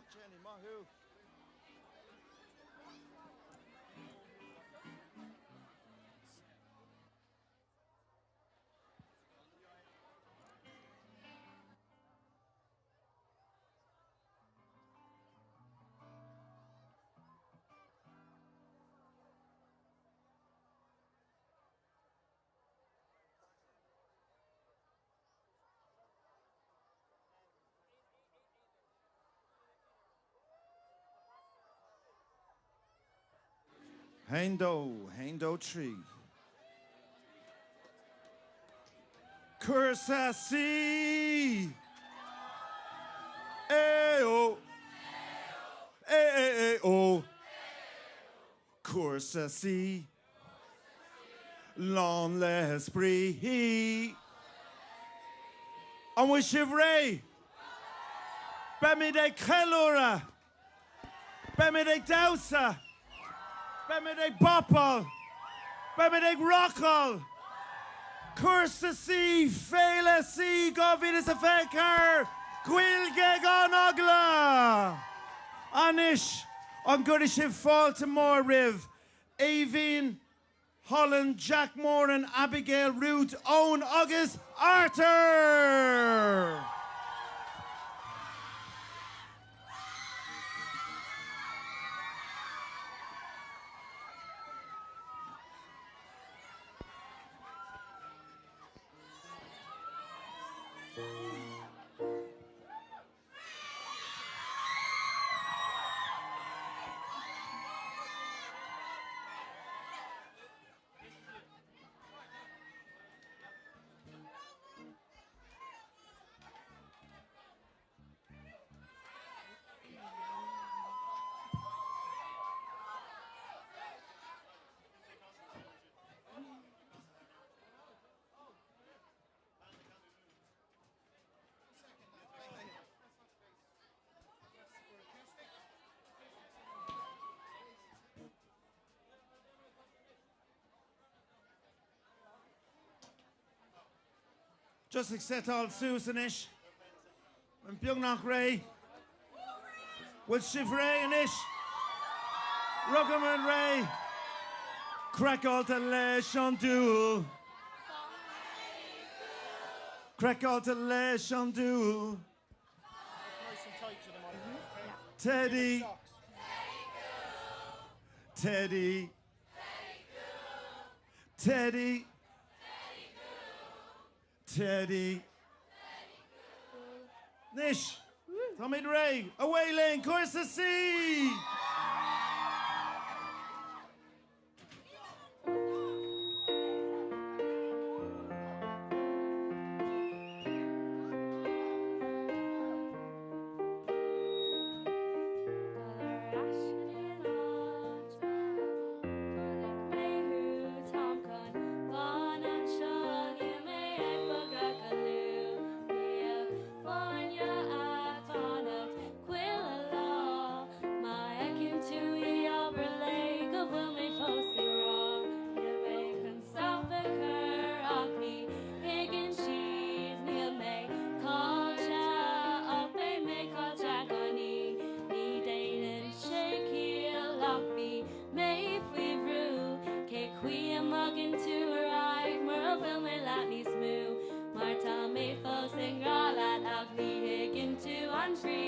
Maith Jenny, maith thú. Haon dó, haon dó trí. Cúrsa C! É ó! É é é ó! Cúrsa C! Lán le spraoi! An bhfuil sibh réidh? Beimid ag ceiliúradh! Beimid ag damhsa! Beimid ag bopáil! Beimid ag rocáil! Cúrsa C, Féile C 2024, Gaeilge gan eagla! Anois, an gcuirfidh sibh fáilte mór roimh Aoibhinn, Holland, Jack Moran, Abigail, Ruth, Eoin agus Arthur! Just ag setáil suas anois. An beagnach réidh. Bhfuil sibh réidh anois? Rugaman réidh. Craiceáilte leis an dúil. Craiceáilte leis an dúil. Teddy. Teddy. Teddy. Teddy. Anois, táimid réidh. Away linn, Cúrsa C! Dul ar ais go dtí an áit a chonaic mé thú, táim chun fán anseo, níl mé ag bogadh go luath, bíodh fáinne a'd fanacht chuile lá, má fheiceann tú í abair léi go bhfuil mé fós i ngrá, níl mé chun stop a chur ach ní thuigeann siad, níl mé caillte ach beidh mé caillte gan í, ní dhéanann sé ciall ach bhí mé faoi bhrú, cé chaoi a mbogann tú ar aghaidh mura bhfuil mé leat níos mó, mar tá mé fós i ngrá leat ach ní thuigeann tú an bhrí,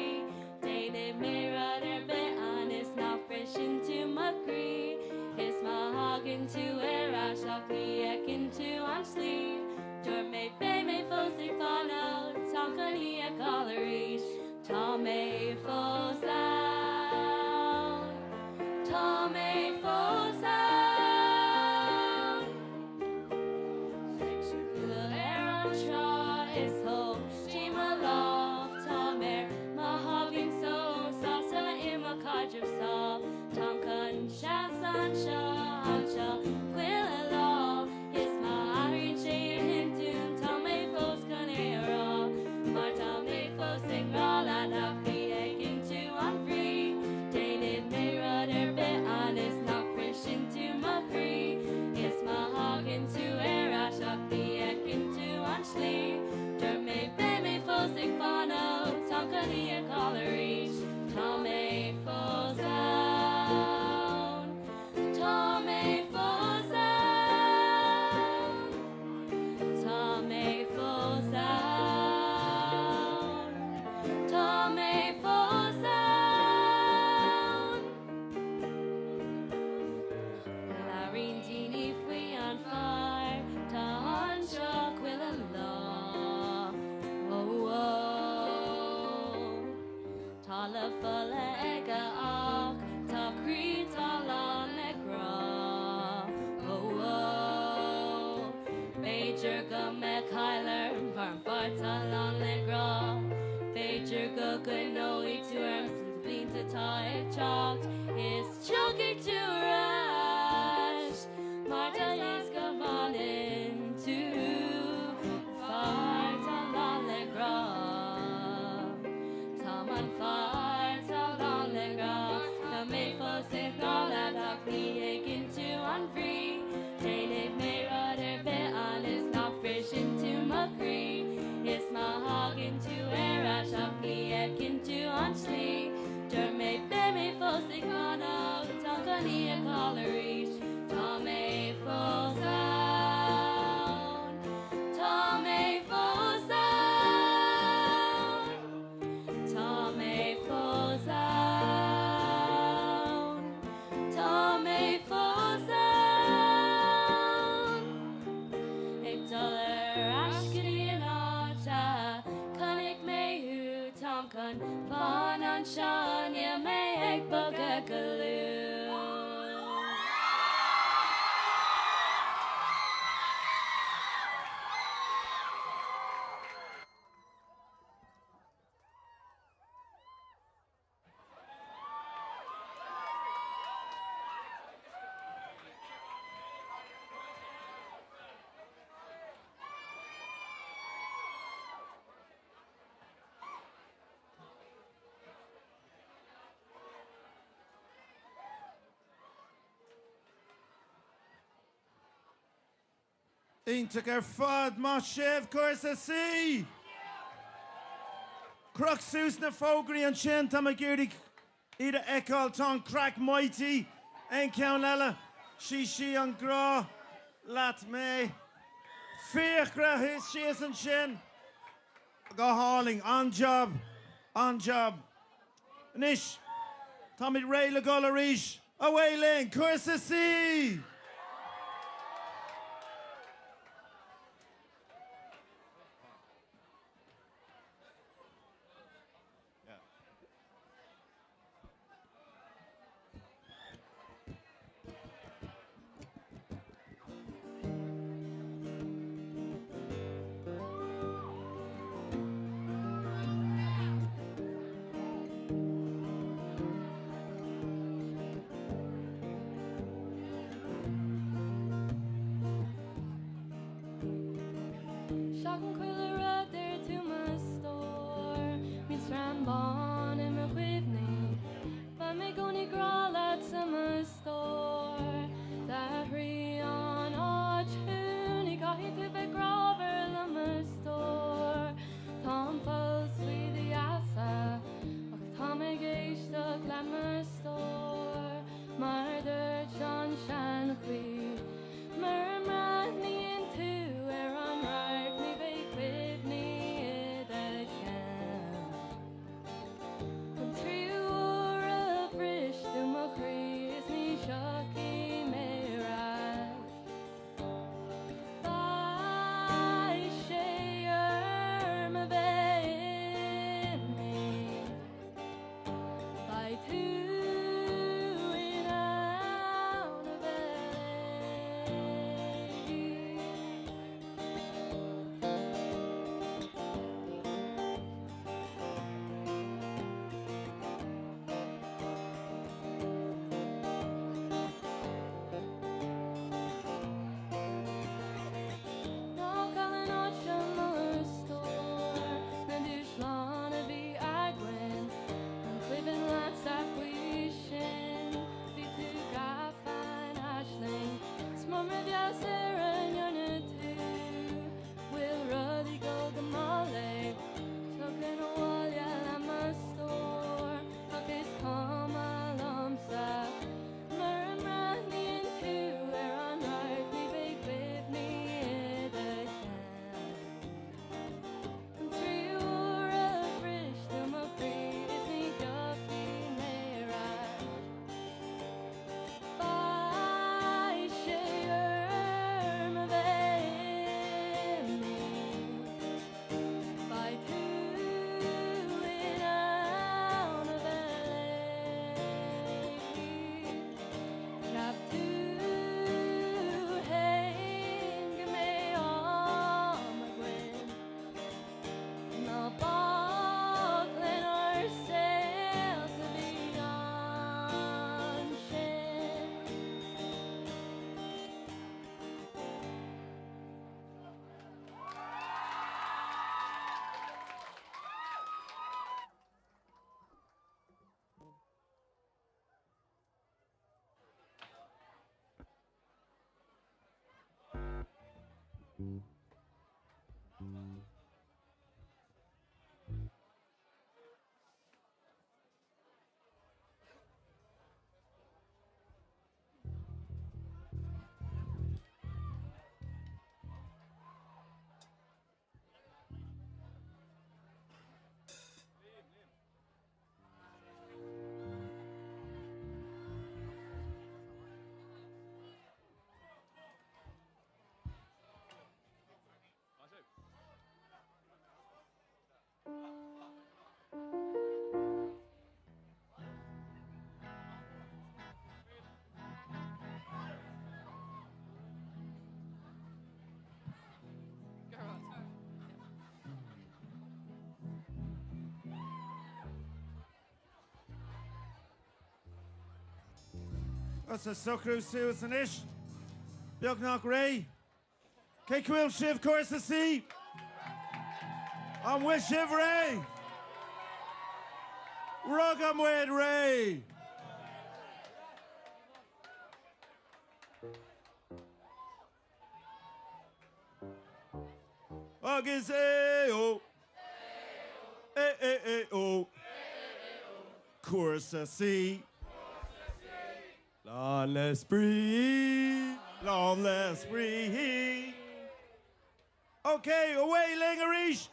déanfaidh mé rud ar bith ionas nach mbriseann tú mo chroí, is má thagann tú ar ais ach ní fheiceann tú an tslí, dúirt mé beidh mé fós ag fanacht, táim chun í a fheiceáil arís, tá mé fós ann, tá mé fós ann. Siúl ar an trá is thóg sí mo lámh, táim ar mo shuaimhneas só sásta i mo chaidreamh sámh, táim chun seasamh anseo, anseo chuile lá, is má athraíonn sé ar intinn, tá mé fós chun é a rá, mar tá mé fós i ngrá leat ach ní thuigeann tú an bhrí, déanfaidh mé rud ar bith ionas nach mbriseann tú mo chroí, is má thagann tú ar ais ach ní fheiceann tú an tslí, dúirt mé beidh mé fós ag fanacht, táim chun í a fheiceáil arís, tá anseo, níl mé ag bogadh go luath. Iontach ar fad, maith sibh, Cúrsa C! Croch suas na fógraí ansin, tá mé ag iarraidh iad a fheiceáil, tá an craic mighty, aon cheann eile? Sí sí an grá leat mé. Fiachra thíos síos ansin. Go hálainn, an-jab, an-jab. Anois, táimid réidh le dul arís. Away linn, Cúrsa C! Seachain chuile rud deir tú mo stór, Bíonn sreang bán i mo chuimhní. Beidh mé i gcónaí ag rá leatsa mo stór. D'athraigh an áit thú, ní caithfidh tú bheith grámhar liom a stór. Táim fós faoi do gheasa, ach táim ag éisteacht leat mo stór. Mar a dúirt an seanchaí, mura mbreathnaíonn tú ar an radharc ní bheidh cuimhní i do cheann. An tríú huair a bhris tú mo chroí is ní thiocfaidh mé ar ais. Beidh sé orm a bheith imithe. Beidh tú in ann a bheith léi. Ná caill an áit seo mo stór, na dúshláin a bhí againn, an cuimhin leatsa faoi sin, bhí tú gafa in aisling, 's mura bhfeabhas ar a ndearna tú. Bhfuil rudaí ag dul go maith léi? Tiocfainn abhaile le mo stór ach is cuma liomsa. Mura mbreathnaíonn tú ar an radharc ní bheidh cuimhní i do cheann. An tríú huair a bhris tú mo chroí is ní thiocfaidh mé ar ais. Beidh sé orm a bheith imithe. Beidh tú in ann a bheith léi. Cheap tú fhéin go mbeidh am againn. Ná bac lenár saolta a bhí ansin. Us ag socrú suas anois. Beagnach réidh. Cén chaoi a bhfuil sibh Cúrsa C? An bhfuil sibh réidh? Raghaidh muid réidh! Agus é ó! É é é ó! Cúrsa C. Lán le spraoi! Lán le spraoi! Ok, away linn arís!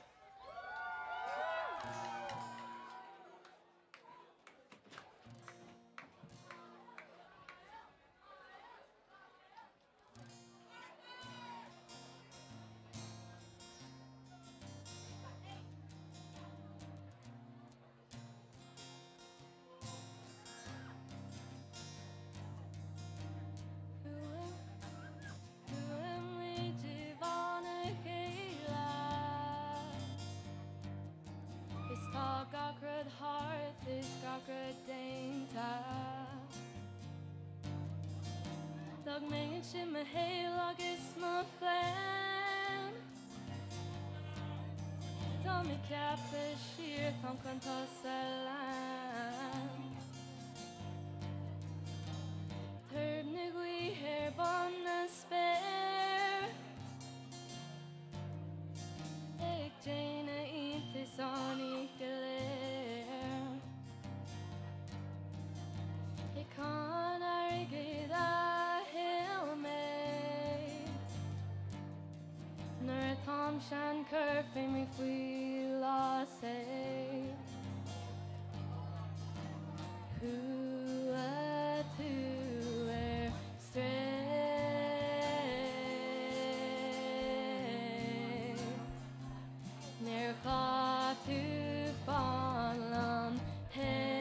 Chuaigh muid i bhfán a chéile Is tá gach rud thart is gach rud déanta D'fhág mé ansin mo shaol agus mo phlean Tá mé ceaptha siar táim chun tusa a lean. Toirb na gaoithe ar bun na spéir Ag déanamh iontais an oíche go léir Ag cán airgid a thuill mé Nuair atáim sean cuirfidh mé faoi lás é. Chuaigh tú ar strae. Níor chaith tú fán liom féin.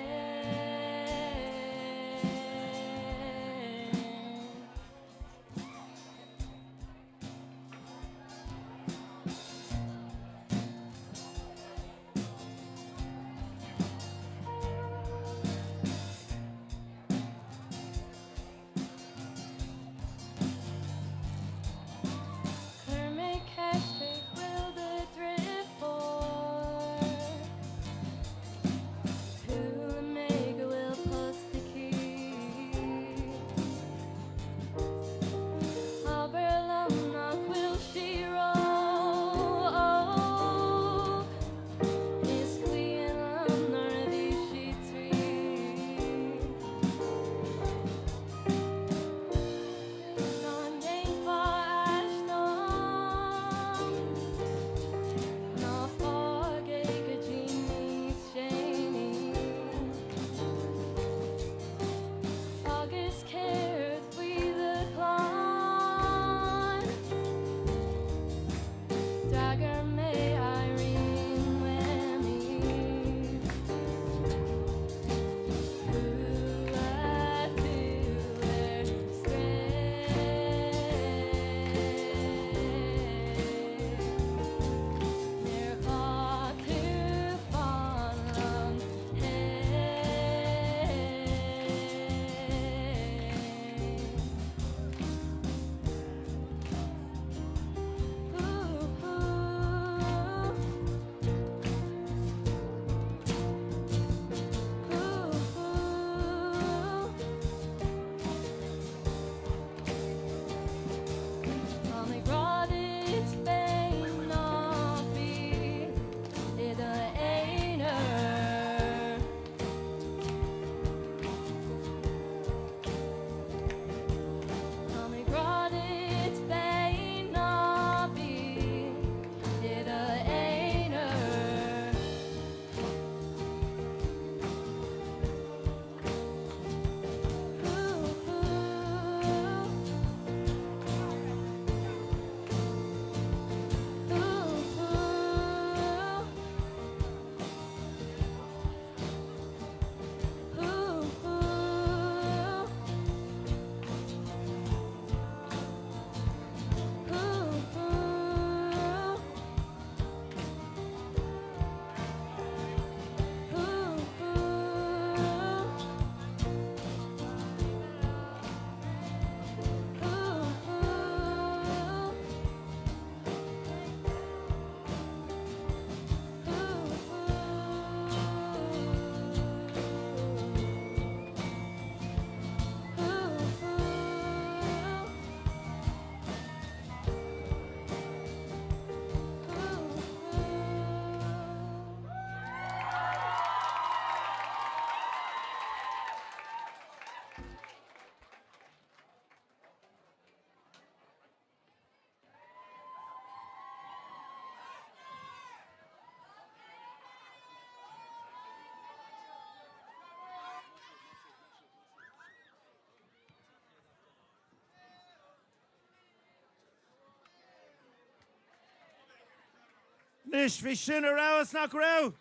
Anois, bhí sin ar fheabhas, nach raibh?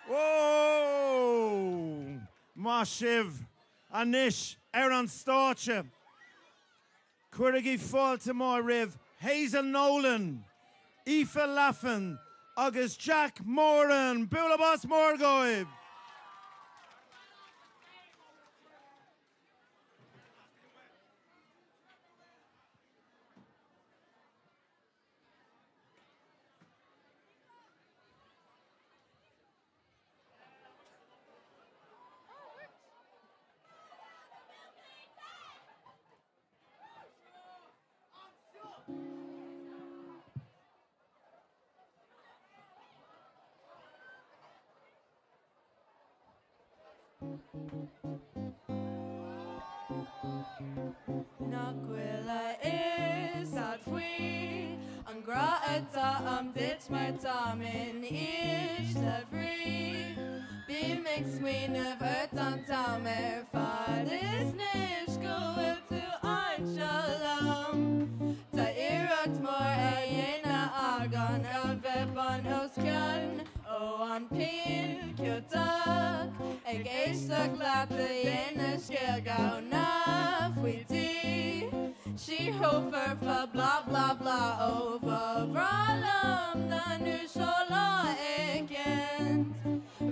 Whoa! Maith sibh. Anois, ar an stáitse, cuirigí fáilte mhór roimh Hazel Nolan, Aoife Laffan agus Jack Moran! Bualadh bos mór dóibh! Nach bhfuil a fhios a'd faoi an grá atá a'm duit mar táim in ísle brí. Bím ag smaoineamh ort an t-am ar fad is anois go bhfuil tú anseo liom. Tá iarracht mór á dhéanamh agam a bheith bun os cionn. Ó an pian ciotach ag éisteacht leat a dhéanamh scéal gamhna faoi tí sí chomh foirfe blah blah blah ó ba bhreá liom na n-uaisle lá éicint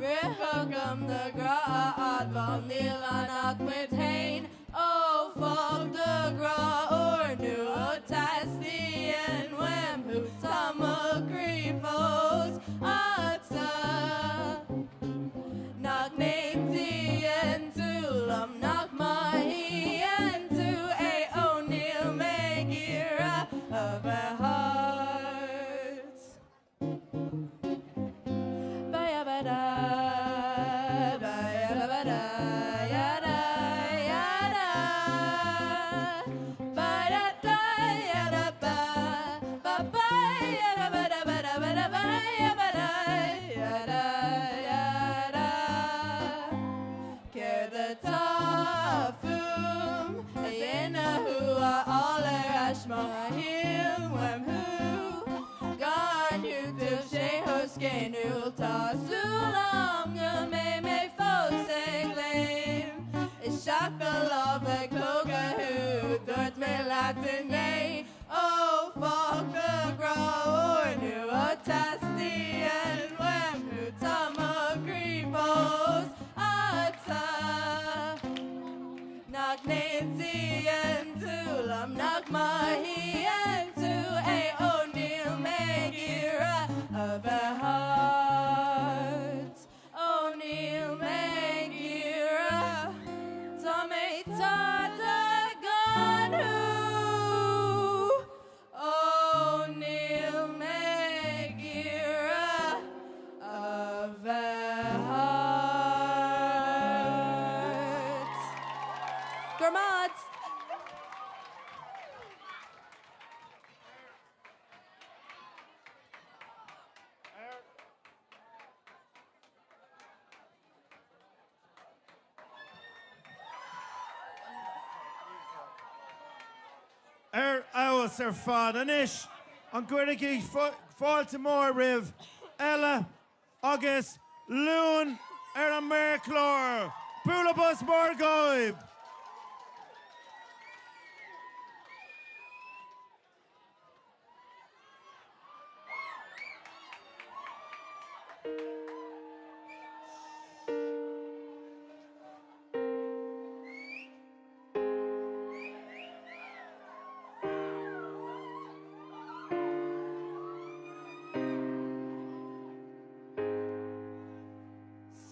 rith chugam do ghrá a admháil níl ann ach muid fhéin ó fág do ghrá úrnua teastaíonn uaim thú tá mo chroí fós a'dsa nach n-aontaíonn tú liom nach mothaíonn tú é ó níl mé ag iarraidh a bheith thart. Céard atá fúm a dhéanamh thú a fháil ar ais mothaím uaim thú gan thú tá sé chomh scéiniúil tá súil a'm go mbeidh mé fós ag léim isteach do lámh ag pógadh thú dúirt mé leat inné ó fág do ghrá úrnua teastaíonn uaim thú tá mo chroí fós a'dsa Nach n-aontaíonn tú liom nach mothaíonn tú é ó níl mé ag iarraidh a bheith thart ó níl mé ag iarraidh tá mé tada gan thú ó níl mé ag iarraidh a bheith thart. Go raibh maith a'd! Ar fheabhas ar fad. Anois, an gcuirfidh fáilte mhór roimh Ella agus Luan ar an méarchlár! Bualadh bos mór dhóibh!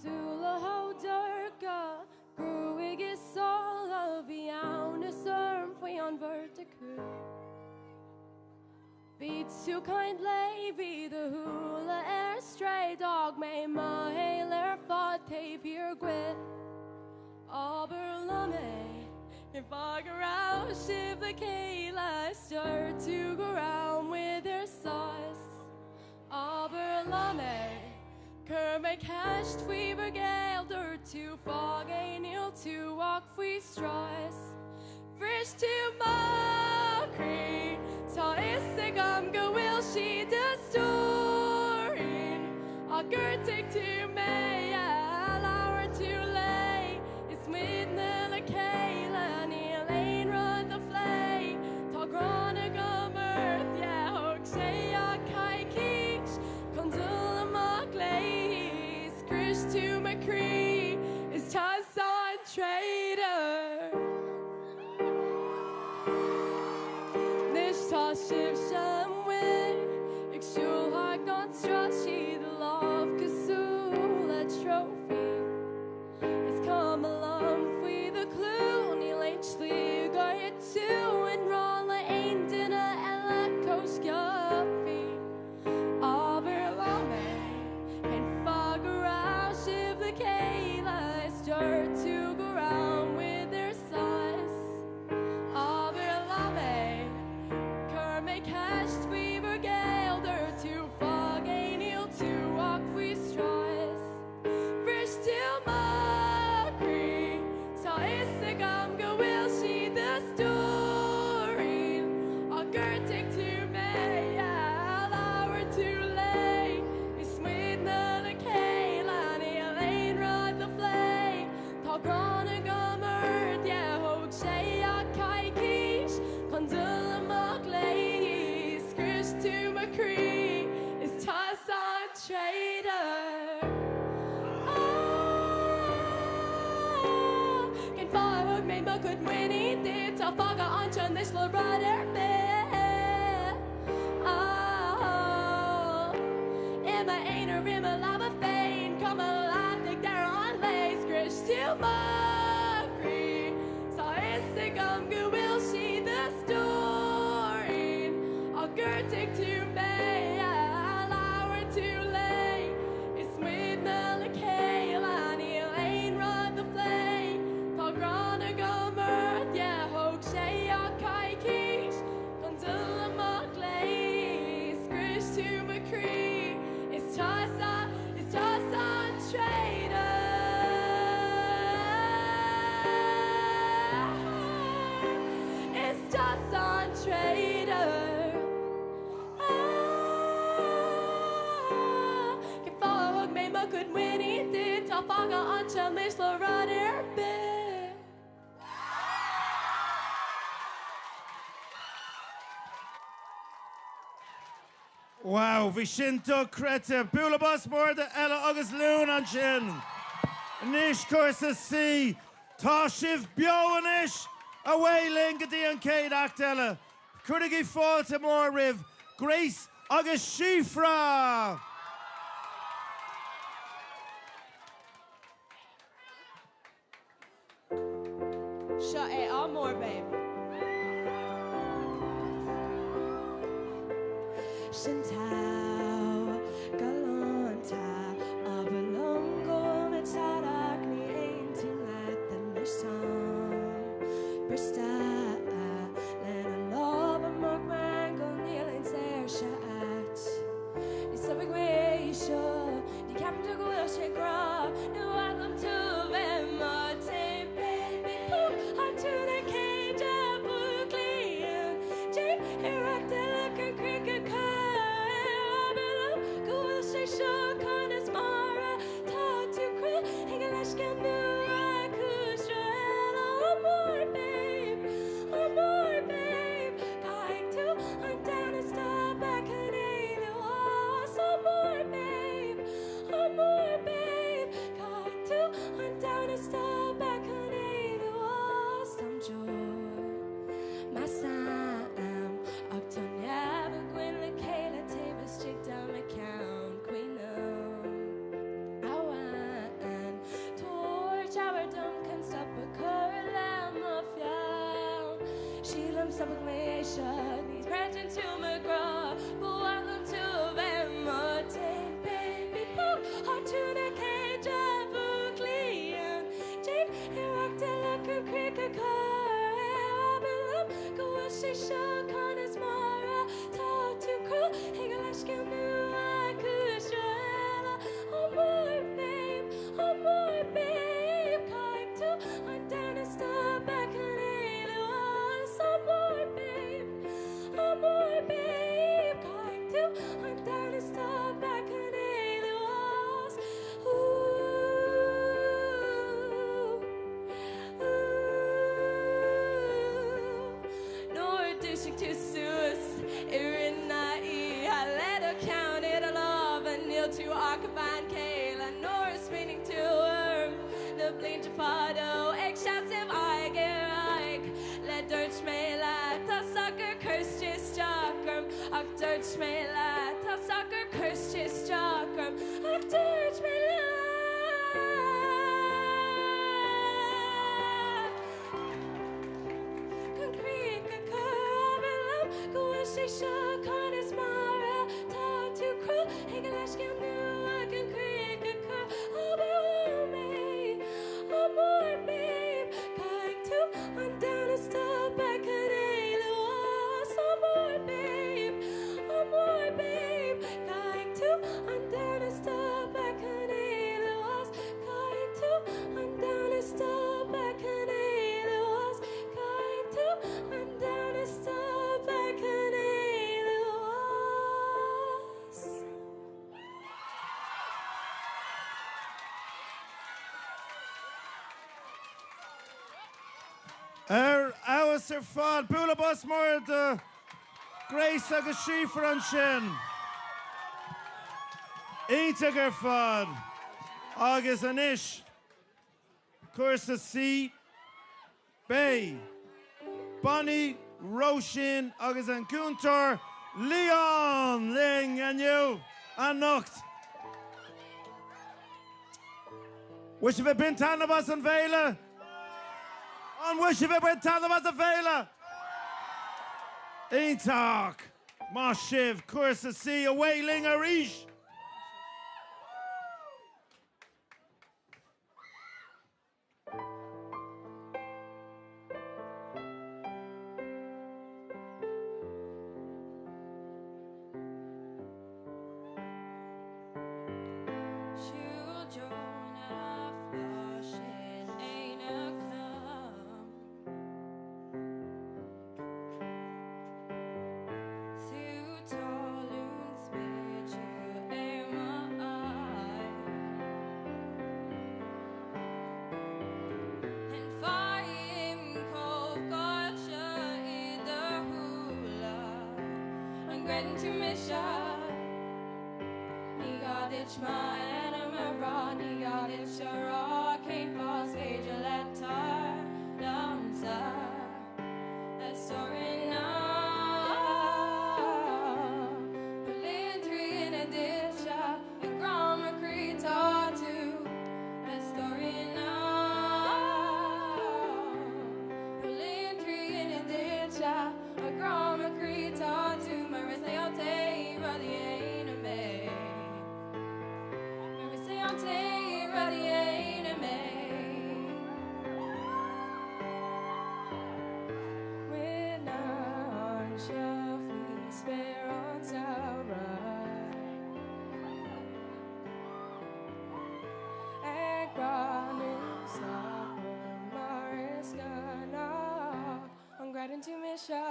Súile chomh dorcha, gruaig is sála, bhí amhras orm faoi an bheirt acu. Bhí tú ag caint léi, bhí do shúile ar strae, d'fhág mé mo shaol ar fad taobh thiar díot. Abair liom é, cén fáth go raibh sibh le chéile, is dúirt tú go raibh muid ar sos. Abair liom é, chuir mé ceist faoi bhur gcéile, dúirt tú fág é níl tú ach faoi strus. Bhris tú mo chroí, tá fhios agam go bhfuil sí do stór. Á ghortaigh tú mé, labhair tú léi Is muidne le chéile, níl aon rud le plé Tá gráin agam ort, yeah Thóg sé ach coicís chun dul amach léi Scrios tú mo chroí, is tusa an traitor Anois tá sibhse amuigh ag siúl thart gan strus Sí do lámh cosúil le trophy Is cuma liom faoi do chlú Níl aon tslí go gcuirfidh tú i ngrá le aon duine eile chomh sciobtha Abair liom é Cén fáth go raibh sibh le chéile Is dúirt tú go raibh muid ar sos Abair liom é Chuir mé ceist faoi bhur gcéile Dúirt tú fág é níl tú ach faoi strus Bhris tú mo chroí Tá fhios agam go bhfuil sí do stóirín Ach ghortaigh tú mé labhair tú léi Is muidne le chéile níl aon rud le plé Tá gráin agam ort yeah Thóg sé ach coicís chun dul amach léi Scrios tú mo chroí is tusa an traitor Ah Cén fáth ar thug mé mo chuid muinín duit Tá fágtha anseo anois le rud ar bith Ah I m'aonar i mo leaba féin Cuma leat ag deireadh an lae Scrios tú mo chroí Tá fhios agam go bhfuil sí do stóirín Ach ghortaigh tú mé labhair tú léi Is muidne le chéile níl aon rud le plé Tá gráin agam ort yeah Thóg sé ach coicís chun dul amach léi Scrios tú mo chroí Is tusa is tusa an traitor Is tusa an traitor Ah Cén fáth ar thug mé mo chuid muinín duit Tá fágtha anseo anois le rud ar bith. Wow, bhí sin dochreidte! Bualadh bos mór do Ella agus Lún ansin! Anois cúrsa C, tá sibh beo anois! Away linn go dtí an chéad act eile! Cuirigí fáilte mór roimh Grace agus Síofra! Seo é Ádh Mór Babe. Sin togha galánta Abair liom go bhfuil mé tadach ní aontaím leat anois Táim briste lena lámha amach m'aingeal níl aon saoirse ait Ní stopfaidh mé seo Ní ceapaim tú go bhfuil sé grá Ní mhaith liom tú a bheith i mo taobh Baby póg thar tú na céide buaclaíonn Déan iarracht eile chun críche a chur Abair liom go bhfuil sé seo conas mar atá tú Cruthaigh leithscéal nua cúis eile Ádh mór babe Ádh mór babe Caithfidh tú an domhan a stopadh chun éalú as Ádh mór babe Ádh mór babe Caithfidh tú an domhan a stopadh chun éalú as Táim deor measaim ach tá neamh againn le chéile taobh istigh de mo cheann Cuimhním amháin Tabhair cabhair dom chun stop a chur le mo pheann Sílim stopfaidh mé é seo Ní chreideann tú mo ghrá Ba mhaith liom tú a bheith i mo taobh Baby póg thar tú na céide buaclaíonn Déan iarracht eile chun críche a chur Abair liom go bhfuil sé seo conas mar atá tú Cruthaigh leithscéal nua cúis eile Ádh mór babe Ádh mór babe Caithfidh tú an domhan a stopadh chun éalú as Ádh mór babe Ádh mór babe Caithfidh tú Thoisigh tú suas i rith na oíche le do cheann i do lámha níl tú ach bean chéile nuair a smaoinigh tú orm na blianta fadó ag seasamh aghaidh ar aghaidh le dúirt mé leat tá socair cuirte isteach orm ach dúirt mé leat tá socair cuirte isteach orm ach dúirt mé leat. Chun críoch a chur abair liom go bhfuil sé seo conas is mar atá tú cruthaigh leithscéal nua chun críoch a chur abair bhfuil mé amor babe caithfidh tú an domhan a stopadh chun éalú as amor babe amor babe caithfidh tú an domhan a stopadh chun éalú as caithfidh tú an domhan a stopadh chun éalú as caithfidh tú an domhan a stopadh chun éalú as. Ar fheabhas ar fad! Bualadh bos mór do Grace agus Síofra ansin. Iontach ar fad! Agus anois, cúrsa C. Beidh Bonnie, Róisín agus an cúntóir Leon linn inniu, anocht. Bhfuil sibh ag baint taitneamh as an bhféile? An bhfuil sibh ag baint taitneamh as an bhféile? Iontach! Maith sibh! Cúrsa C away linn arís! Siúil treo na sin éineacht liom. Tú talún sméidiú ar m'aghaidh. An feidhm comhgáilte i do shúile. An gcreideann tú mise? Ní gá duit m'ainm a rá, ní gá duit a rá cén fáth is féidir le tar liomsa. Sorry now. Linn ditse i gram a croí tú. Story now. Linn ditse i gram a croí tú mar is é an té rud a dhéanann mé. Mar is é an té rud a dhéanann mé. Rinne anseo faoi spéir an tsamhraidh. Ag breathnú isteach mar is gnách an gcreideann tú mise.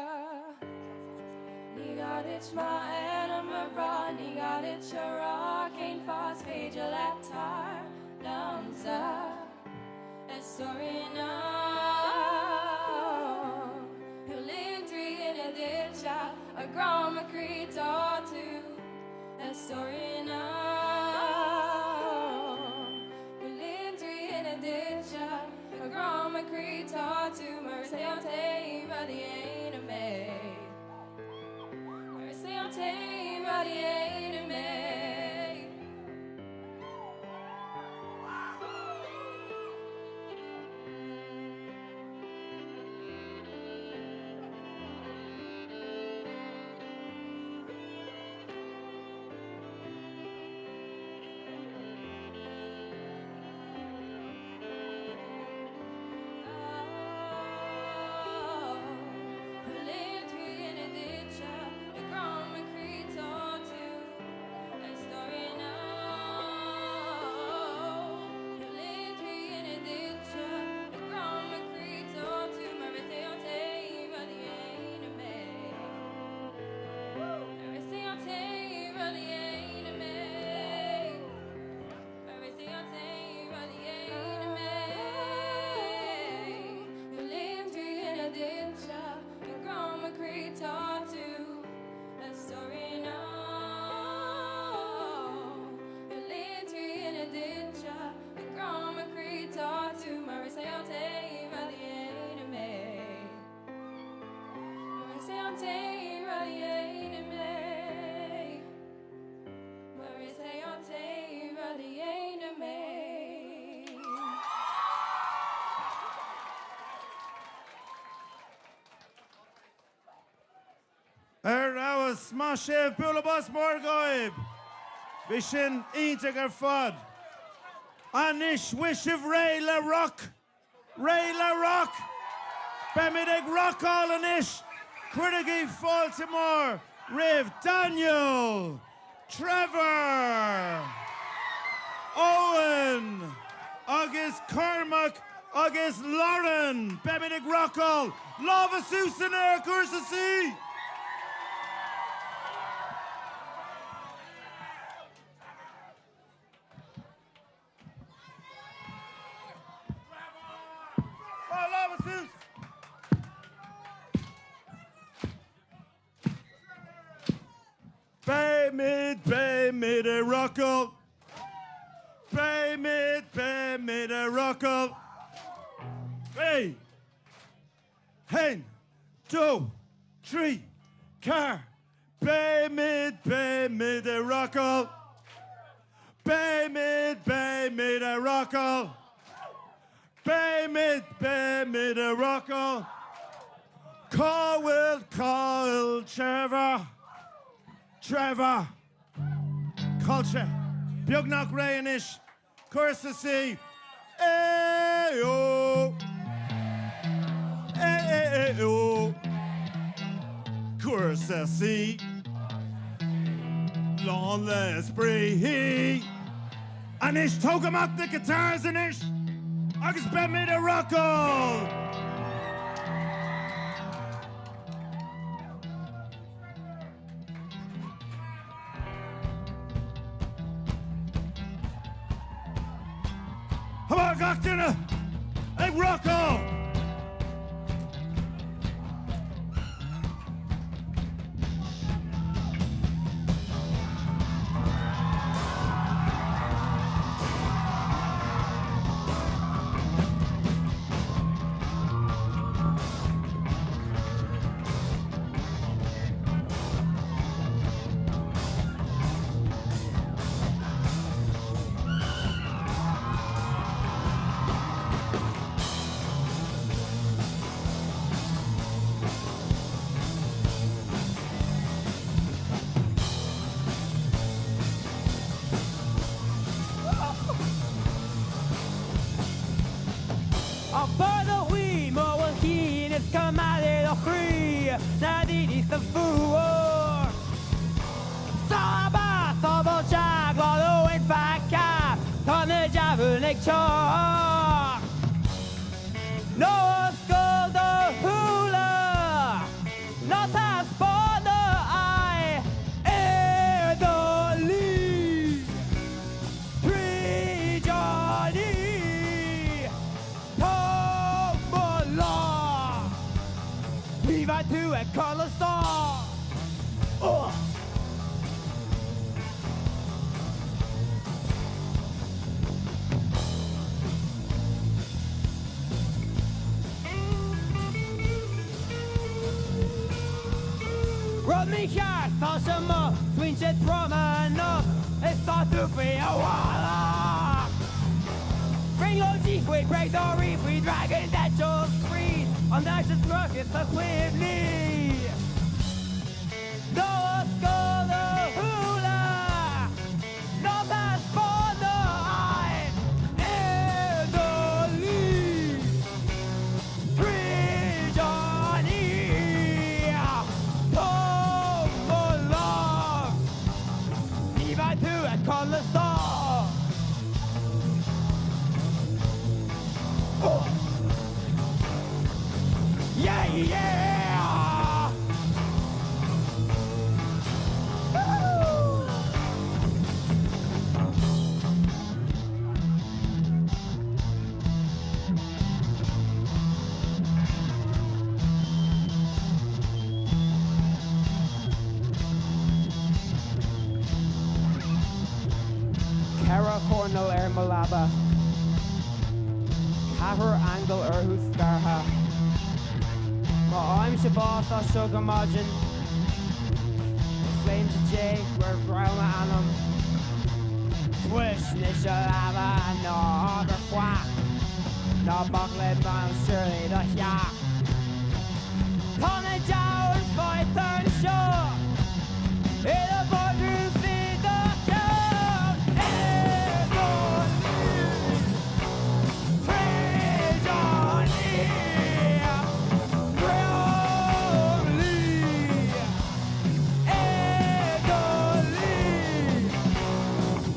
Ní gá duit m'ainm a rá, ní gá duit a rá cén fáth is féidir le tar liomsa. Sorry now. Linn ina ditse a gram a croí tú. Sorry now. Linn ina ditse a gram a croí tú mar is é an té rud a dhéanann mé. Mar is é an té rud a dhéanann mé. Linn ina ditse a gram a croí tú. Is é an té rud a dhéanann mé. Mar is é an té rud a dhéanann mé. Ar fheabhas, maith sibh, bualadh bos mór dhóibh! Bhí sin iontach ar fad. Anois, bhfuil sibh réidh le rock? Réidh le rock? Beimid ag rockáil anois! Cuirigí fáilte mór roimh Daniel, Trevor, Owen agus Cormac agus Lauren! Beimid ag rockáil! Lámha suas san aer, Cúrsa C! Lámha suas! Beimid, beimid ag rockáil. Beimid, beimid ag rockáil. Hey! Haon, dó, trí, ceathair. Beimid, beimid ag rockáil. Beimid, beimid ag rockáil. Beimid, beimid ag rockáil. Cá bhfuil, cá bhfuil Trevor? Trevor! Cá bhfuil sé beagnach réidh anois. Cúrsa C. Ayo! Ayo! Cúrsa C. Lán le spraoi. Anois tóg amach na guitars anois agus beimid ag rockáil! Come on gach duine ag rockáil! Ach by the way, má bhfuil cinn is cuma le do chroí na daoine sa fuar. Sábháil, sábháil teagmháil ó infheicthe, tá na deamhain ag teacht. Ná oscail do shúile, ná taispeáin do aghaidh ar do luí. Tríd an oíche, tóg mo lámh, ní bheidh tú ag codladh sámh. Rud mícheart, tá sé mo smaointe troma anocht is tá tú faoi ualach. Brionglóidí faoi bhréagdóirí, faoi dragons eitilt fríd an áit is murchas a chuimhní. Ná oscail do shúile, ná taispeáin do aghaidh ar do luí. Tríd an oíche, tóg mo lámh, ní bheidh tú ag codladh sámh. Yeah, yeah! Woo! Ceithre choirnéal ar mo leaba. Ceathrar aingeal orthu scartha. Má fhaighimse Fuair mise bás as seo go maidin. Flames Dé gur raibh m'anam. Swish anois a leaba ná habair faic. Ná bac le bean Shirley do theach. Tá na deabhail faighte anseo. I do bhardrús i do cheann. I do lí. Tríd an oíche. Breá lí. I do lí.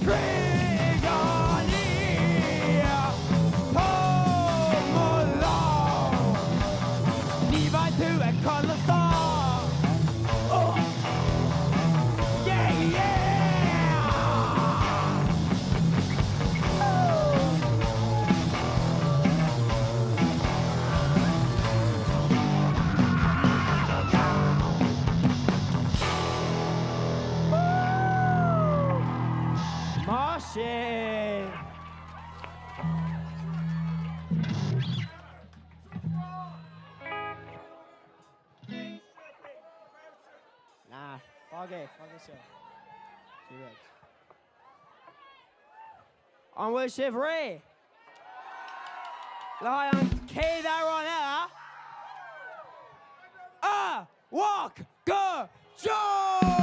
Tríd an oíche. Tóg mo lámh. Ní bheidh tú ag codladh slán. Oh. Yeah, yeah! Maith sibh! Nah, fág é, fág é seo. Too right. An bhfuil sibh réidh? Le haghaidh an chéad amhrán eile? A Walk go Joe!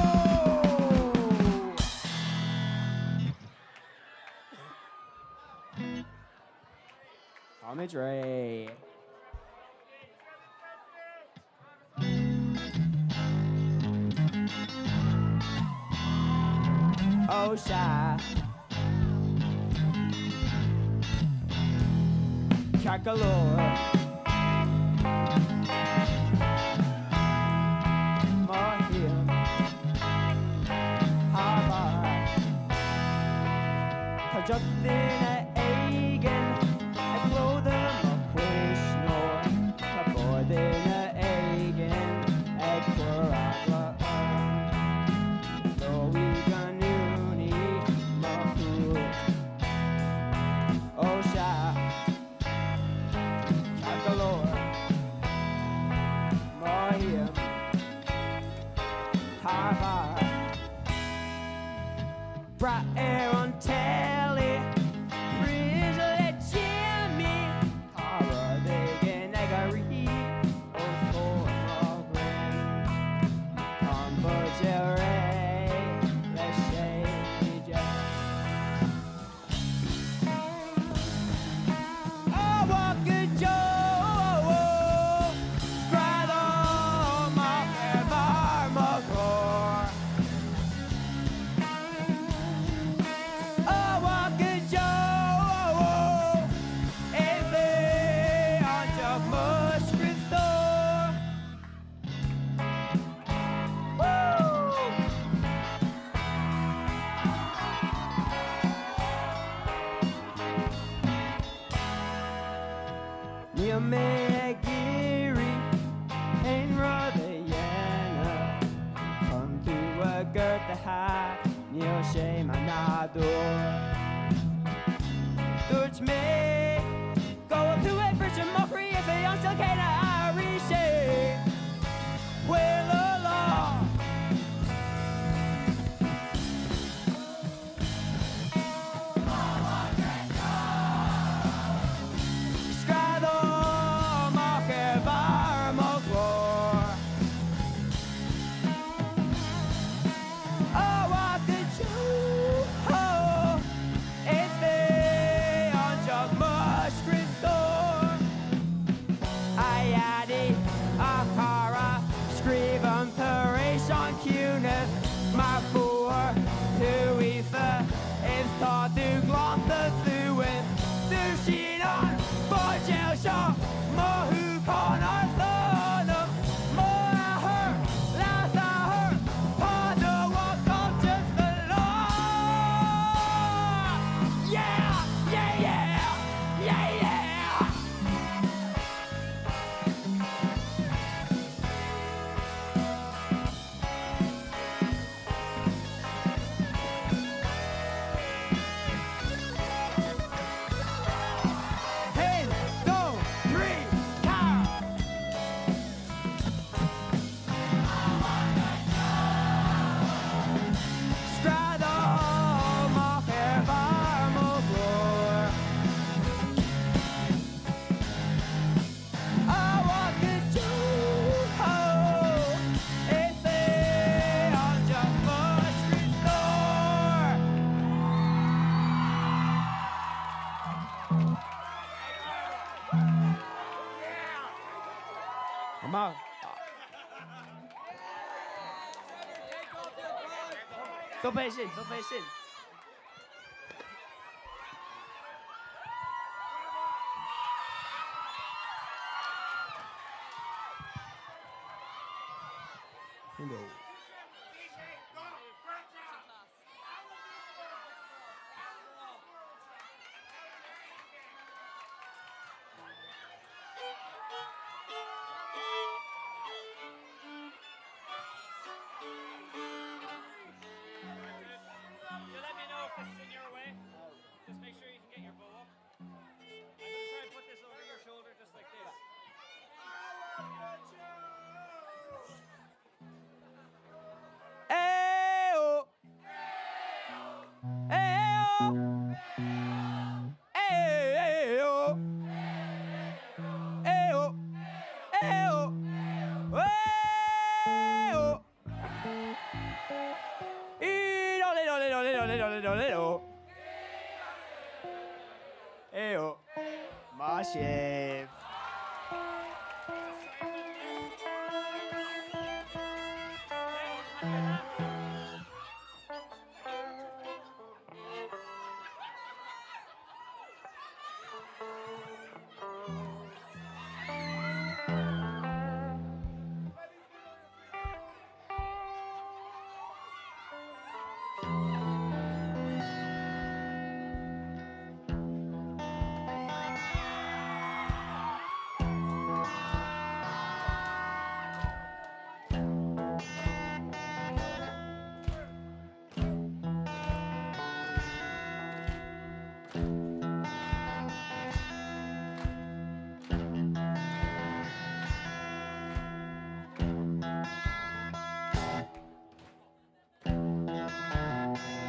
Táimid réidh. Ó sea. Ceart go leor. Mothaím thar barr. Tá duine éigin ag plódú mo chuisneoir. Tá duine éigin ag cur eagla orm. Is dóigh go ndúnfaidh mo shúil. Ó sea. Ceart go leor. Mothaím thar barr. Brath ar an teilí, Bríd le Jimmy. Tá rud éigin ag éirí os comhair mo dhroim. Tá an buidéal réidh le séideadh. A mhac go deo, scread amach ar bharr mo ghlóir. A mhac go deo, is é an deoch mo scriostóir. Woo! Níl mé ag iarraidh aon rud a dhéanamh chun tú a ghortú, níl sé i mo nádúr. Dúirt mé go bhfuil tú ag briseadh mo chroí is é an scéal céanna arís é. Chuile lá. Scread amach ar bharr mo ghlóir. A mhac go deo, is é an deoch mo Má. Stop é sin, stop é sin. Bingo. You let me know if this is in your way. Just make sure you can get your bow up. I'm gonna try and put this over your shoulder just like this. Ayo. Ayo. Ayo. Ayo. Ayo. Ayo. Ee-do-le-do-le-do-le-do-le-do-le-do. Ayo. Maith sibh.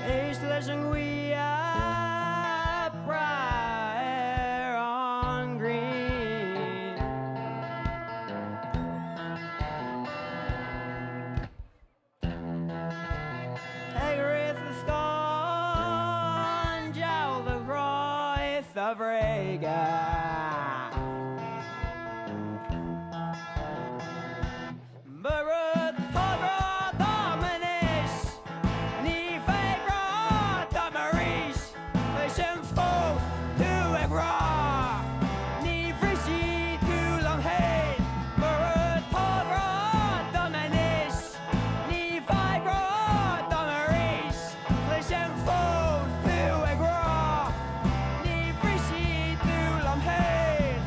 Éist leis an ngaoth ag brath ar an ngrian. Ag rith na scáth an deabhal de ghrá is de bhréaga. Mura tá grá dom anois, ní bheidh grá dom arís. Cloisim fós tú ag rá, ní bhrisfidh tú liom fhéin. Mura tá grá dom anois, ní bheidh grá dom arís. Cloisim fós tú ag rá, ní bhrisfidh tú liom fhéin.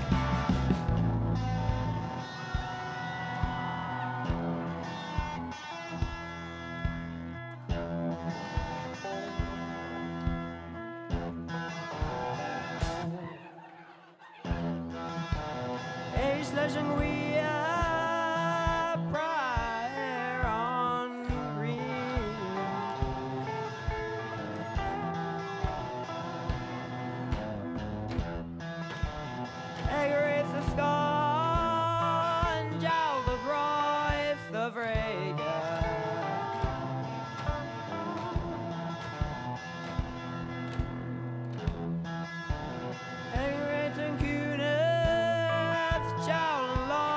Éist leis an ngaoth ag brath ar an ngrian. Ag rith na scáth an deabhal de ghrá is de bhréaga. Ag rith an ciúnas, deabhal an lá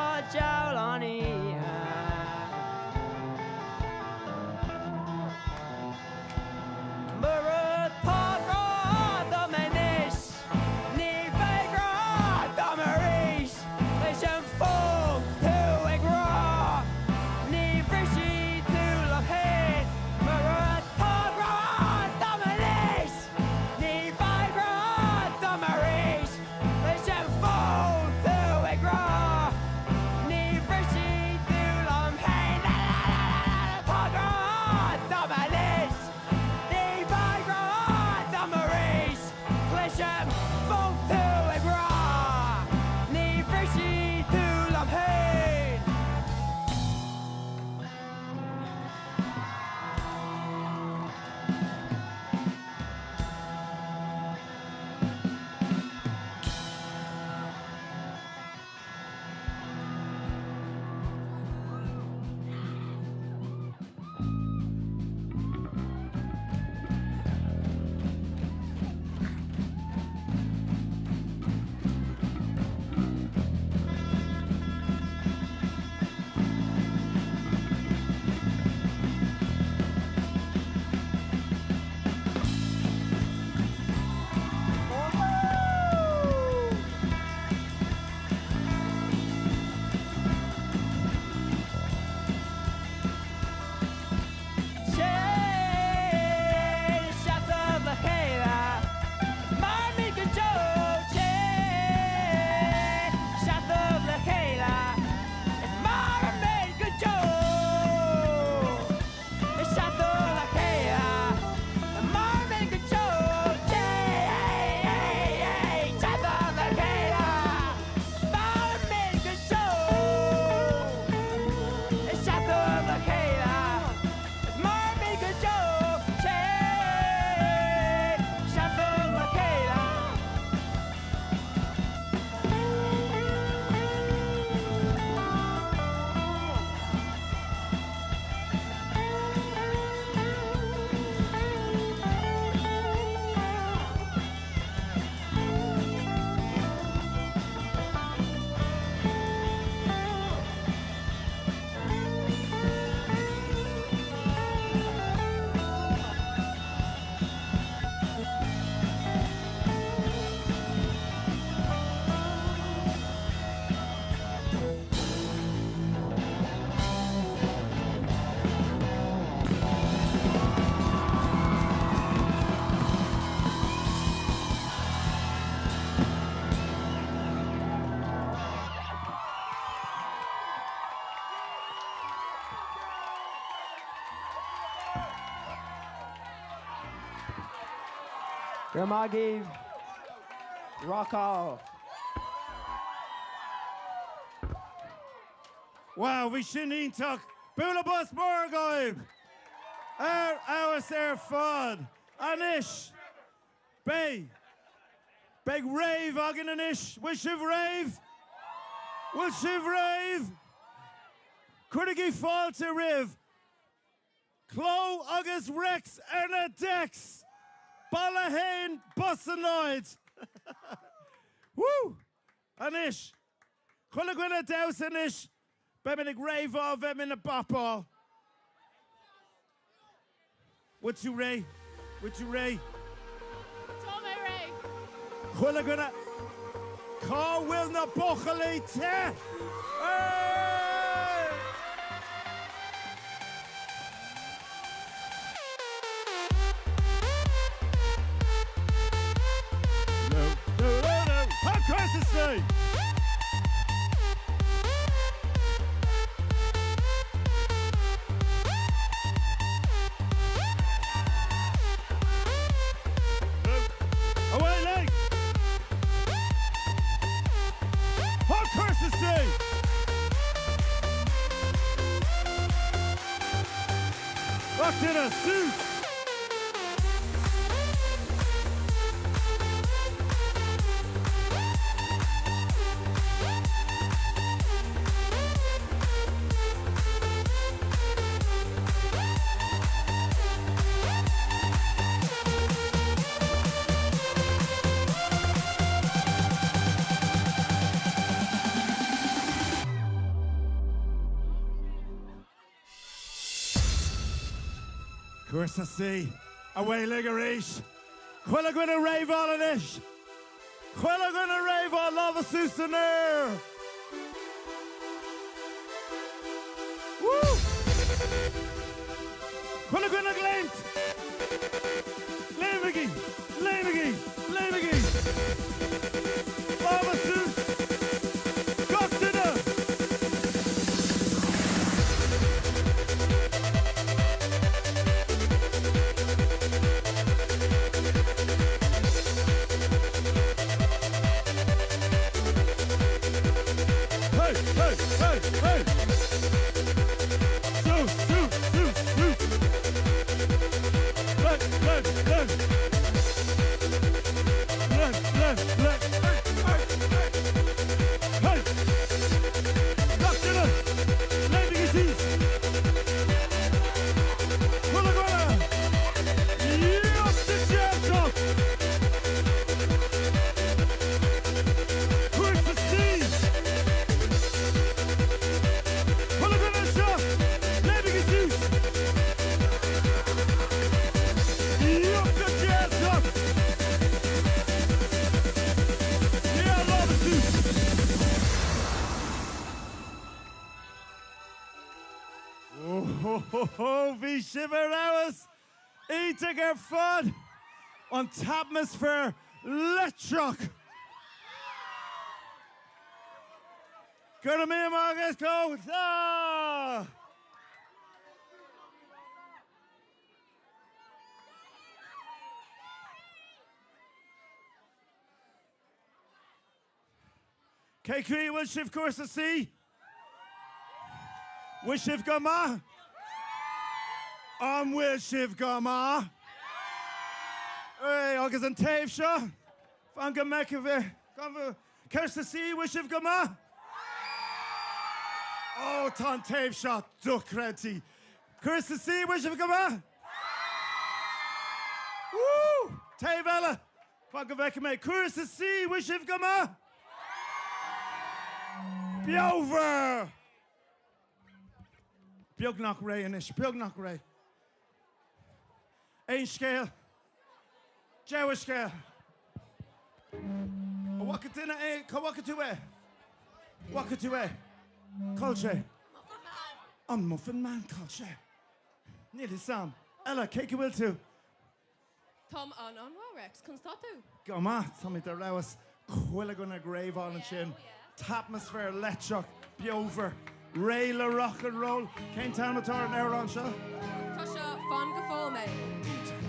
Go raibh maith agaibh. Rock all. Wow, bhí sin iontach! Bualadh bos mór dóibh! Ar fheabhas ar fad! Anois, beidh, beidh rave againn anois! Bhfuil sibh réidh? Bhfuil sibh réidh? Cuirigí fáilte roimh Cló agus Rex ar na decks! Balla 1, Bus 0! Woo! Anois, chuile dhuine ag damhsa anois, beimid ag raveáil, beimid ag bopáil. Bhfuil tú réidh? Bhfuil tú réidh? Tá mé réidh. Chuile dhuine, cá bhfuil na buachaillí te? Hey! No, no, no, no! Tá cúrsa C! Away linn! Tá cúrsa C! Gach duine suas! Cúrsa C, away linn arís! Chuile dhuine ag raveáil anois! Chuile dhuine ag raveáil, lámha suas san aer! Woo! Chuile dhuine ag léimt! Léimigí! Léimigí! Léimigí! Lámha suas! Gach duine! Hey! Hey! Hey! Hey! Suas! Suas! Suas! Suas! Léim! Léim! Léim! Léim! Léim! Léim! Hey! Hey! Hey! Hey! Gach duine! Léimigí síos! Chuile dhuine! Yep! The jam up! Cúrsa C! Chuile dhuine anseo! Léimigí suas! Yep! The jam up! Yeah, lámha suas! Ó, bhí sibh ar fheabhas! Iontach ar fad! An t-atmaisféar leictreach! Go raibh míle maith agat, Cló! Ah! Cén chaoi a bhfuil sibh cúrsa C? Bhfuil sibh go maith? An bhfuil sibh go maith? Hey, agus an taobh seo? Fan go mbeidh bheith Cúrsa C, bhfuil sibh go maith? Ó, tá an taobh seo dochreidte. Cúrsa C, bhfuil sibh go maith? Woo! Taobh eile! Fan go bhfeicfidh mé. Cúrsa C, bhfuil sibh go maith? Beomhar! Beagnach réidh anois, beagnach réidh. Aon scéal? Dea-scéal. An bhfaca duine é? Cá bhfaca tú é? Bhfaca tú é? Cá bhfuil sé? An Muffin Man, cá bhfuil sé? Níl fhios a'm. Ella, cén chaoi a bhfuil tú? Táim an-an-mhaith, Rex. Conas tá tú? Go maith, táimid ar fheabhas. Chuile dhuine ag raveáil ansin. T-atmaisféar leictreach, beomhar, réidh le rock and roll. Cén t-ainm atá ar an amhrán seo? Tá seo Fan go Fóill Mé. Iontach.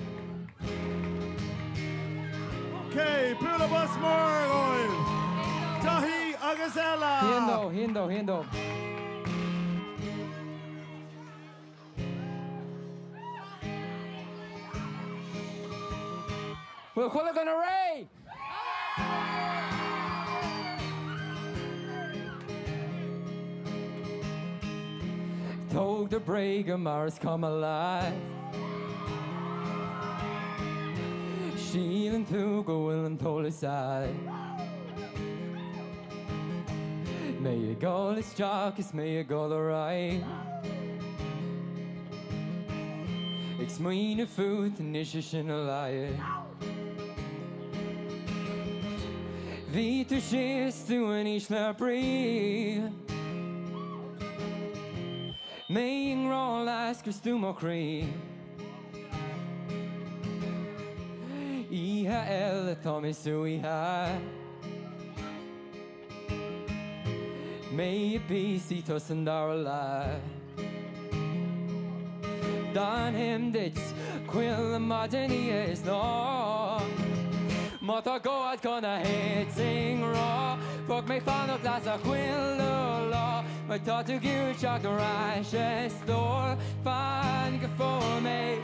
Ok, bualadh bos mór dhóibh! Daithí agus Ella! Haon dó, haon dó, haon dó. Bhfuil chuile dhuine réidh? Tóg do bhréaga mar is cuma leat. Síleann tú go bhfuil an t-eolas agat. Mé ag dul isteach is mé ag dul ar aghaidh. Ag smaoineamh fút anois is sin a laghad. Bhí tú síos tú in ísle brí. Mé i ngrá leat scrios tú mo chroí. Oíche eile tá mé suaithe. Mé i bpíosaí tusa an dara leath. D'fhanfainn duit chuile maidin oíche is lá. Má tá gá agat chun a thit i ngrá, fág mé fanacht leatsa chuile lá. Má tá tú ag iarraidh teacht ar ais a stór, fan go fóill mé.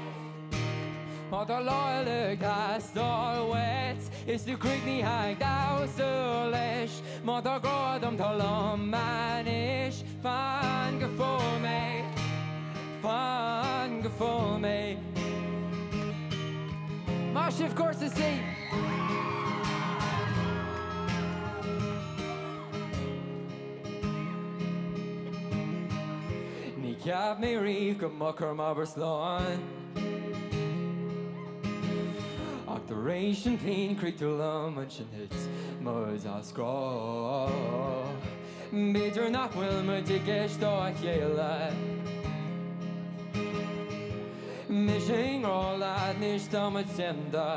Má tá lá eile ag teastáil uait Is tú críochnaithe ag damhsa leis Má tá grá dom tar liom anois Fan go fóill mé Fan go fóill mé Maith sibh Cúrsa C! Ní cheap mé riamh go mbeadh orm abair slán Ach tar éis an pian chroí tú liom ansin thit muid as grá B'fhéidir nach bhfuil muid i gceist dá chéile Mise i ngrá leat anois tá muid déanta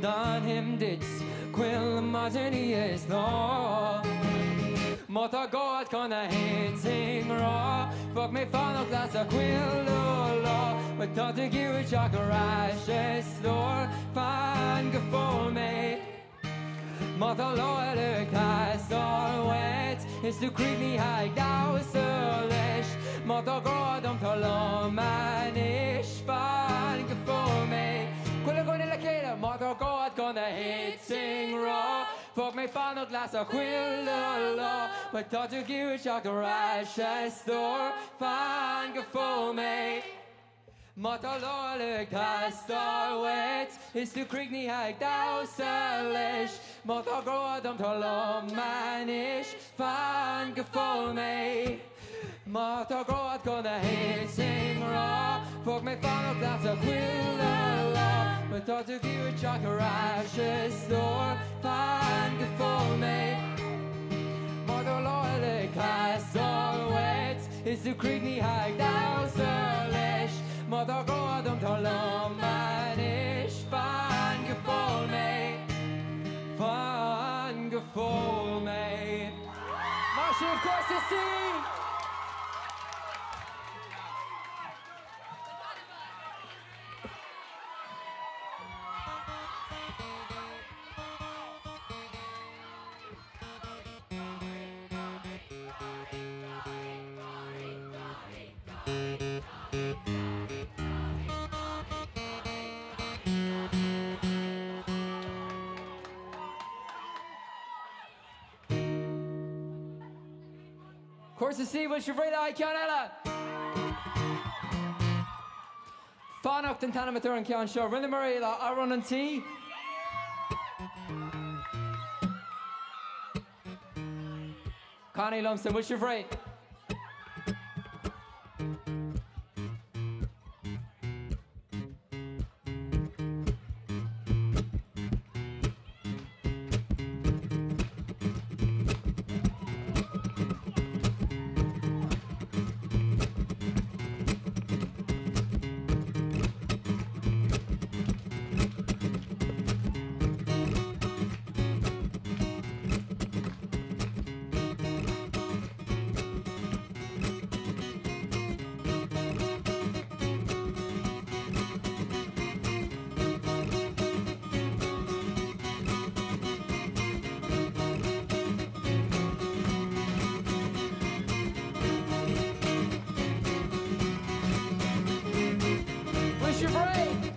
D'fhanfainn duit chuile maidin oíche is lá. Má tá gá agat chun a thit i ngrá, fág mé fanacht leatsa chuile lá. Má tá tú ag iarraidh teacht ar ais a stór, fan go fóill mé. Má tá lá eile ag teastáil uait, is tú críochnaithe ag damhsa leis. Má tá grá dom tar liom anois, fan go fóill mé. Chuile dhuine le chéile, má tá gá agat chun a thit i ngrá, fág mé fanacht leatsa chuile lá. Má tá tú ag iarraidh teacht ar ais a stór, fan go fóill mé. Má tá lá eile ag teastáil uait is tú críochnaithe ag damhsa leis Má tá grá dom tar liom anois fan go fóill mé Má tá gá agat chun a thit i ngrá fág mé fanacht leatsa chuile lá Má tá tú ag iarraidh teacht ar ais a stór fan go fóill mé Má tá lá eile ag teastáil uait Is tú críochnaithe ag damhsa leis Má tá grá dom tar liom anois Fan go fóill mé Fan go fóill mé Maith sibh Cúrsa C! Cúrsa C, bhfuil sibh réidh le haghaidh ceann eile? Fanacht an t-ainm atá ar an cheann seo. Rinneamar é le Amhrán an Tí. Canaigí liomsa, an bhfuil sibh réidh? Sibh réidh?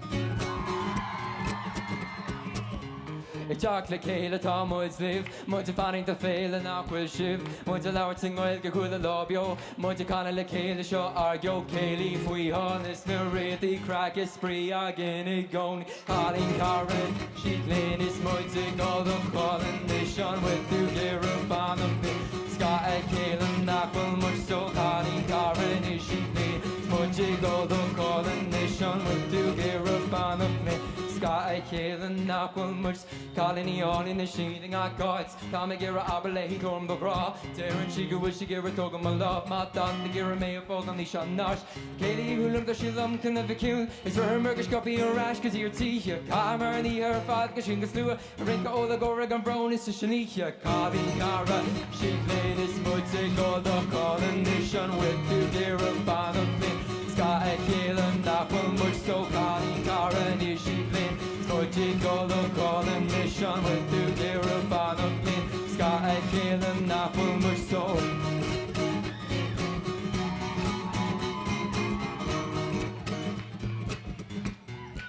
Ag teacht le chéile tá muid libh, muid ag fanacht do féile nach bhfuil sibh, muid ag labhairt i nGaeilge chuile lá beo, muid ag canadh le chéile seo ár gceo céilí faoi sholas na réaltaí craic is spraoi againn i gcónaí cailín cara siad linn is muid ag dul a chodladh anois an bhfuil tú ag iarraidh fanacht linn scáth a chéile nach bhfuil muid so cailín cara anois siad linn is muid ag dul a chodladh anois an bhfuil tú ag iarraidh fanacht linn scáth a chéile nach bhfuil muid Cailíní álainn is siad i ngach áit Táim ag iarraidh abair léi tabhair dom do ghrá Deireann sí go bhfuil sí ag iarraidh tógáil mo lámh Má tá tú ag iarraidh mé a fhágáil ní seo an áit Céilí liom tá sí liom chun a bheith ciúin Is ritheamar go sciobtha ar ais go dtí ár dtithe Chaitheamar an oíche ar fad go sin go slua Ag rince ól ag gáire gan bhrón is is an oíche Cailín cara siad linn is muid ag dul a chodladh anois An bhfuil tú ag iarraidh fanacht linn Scáth a chéile nach bhfuil muid so Cailín cara níl siad linn Is muid ag dul a chodladh anois An bhfuil tú ag iarraidh fanacht linn Scáth a chéile nach bhfuil muid so.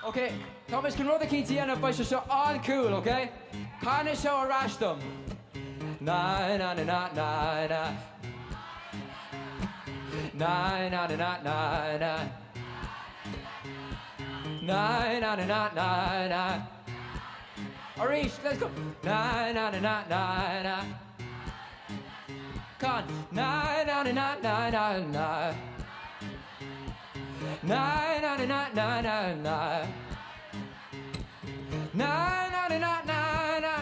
Ok, tá mé chun rud eicínt a dhéanamh, beidh sé seo an-cool, ok? Can é seo ar ais dom. Na na na na na na. Na na na na na na. Na na na na na na. Arís, let's go. Na na na na na na. Can. Na na na na na na na. Na na na na na na na. Na na na na na na.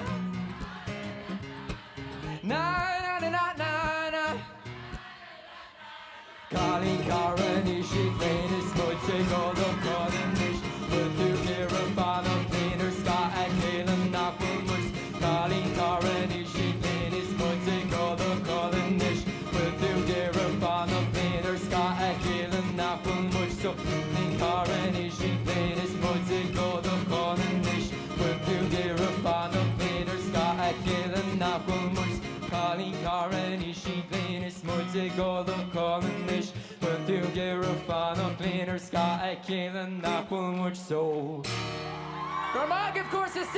Na na na na na na. Cailín cara níl siad linn is muid ag dul a chodladh anois Bhfuil tú ag iarraidh fanacht linn ar scáth a chéile nach bhfuil muid Cailín cara níl siad linn is muid ag dul a chodladh anois Bhfuil tú ag iarraidh fanacht linn ar scáth a chéile nach bhfuil muid so Cailín cara níl siad linn is muid ag dul a chodladh anois Bhfuil tú ag iarraidh fanacht linn ar scáth a chéile nach bhfuil muid Cailín cara níl siad linn is muid ag dul a chodladh anois Bhfuil tú ag iarraidh fanacht linn ar scáth a chéile nach bhfuil muid so Go raibh maith agaibh Cúrsa C!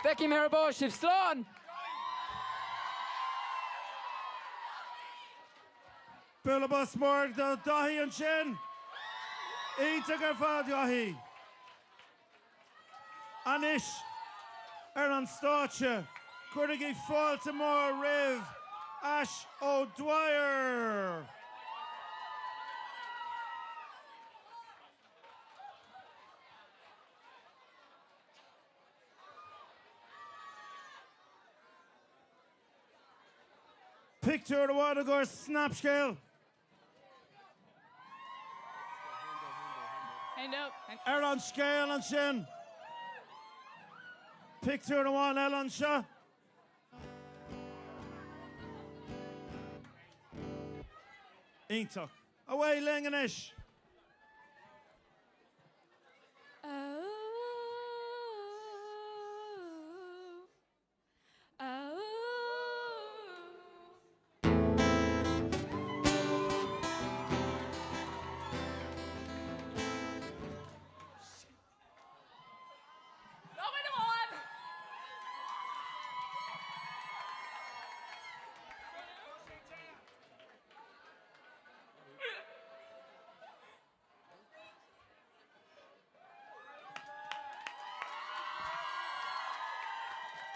Feicfidh mé ar ball sibh, slán! Bualadh bos mór do Dhaithí ansin. Iontach ar fad, Dhaithí. Anois, ar an stáitse, cuirigí fáilte mór roimh Ash O'Dwyer! Pictiúr amháin i gcomhair Snapscéal. Ar an scéal ansin. Pictiúr amháin eile anseo. Iontach. Away linn anois.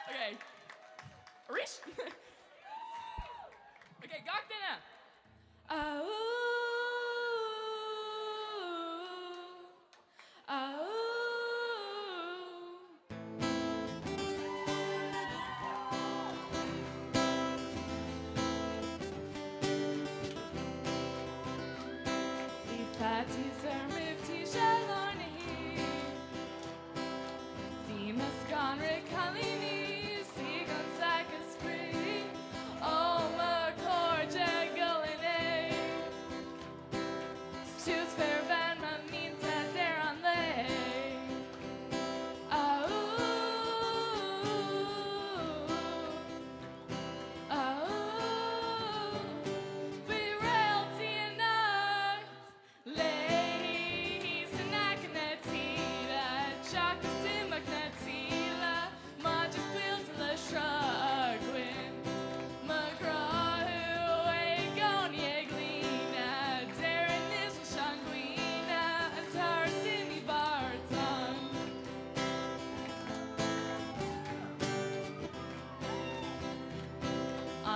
Ok. Arís! Ok, gach duine! Bhí faitíos orm roimh tús lár na hoíche. Bhí mé scanraithe cailíní suí gan saic a spraoi. Ó mo chairde dul in éag.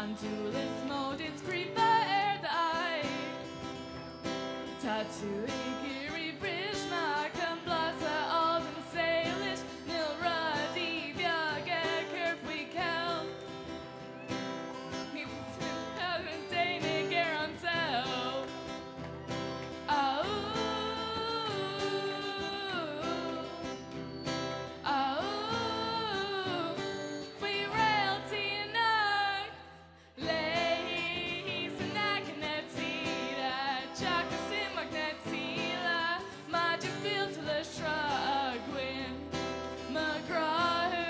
An dúil is mó duit scríofa ar d'aghaidh. Tá tú ag iarraidh bris amach an blas a fháil den saol is níl rudaí beaga ag cur faoi ceilt. Níl tú déanamh ar an saol. Aú. Aú. Faoi réaltaí anocht. Léi san aice na tíre, teach is imeacht na tíle, maide fillte le sruth againn. Mo ghrá thú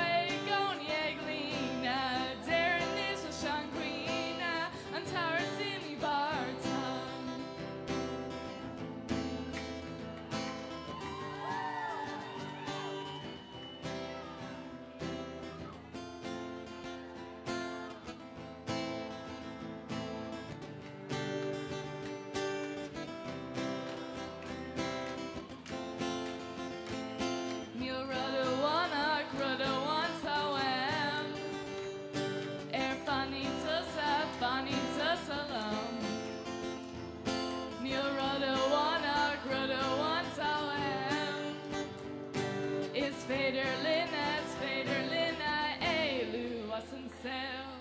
i gcónaí ag líonadh, deir anois leis an gcaoineadh, an t-amhras imí beartán. Níl rud amháin ach rud amháin tá uaim. Ar fanfaidh tusa, fanfaidh tusa liom. Níl rud amháin ach rud amháin tá uaim. Is féidir linn, is féidir linn a éalú as an saol.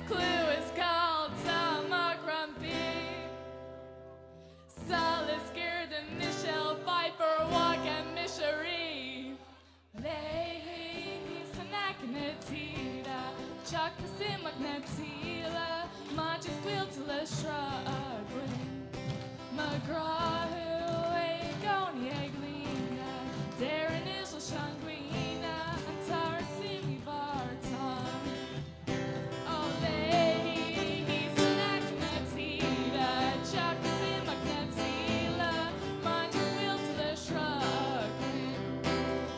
Clú is cáil tá amach roimpi. Solas gur de Michelle Pfeiffer walk and Misery. Léi san aice na tíre, teach is imeacht na tíle, maide scaoilte le sruth againn. Mo ghrá thú i gcónaí ag líonadh, deir anois leis an gcaoineadh, an t-amhras imí beartán. Ó léi san aice na tíre, teach is imeacht na tíle, maide scaoilte le sruth againn.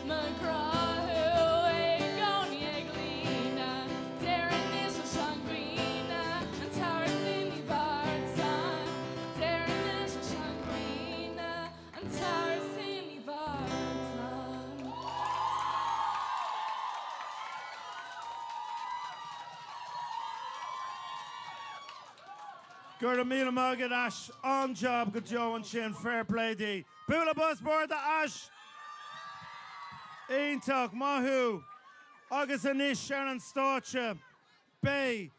Mo ghrá thú i gcónaí ag líonadh, deir anois leis an gcaoineadh, an t-amhras imí beartán. Deir anois leis an gcaoineadh, an t-amhras imí beartán. Go raibh míle maith agat Ash, an-job go deo ansin, fair play di. Bualadh bos mór do Ash! Iontach, maith thú. Agus anois ar an stáitse, beidh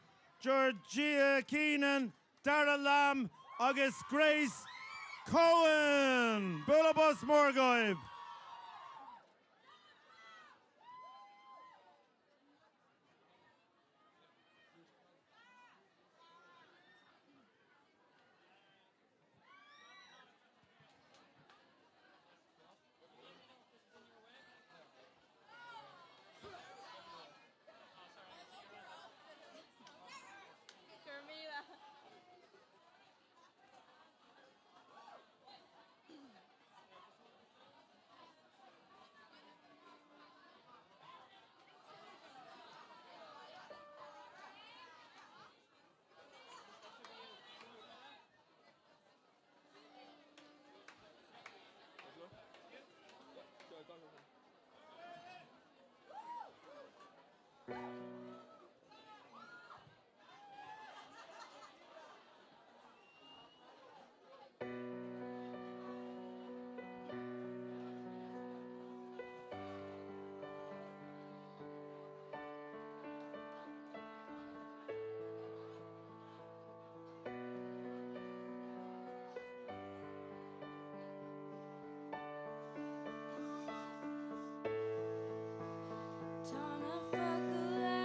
Georgia Keenan, Dara Lamb agus Grace Coen! Bualadh bos mór dóibh! Tá na focail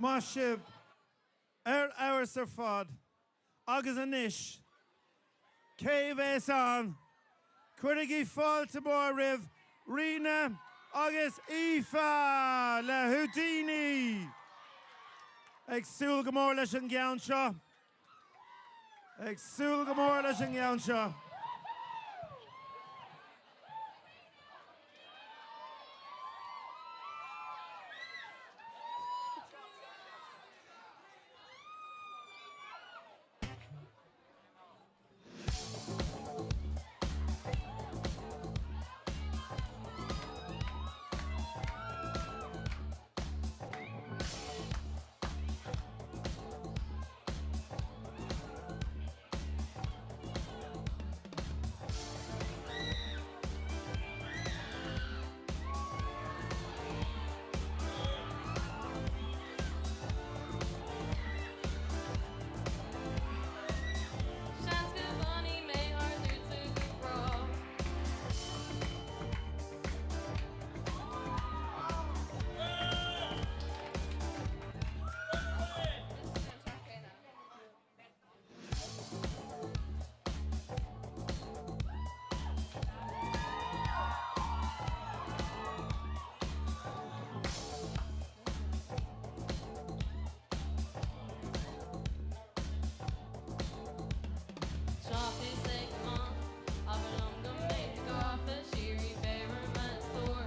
Maith sibh. Ar fheabhas ar fad. Agus anois, cé a bheas ann? Cuirigí fáilte mhór roimh Ríona agus Aoife le Houdini! Ag súil go mór leis an gceann seo. Ag súil go mór leis an gceann seo. Seans go bhfanfaidh mé thar duitse go brách. Teacht is ag an am, abair liom go mbeidh tú gafa síoraí beir orm a stór.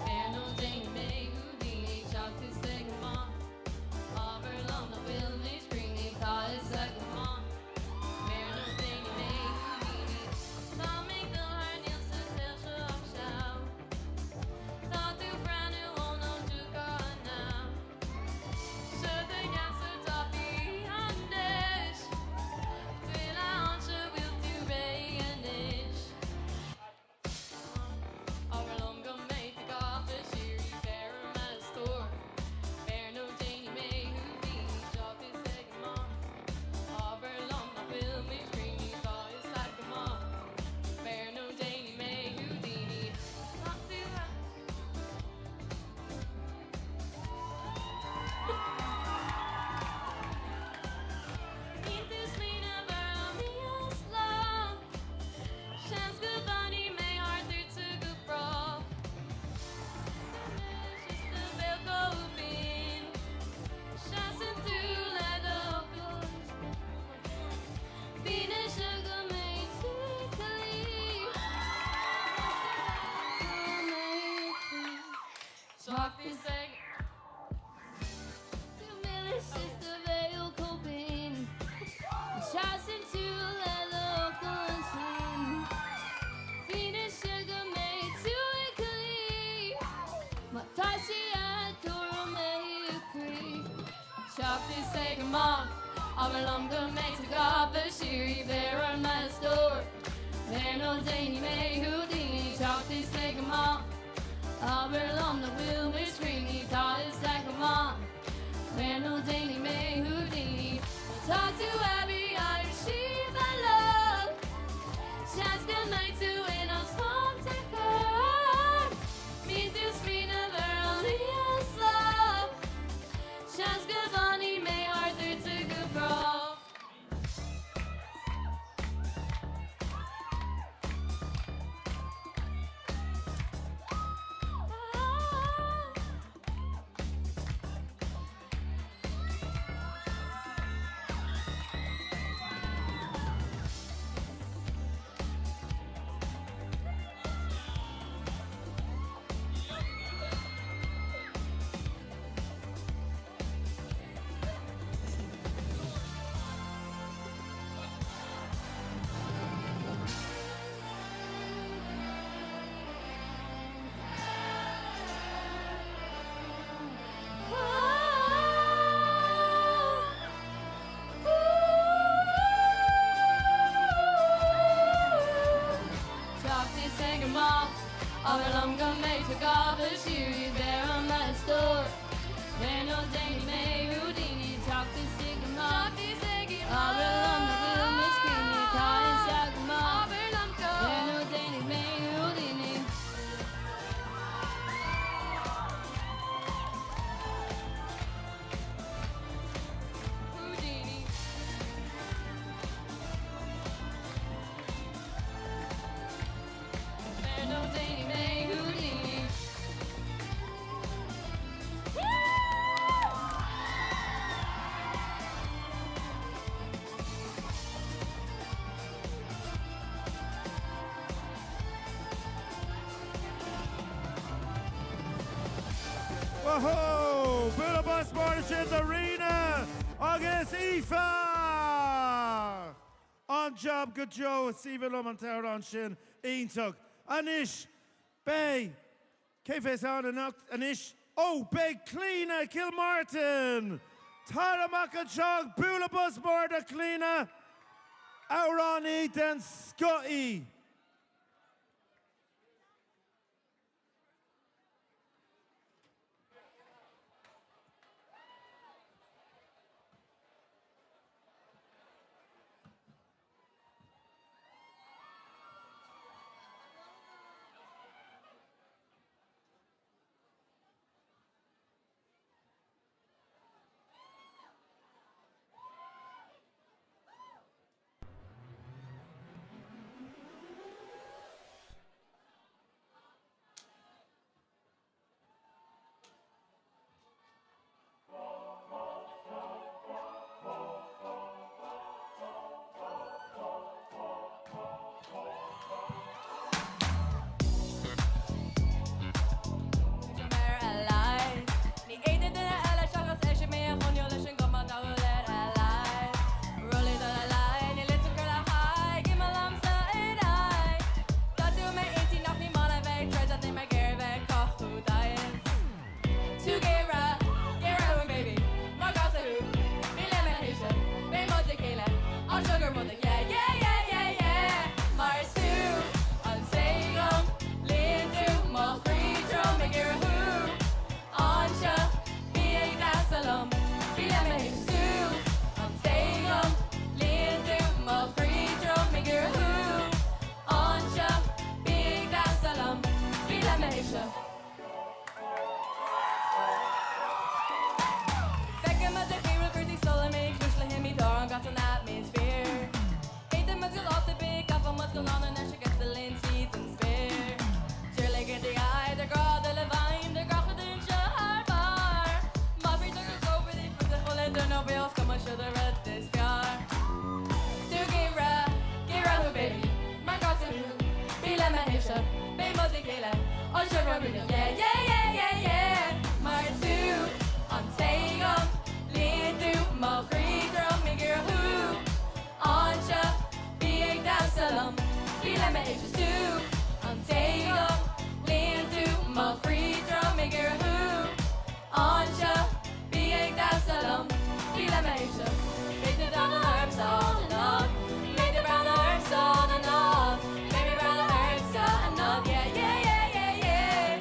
Beir nó déanfaidh mé Houdini, teacht is ag an am, abair liom nach bhfuil níos cruinne, tá fhios agam maith. Beir nó déanfaidh mé Houdini. Tá mé ag dul thar níl sa saol seo ach seal. Tá tú ag breathnú ón am dúchá anall. Seo do gheasa tapaidh anois. Tuile anseo bhfuil tú réidh anois. Abair liom go mbeidh tú gafa síoraí beir orm a stór. Beir nó déanfaidh mé Houdini, teacht is ag an am. Abair liom nach bhfuil mé cruinne, tá fhios agam maith. Beir nó déanfaidh mé Houdini. Tá tú a. Níl tú smaoineamh ar an íoslach. Seans go bhfanfaidh mé thar duitse go brách. Anois is do bhéal chomh binn. Seasann tú le do fhocal. Fianaise go mbeidh tú ag cloí. Teacht is ag. Tú milis is do bhéal chomh binn. Seasann tú le do fhocal ansin. Fianaise go mbeidh tú ag cloí. Má tá sí a'd tabhair dom é a chroí. Teacht is ag amach, abair liom go mbeidh tú gafa síoraí beir orm a stór. Beir nó déanfaidh mé Houdini, teacht is ag amach. Abair liom nach bhfuil mé cruinne, tá fhios agam maith. Beir nó déanfaidh mé Houdini. Tá tú aibí Irish my love. Seans go mbeidh tú in ann smacht a chur. Bíonn tú smaoineamh ar an íoslach. Seans go bhfanfaidh mé thar duitse go brách. Teacht is ag amach, abair liom go mbeidh tú gafa síoraí beir orm a stór. Beir nó déanfaidh mé Houdini, teacht is ag amach, abair liom nach bhfuil mé cruinne, tá fhios agam maith. Beir nó déanfaidh mé Houdini. Woohoo! Bualadh bos mór ansin do Ríona agus Aoife! An-jab go deo, is aoibhinn liom an t-amhrán sin, iontach. Anois, beidh, cé bheas ann anocht anois? Ó, beidh Clíona Kilmartin! Tar amach anseo, bualadh bos mór do Clíona! Amhránaí den scoth í! Ní fhéadann duine eile seachas eisean mé a choinneáil leis an gcuma dá bhfuil air a laghad. Rollaí dul a laghad, níl fhios cur le haghaidh, imigh liomsa in aghaidh. Tá tú i m'intinn nach ní maith le bheith ag troid ach níl mé ag iarraidh bheith ag cothú deighilt. Tú géire, géire uaim baby, mar gasa thú, bí le mo thaobhsa, beidh muid le chéile, an sugar mother yeah yeah yeah yeah yeah. Mar is tú an té dhom, líon tú mo chroí trom ag iarraidh thú. Anseo, bí ag damhsa liom, bí le mo thaobh is tú an té dhom, líon tú mo chroí trom ag iarraidh thú. Anseo, bí ag damhsa liom, bí le mo thaobhsa. Feicim i do chaora cúrsaí sula mbeidh cúis le himní dár an gcat san atmaisféar. Féadfaidh muid go áit ar bith, caithfidh muid go lán anois agus sa linn tríd an spéir. Deir le go dtí aghaidh do ghrá dul i bhfeidhm do gach rud anseo thar barr. Má bhí do go gcomhbhrí fud a chuile duine beo is cuma seo do rud is fearr. Tú géire, géire thú baby, mar gasa thú, bí le mo thaobhsa, beidh muid le chéile, anseo go minic yeah yeah yeah yeah yeah. Mar tú an té dhom, líon tú mo chroí trom ag iarraidh thú. Anseo, bí ag damhsa liom, bí le mo thaobhsa is tú an té dhom, líon tú mo chroí trom ag iarraidh thú. Anseo, bí ag damhsa liom, bí le mo thaobhsa. Beidh tú breathnú ormsa anocht, beidh tú breathnú ormsa anocht, beidh mé breathnú ortsa anocht, yeah yeah yeah yeah yeah.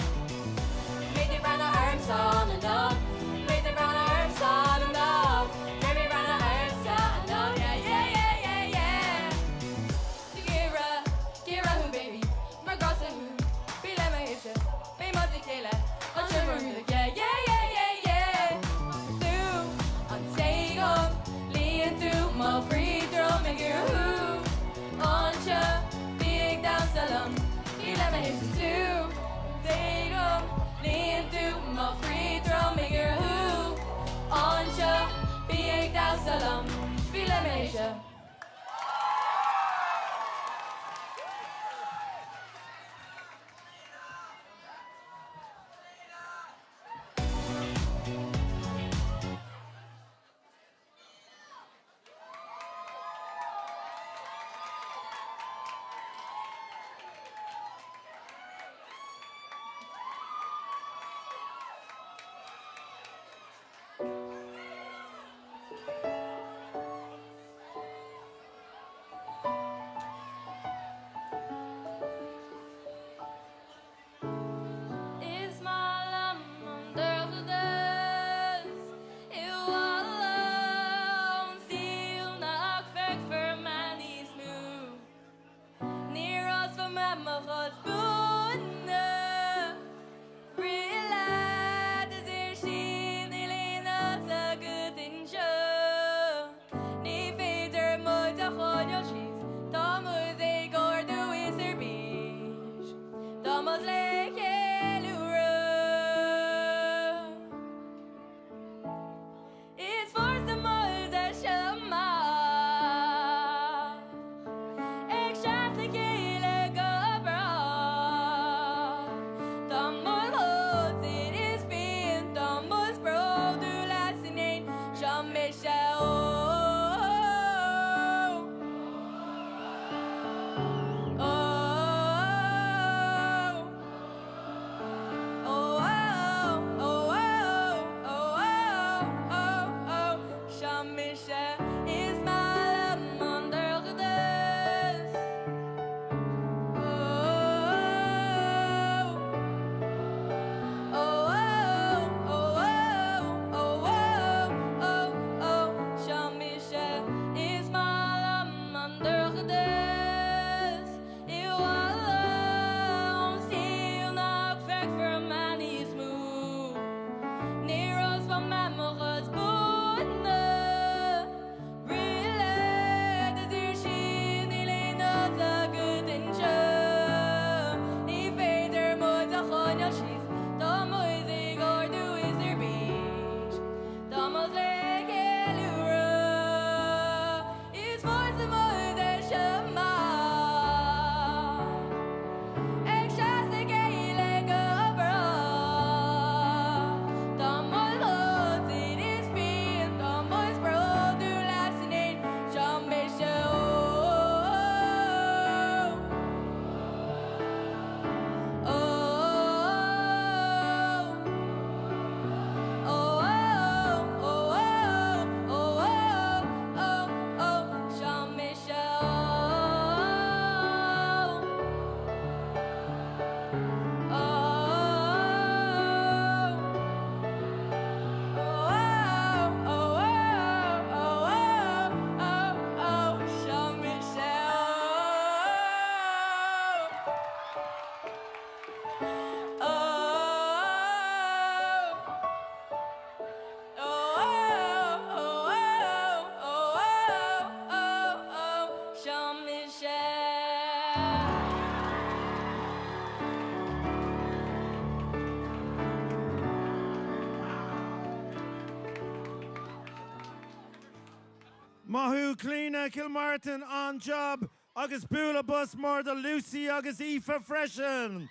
Maith thú Clíona Kilmartin, an-jab agus bualadh bos mór do Lucy agus Aoife freisin!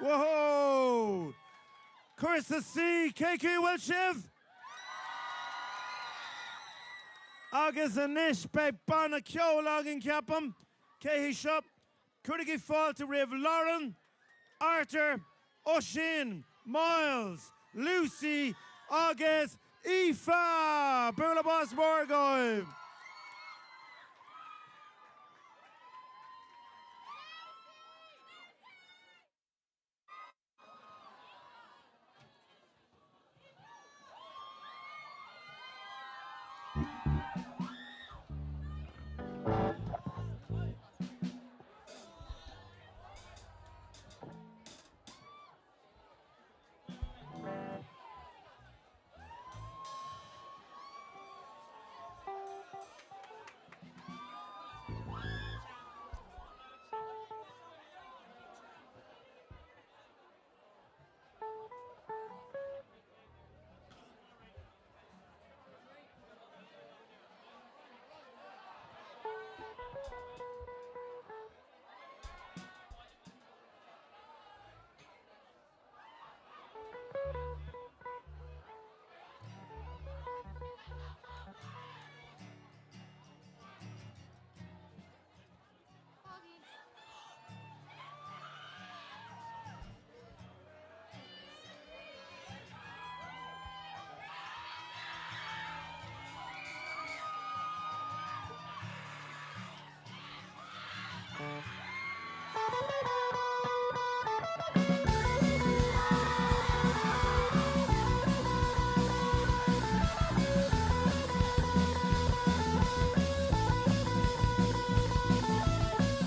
Woohoo! Cúrsa C, cén chaoi a bhfuil sibh? Agus anois beidh banna ceoil againn ceapaim. Cé hé seo? Cuirigí fáilte roimh Lauren, Arthur, Oisín, Myles, Lucy agus Aoife! Bualadh bos mór dóibh!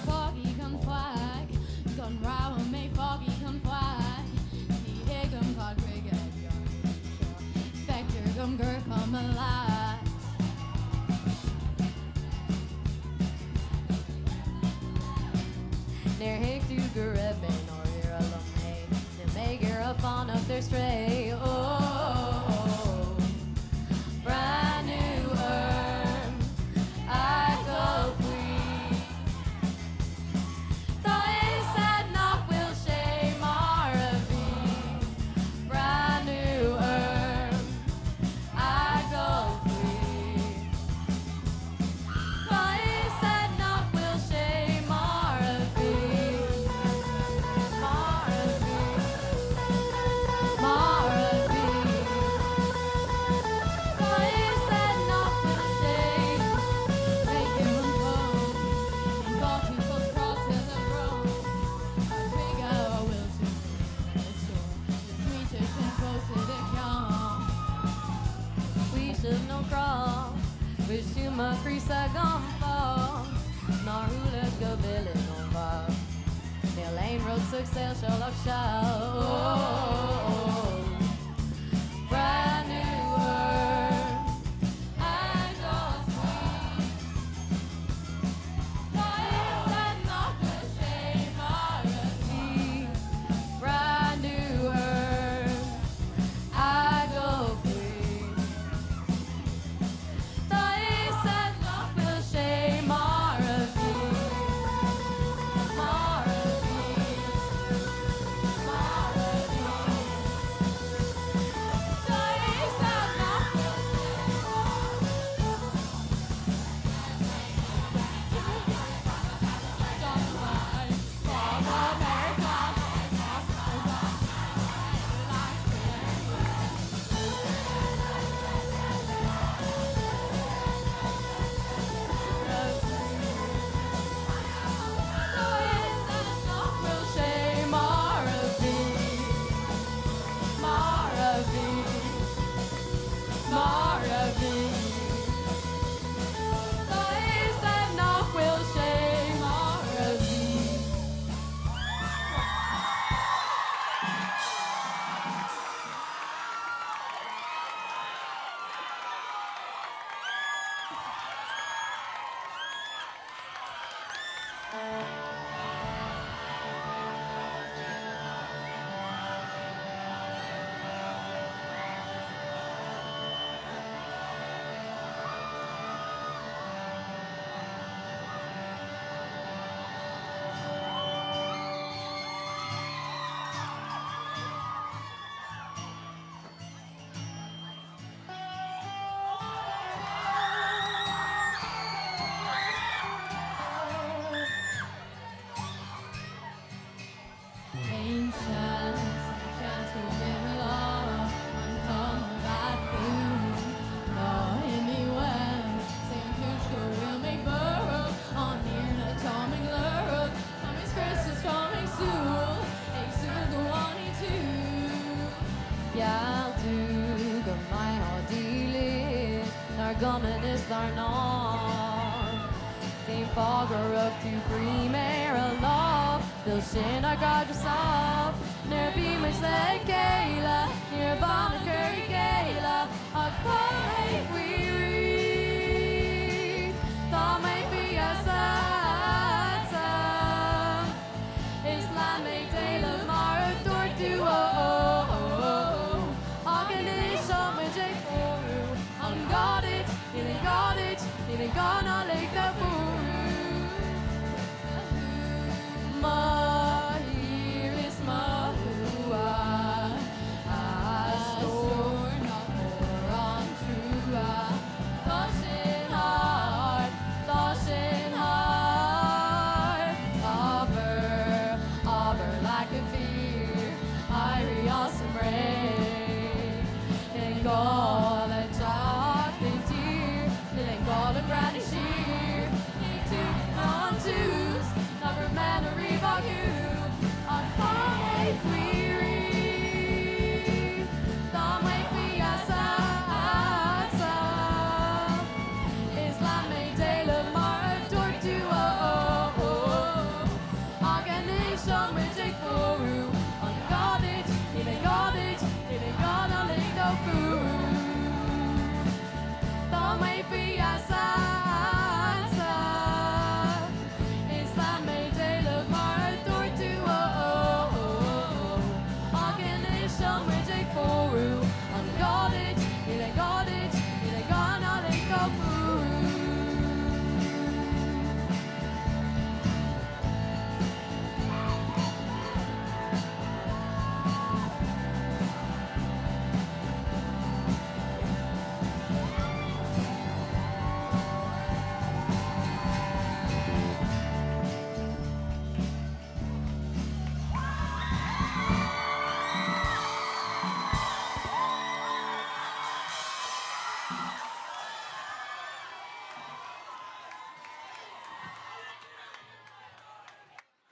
Fágaigí gan faic, gan rogha mé fágaigí gan faic. Ní thuigim cad chuige a ndearna tú seo. Feictear dom gur cuma leat. Níor thuig tú go raibh mé ndáiríre liom féin. Níl mé ag iarraidh fanacht ar strae. Ó, breathnú orm, eagal faoi. Tá a fhios agat nach bhfuil sé mar a bhí. Breathnú orm, eagal faoi. Tá a fhios agat nach bhfuil sé mar a bhí. Mar a bhí. Mar a bhí. Tá a fhios agat nach bhfuil sé. Feicim an fón. Tá tú fós cráite le brón. Cad chuige a bhfuil tú a stór? Na smaointe sin fós i do cheann. Faoiseamh nó crá, bhris tú mo chroí-sa gan fáth. Nár chuala go bhfilleann ón bhá. Níl aon rud sa saol seo ach seal. Breathnú orm, eagal faoi. Tá a fhios agat nach bhfuil sé mar a bhí. Breathnú orm, eagal faoi. Tá a fhios agat nach bhfuil sé mar a bhí. Mar a bhí. Mar a bhí. agam anois dar ndóigh. Cén fáth gur rug tú greim ar a lámh? Mhill sin ár gcaidreamh sámh. Nuair a bhí muid le chéile, ní raibh ann ach cur i gcéile. Ach tá mé faoi rí. Tá mé faoi gheasa agatsa. Is lean mé d'éileamh mar a dúirt tú, ó ó ó ó. Ach anois tá muid ag fuarú. An gá duit? Níl aon ghá duit, níl aon ghá ná lig dó fuarú. Mo thír is mo thuath, a stór nach mór an trua. Tá sin thart, tá sin thart. Abair, abair leat go fíor, éirí as an mbréig. Níl aon ghá le teacht i dtír, níl aon ghá le breathnú siar. Ní tú ná an tús, nach raibh mé ná riamh ach thú. Ach tá mé faoi rí, tá mé faoi gheasa agatsa. Is lean mé d'éileamh mar a dúirt tú, ó ó ó. Ach anois tá muid ag fuarú. An gá duit? Níl aon ghá duit, níl aon ghá ná lig dó fuarú. Tá mé faoi gheasa agatsa. Is lean mé d'éileamh mar a dúirt tú, ó ó ó. Ach anois tá muid ag fuarú. An gá duit? Níl aon ghá duit, níl aon ghá ná lig dó fuarú.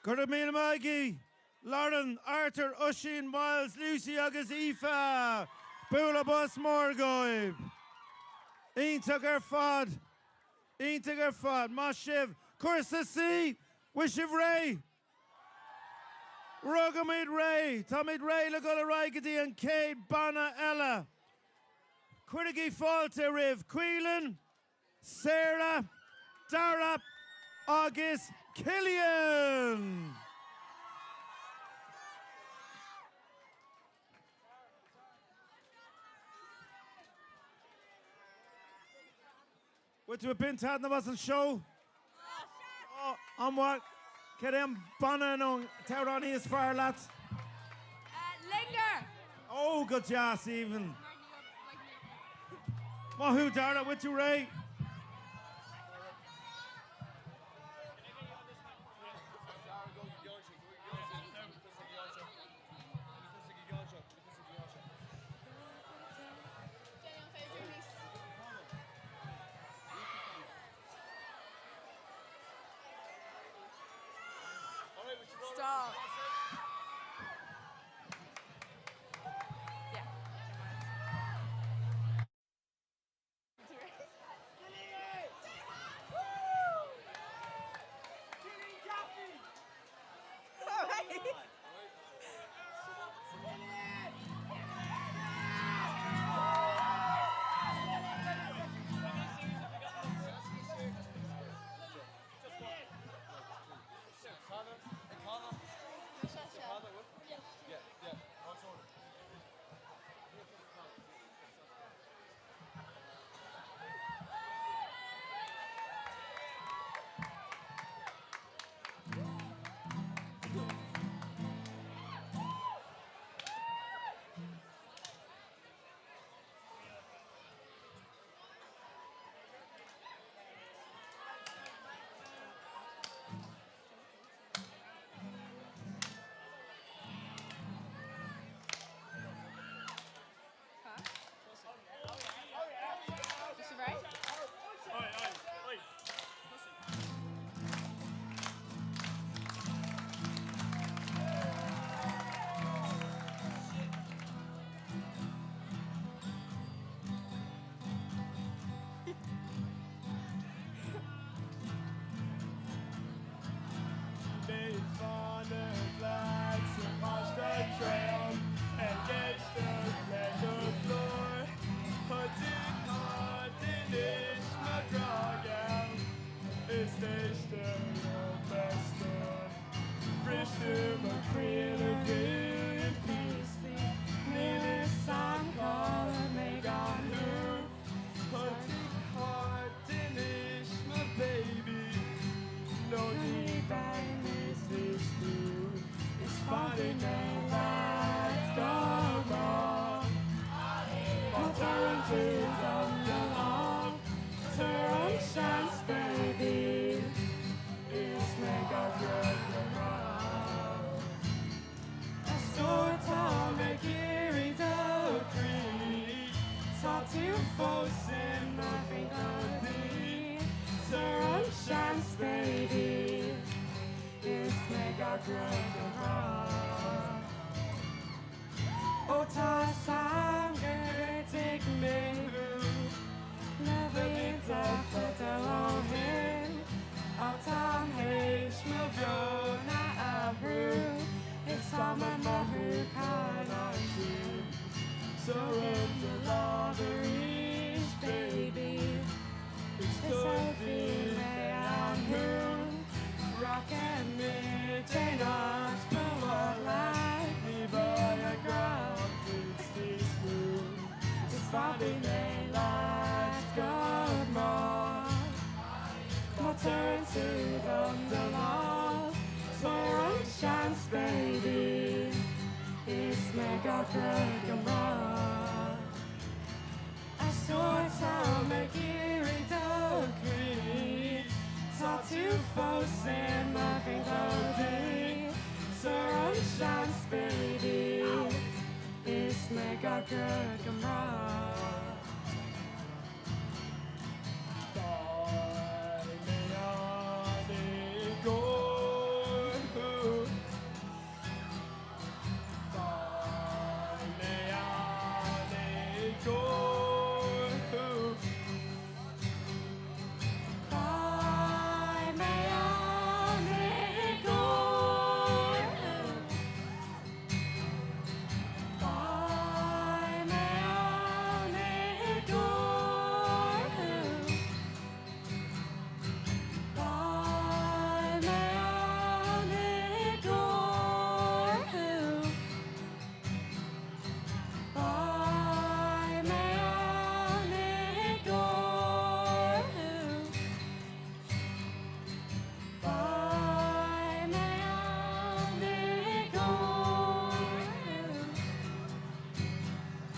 Go raibh míle maith agaibh, Lauren, Arthur, Oisín, Myles, Lucy agus Aoife! Bualadh bos mór dhóibh! Iontach ar fad! Iontach ar fad! Maith sibh! Cúrsa C, bhfuil sibh réidh? Rugfaimid réidh! Táimid réidh le dul ar aghaidh go dtí an chéad banna eile. Cuirigí fáilte roimh Caoileann, Sarah, Dara agus Cillian! Bhfuil tú ag baint taitneamh as an seó? An-mhaith. Cad é an banna nó an t-amhránaí is fearr leat? Linger! Ó, go deas, aoibhinn. Maith thú, Dara, bhfuil tú réidh? Stop. Yeah. tugann tú dom do lámh Tabhair an seans baby Is mé gach rud go breá A stór táim ag iarraidh do chroí Tá tú fós i mo bhrionglóidí Tabhair an seans baby Is mé gach rud go breá Ó tá a fhios a'm gur thuig mé thú Na blianta fada ó shin Ach táim théis mo mheon a athrú Is tá mo mhothúcháin ansin Tabhair do lámh arís baby Is tógfaidh mé ann thú Rachaimid aon áit ba mhaith leat Ní bheidh an grá duit níos mó Is fanfaidh mé leat go brách Má tugann tú dom do lámh Tabhair an seans baby Is mé gach rud go breá A stór táim ag iarraidh do chroí Tá tú fós i mo bhrionglóidí Tabhair an seans baby Is mé gach rud go breá. Beidh mé ann i gcomhair thú. Beidh mé ann i gcomhair thú. Beidh mé ann i gcomhair thú. Beidh mé ann i gcomhair thú. Beidh mé ann i gcomhair thú. Beidh mé ann i gcomhair thú. Beidh mé ann i gcomhair thú.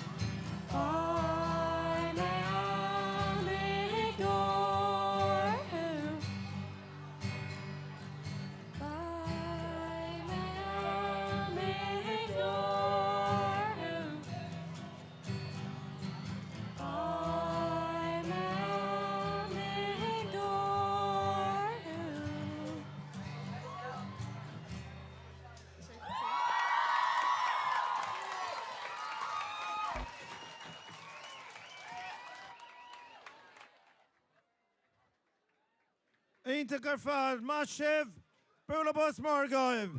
Beidh mé ann i gcomhair thú. Beidh mé ann i gcomhair thú. Beidh mé ann i gcomhair thú. Iontach ar fad, maith sibh! Bualadh bos mór daoibh!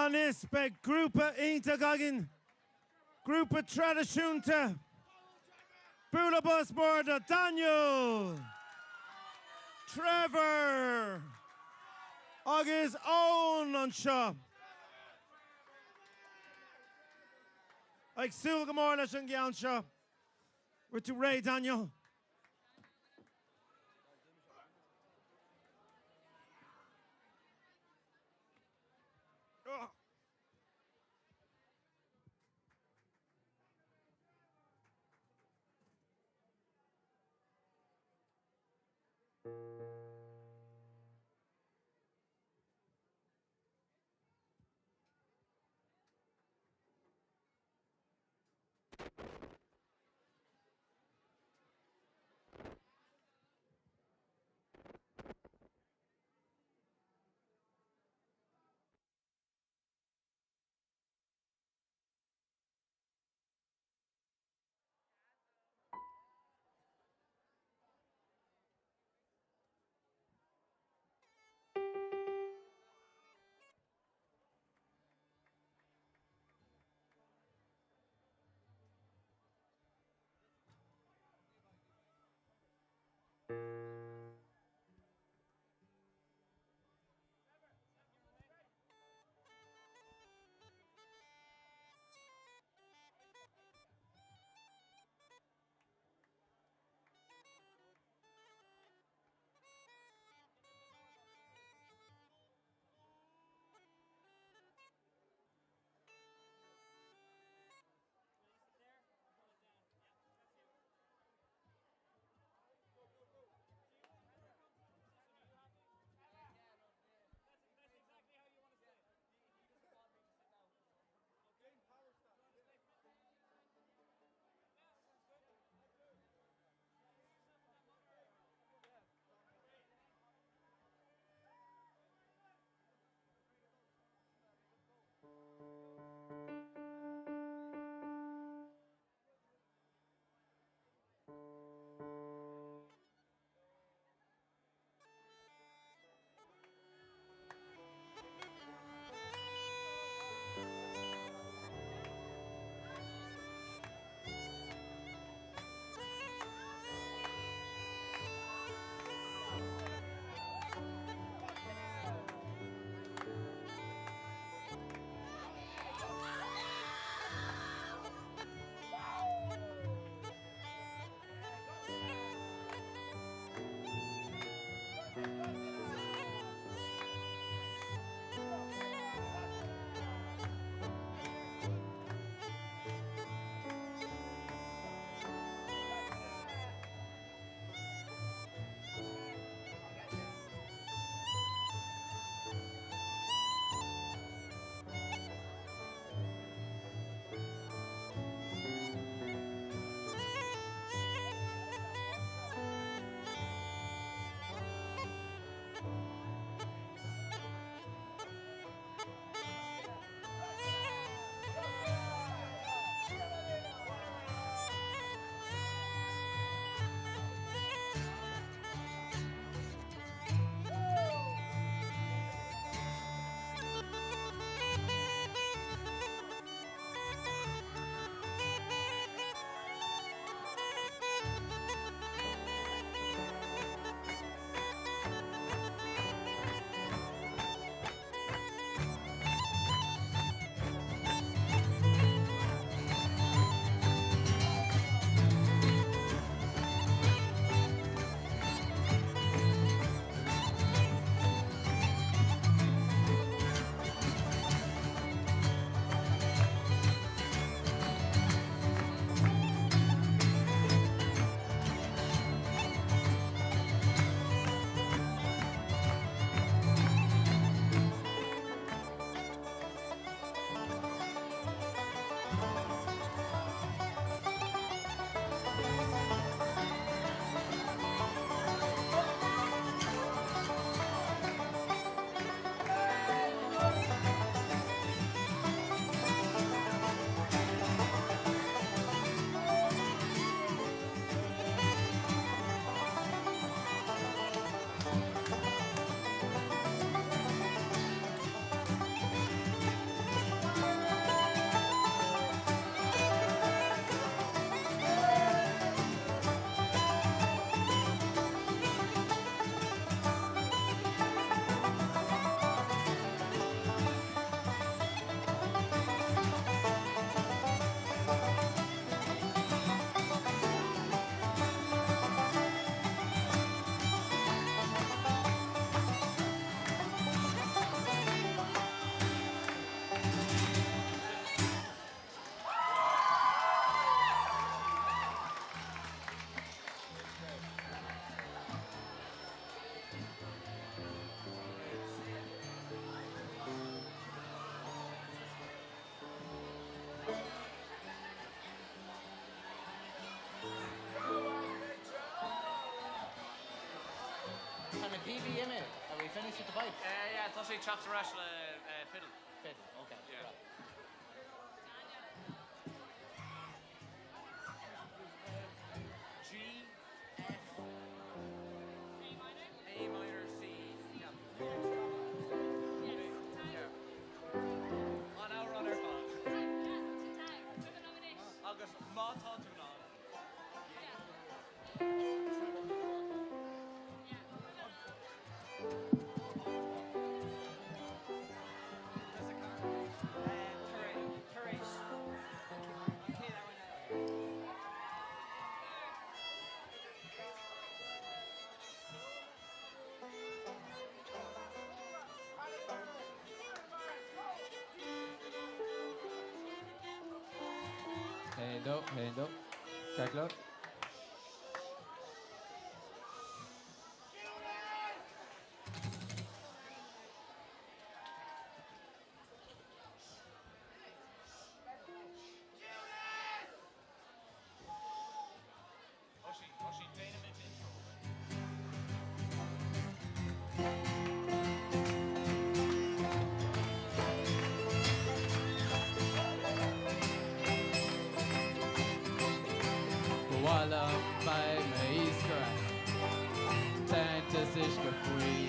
Anois beidh grúpa iontach againn, grúpa traidisiúnta. Bualadh bos mór do Daniel, Trevor agus Eoin anseo. Ag súil go mór leis an gceann seo. Bhfuil tú réidh, Daniel? Tá na píobaí imithe. Are we finished with the pipes? Yeah, tá sé ag teacht ar ais le fiddle. Fiddle, okay. Yeah. Right. G, F, A minor, C, yeah. Yeah. An amhrán ar fad. Agus má tá tú in ann. Tar éis an chéad amhrán eile. Haon dó, haon dó. Ceart go leor. Oisín, Oisín, déanaimid intro. Ba mhaith liom bheith i m'iascaire, teannta is uisce faoi.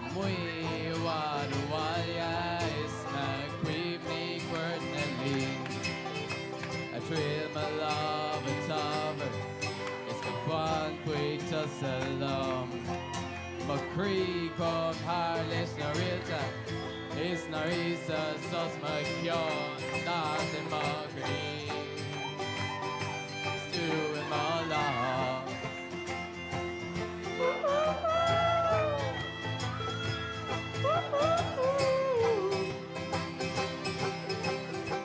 Amuigh i bhfad ó bhaile is na cuimhní cuairt na luí. A triail mo lámh a tabhairt is go bhfanfaí tusa liom. Mo chroí chomh thar leis na réalta is na ríosa sos mo cheann ná i mo chroí. Is tú i mo lámh.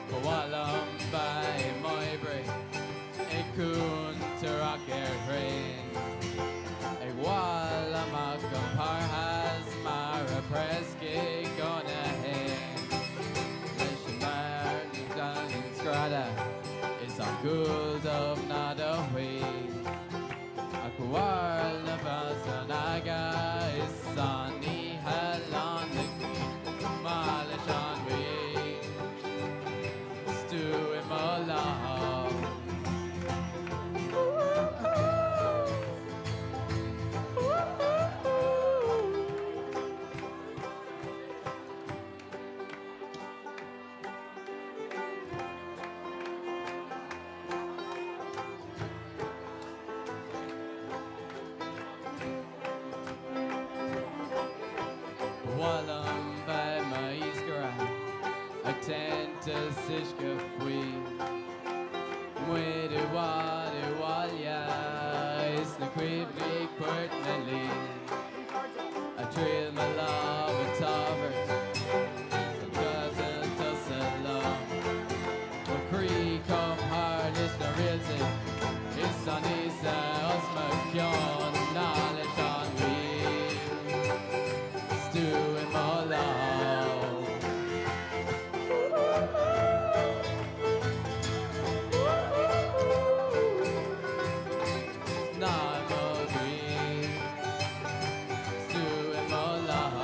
Ba mhaith liom bheith i m'oibrí ag cúntarach ar thraein. Ag bhail amach an Parthas mar a prescaigh gona haon. Leis an mbeár na an scrada is an gcúl dubh ná do shuí. Ach bhfuil na bas an aga is an oíche lán de ghaoth maith leis an ngaoth. Is tú i mo lámh. Ba mhaith liom bheith i m'iascaire ag teannta is uisce faoi. Muid i bhfad ó bhaile is na cuimhní cuairt na luí. A triail mo lámh a tabhairt is an tusa tusa liom. Mo chroí chomh hard leis na réaltaí is an oíche os mo chionn ná leis an ngaoth. Is tú i mo lámh. Ná i mo chroí. Is tú i mo lámh.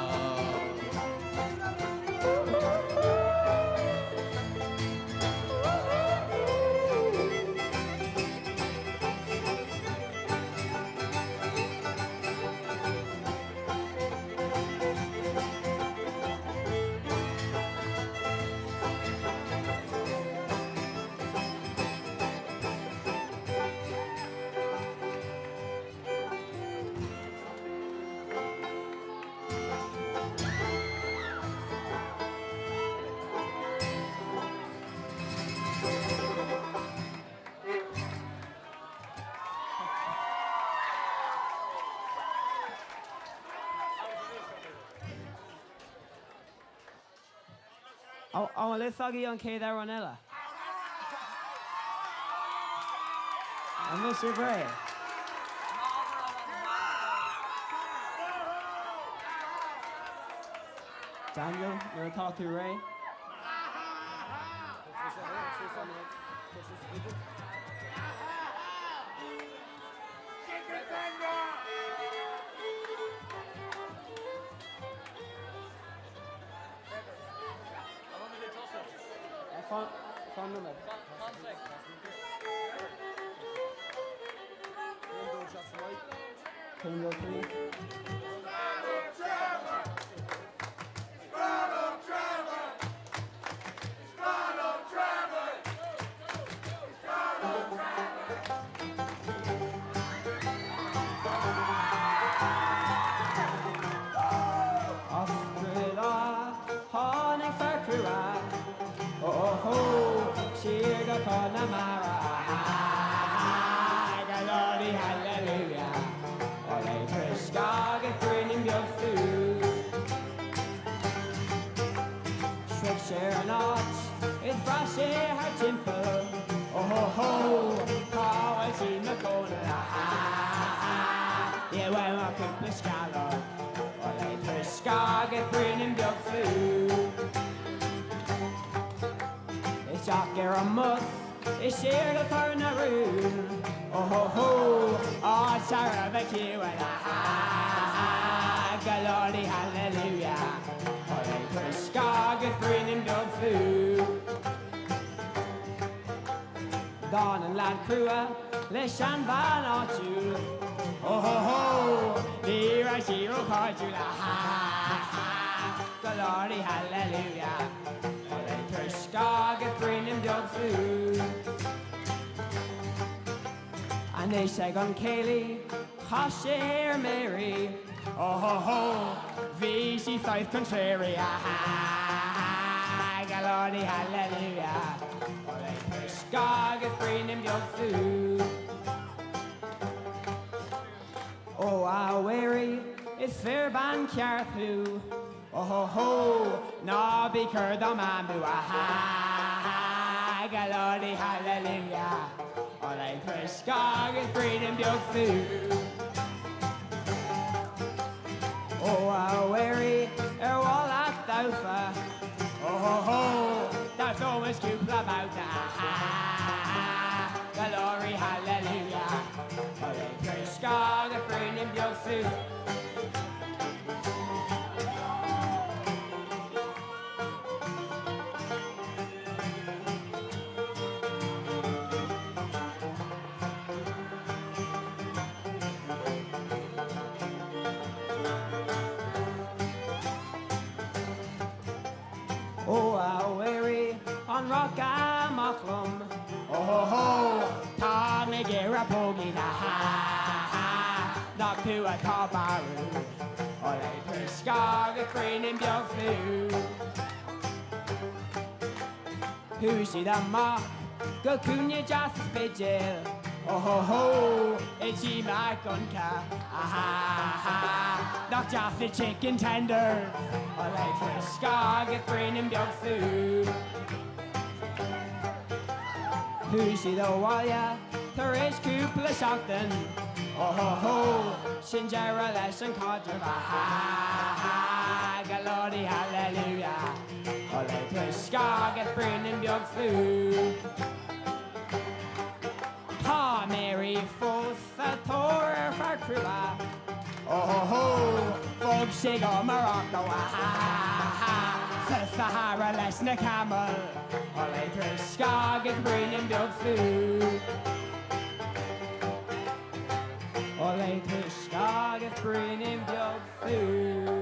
An bhfuil fhios agaibh an chéad amhrán eile? An bhfuil sibh réidh? Daniel, nuair atá tú réidh? Oscair lá tháinig fear crua, ó hó, siar go Conamara, Glory hallelujah, Ó le tuisce agus braoinín beag fút. Shroich sé an áit is bhraith sé thar timpeall, ó hó hó, cá bhfuil sí mo chónaí, ha ha ha, níl uaim ach cúpla sceallóg, ó le tuisce agus braoinín beag fút. Isteach ar an mbus is siar go Cor na Rún, ó hó hó, áit a raibh a ciúin, ha ha ha, Glory hallelujah, ó le tuisce agus braoinín beag fút. D'fhan an leaid crua le seanbhean áitiúil, ó hó hó, ní raibh sí róchairdiúil, ha ha ha, Glory hallelujah, ó le tuisce agus braoinín beag fút. Anois ag an céilí chas sé ar Mary, ó hó hó, bhí sí saghas contrary, ha ha ha, Glory hallelujah, ó le tuisce agus braoinín beag fút. Ó a Mhary, is fíor bean ceart thú, ó hó hó, ná bí ag cur dom am amú, ha ha ha, Glory hallelujah, ó le tuisce agus braoinín beag fút. Ó a Mhary, ar mhaith leat damhsa, ó hó hó, damhsóimis cúpla babhta, ha ha ha, Glory hallelujah, ó le tuisce agus braoinín beag fút. Ó a Mhary, an rachfá amach liom, ó hó hó, tá mé ag iarraidh póigín, ha ha ha, nach tú atá barrúil, ó le tuisce agus braoinín beag fút. Chuaigh siad amach go cúinne deas sa Spidéal, ó hó hó, i dTigh Mhic Dhonncha, ha ha ha, nach deas na chicken tenders, ó le tuisce agus braoinín beag fút. Chuaigh siad abhaile tar éis cúpla seachtain, ó hó hó, sin deireadh leis an caidreamh, ha ha ha, Glory hallelujah, ó le tuisce agus braoinín beag fút. Tá Mary fós sa tóir ar fear crua, ó hó hó, bhog sé go Morocco, ha ha ha, sa Sahara leis na camaill, ó le tuisce agus braoinín beag fút. Ó le tuisce agus braoinín beag fút.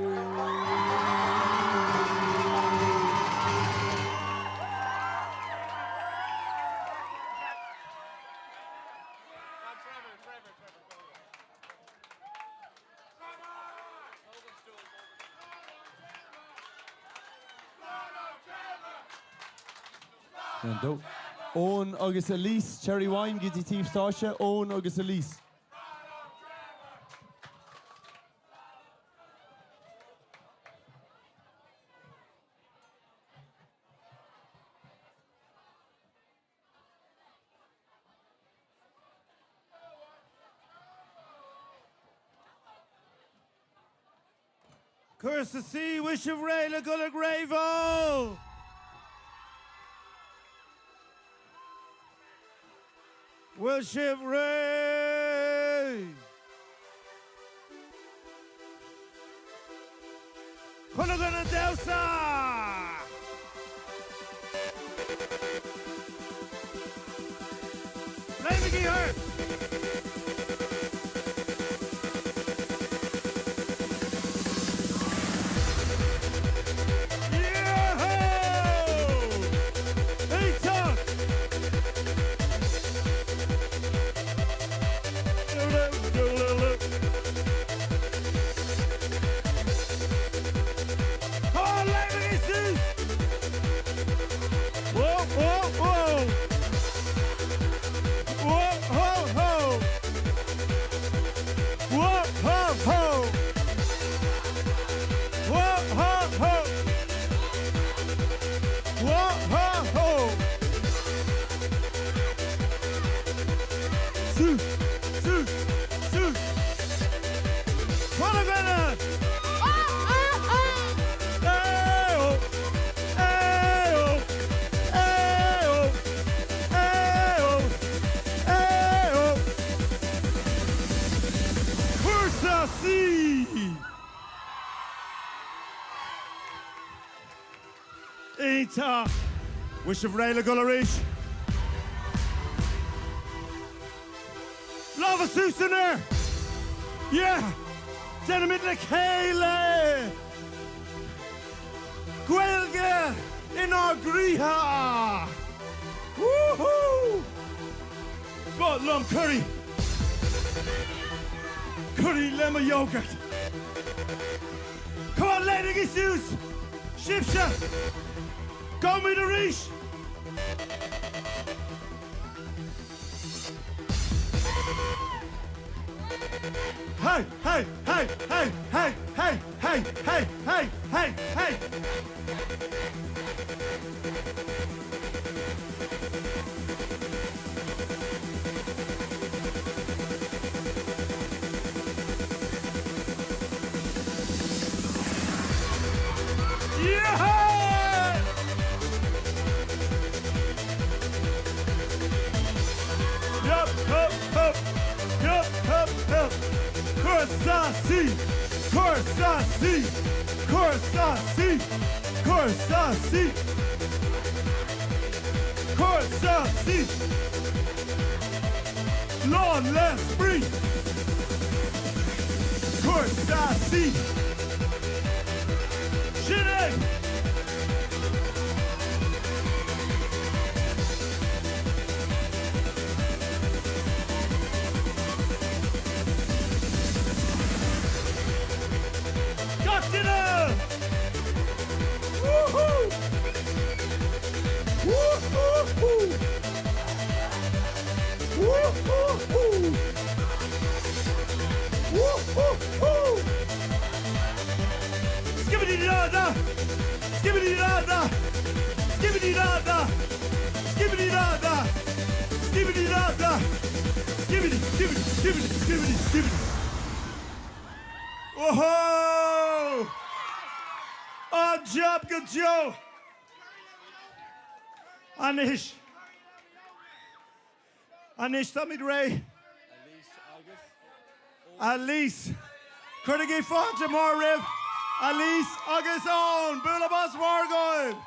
Eoin agus Elise, Cherry Wine go dtí taobh stáitse, Eoin agus Elise. Cúrsa C, Bhfuil sibh réidh le dul ag ráiveáil? Bhfuil sibh réidh? Chun a dhul ag damhsa! Leanaigí thart! Suas! Suas! Suas! Come on, Glenna! Hey-oh! Hey-oh! Hey-oh! Hey-oh! Hey-oh! Cúrsa C! Iontach! Bhfuil sibh réidh le dul arís? Lámha suas san aer! Yeah! Déanaimid le chéile! Gaeilge inár gcroíthe! Woohoo! Ba mhaith liom curaí! Curaí le mo yogurt! Come on, léimigí suas! Sibhse! Gabhaimid arís! Hey! Hey! Hey! Hey! Hey! Hey! Hey! Hey! Hey! Hey! Hey! Yeah! Yup, hup, hup. Yup, hup, hup. Cúrsa C! Cúrsa C! Cúrsa C! Cúrsa C! Cúrsa C! Lán le spraoi! Cúrsa C! Sin é! Gach duine! Woohoo! Woohoo! Woohoo! Woohoo! Skibidi da da! Skibidi da da! Skibidi da da! Skibidi da da! Skibidi da da! Skibidi, skibidi, skibidi, skibidi, skibidi! Woohoo! An-jab go deo! Anois. Anois táimid réidh. Elise. Cuirigí fáilte mhór roimh Elise agus Eoin. Bualadh bos mór dóibh!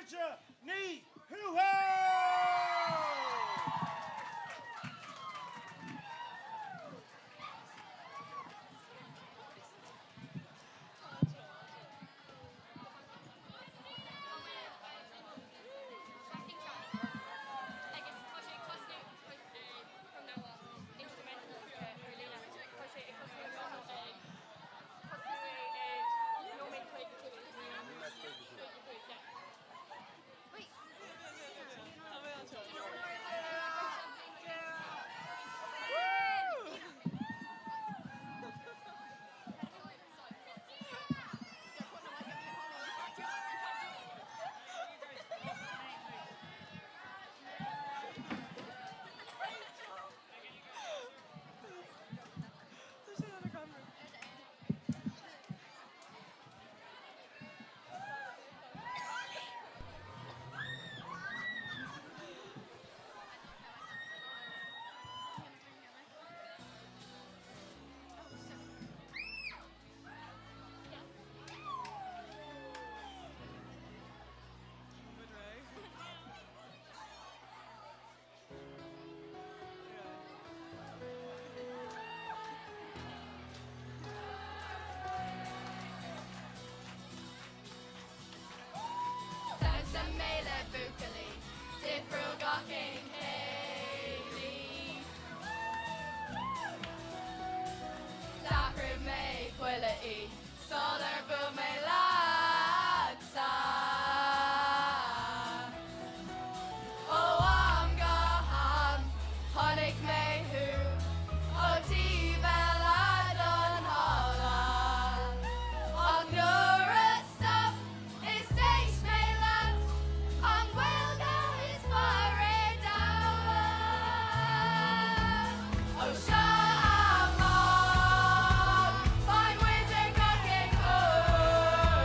Sorcha Ní Thuathail! Damhsa mé le buachaillí, difriúil gach aon chéilí. D'athraigh mé chuile oíche sular bhuail mé leatsa. Ó am go ham chonaic mé thú ó taobh eile den halla. Ach nuair a stop is d'éist mé leat, an Ghaeilge is fearr ar domhan. Ó seo amach, beidh muid ag gach aon chor.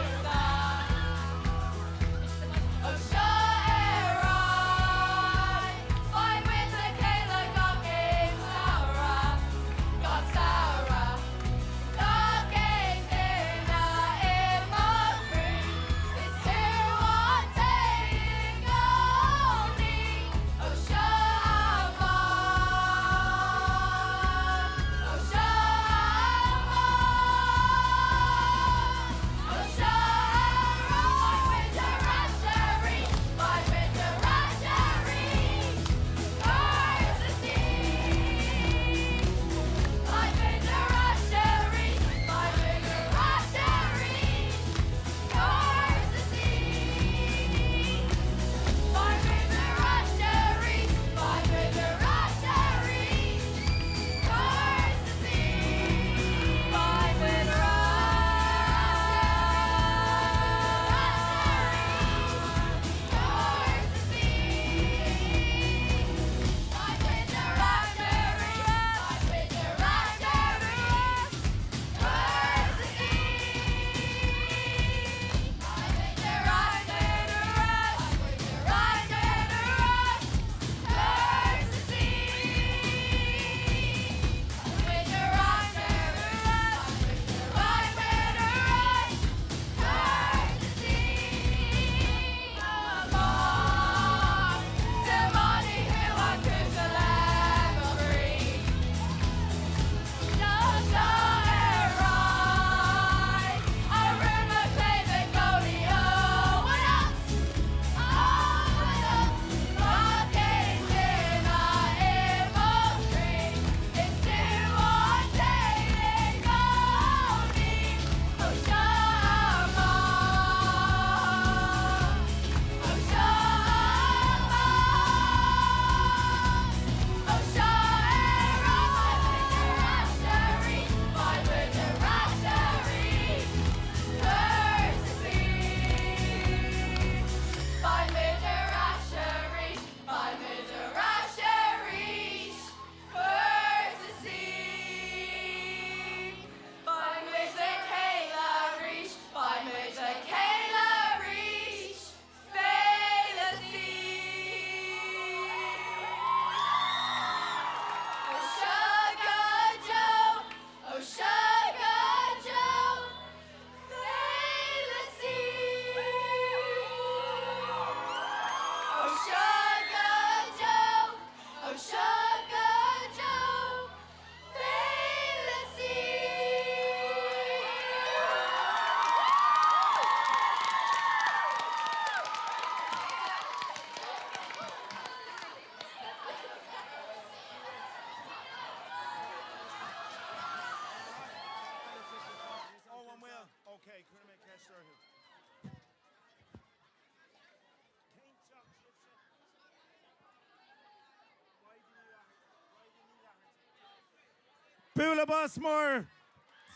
Bualadh bos mór!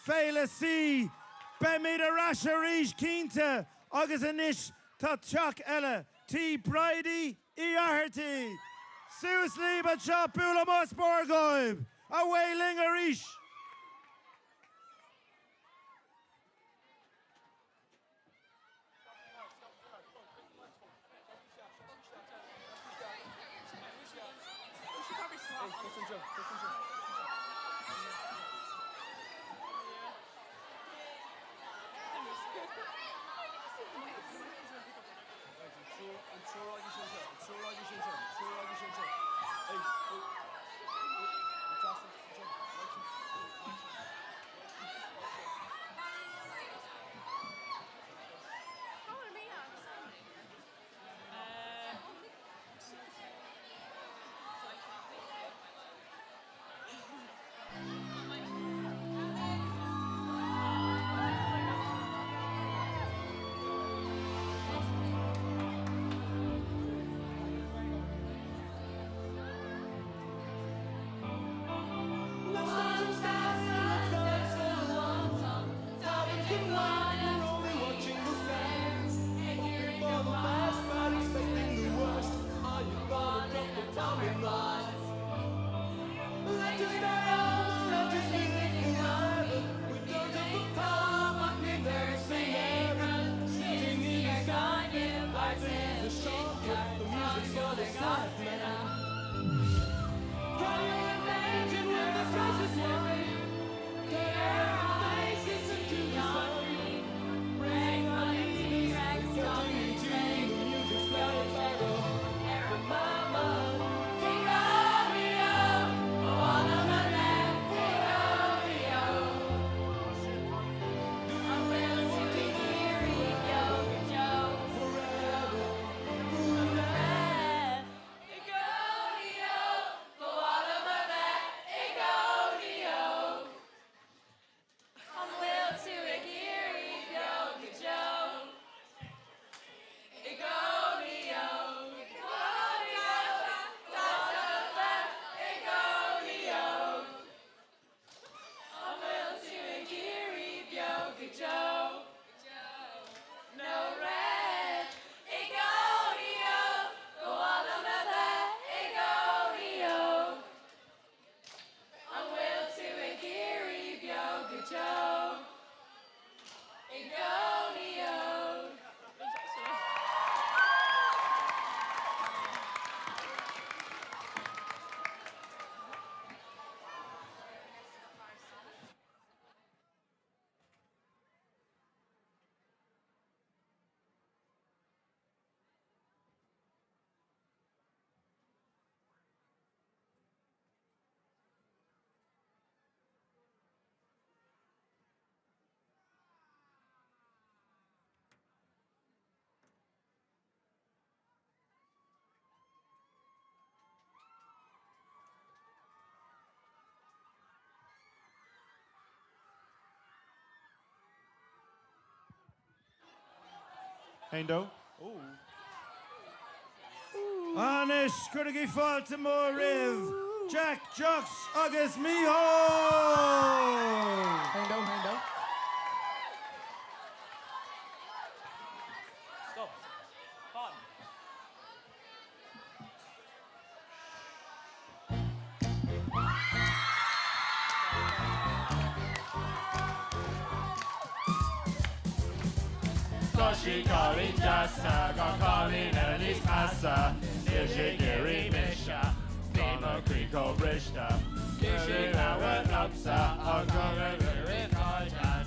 Féile C! Beimid ar ais arís cinnte agus anois tá teach eile, Tí Bridie Uí Fhathartaigh! Suas libh anseo, bualadh bos mór dhóibh! Away linn arís! Hendo. Anois, cuirigí fáilte mór roimh Jack Jocks agus Mícheál! Hendo, Hendo. Stop. Fan. Tá sí cailín deas tá gach cailín eile níos measa Níl sí ag iarraidh mise Tá mo chroí chomh briste Níl sí ag labhairt liomsa Ach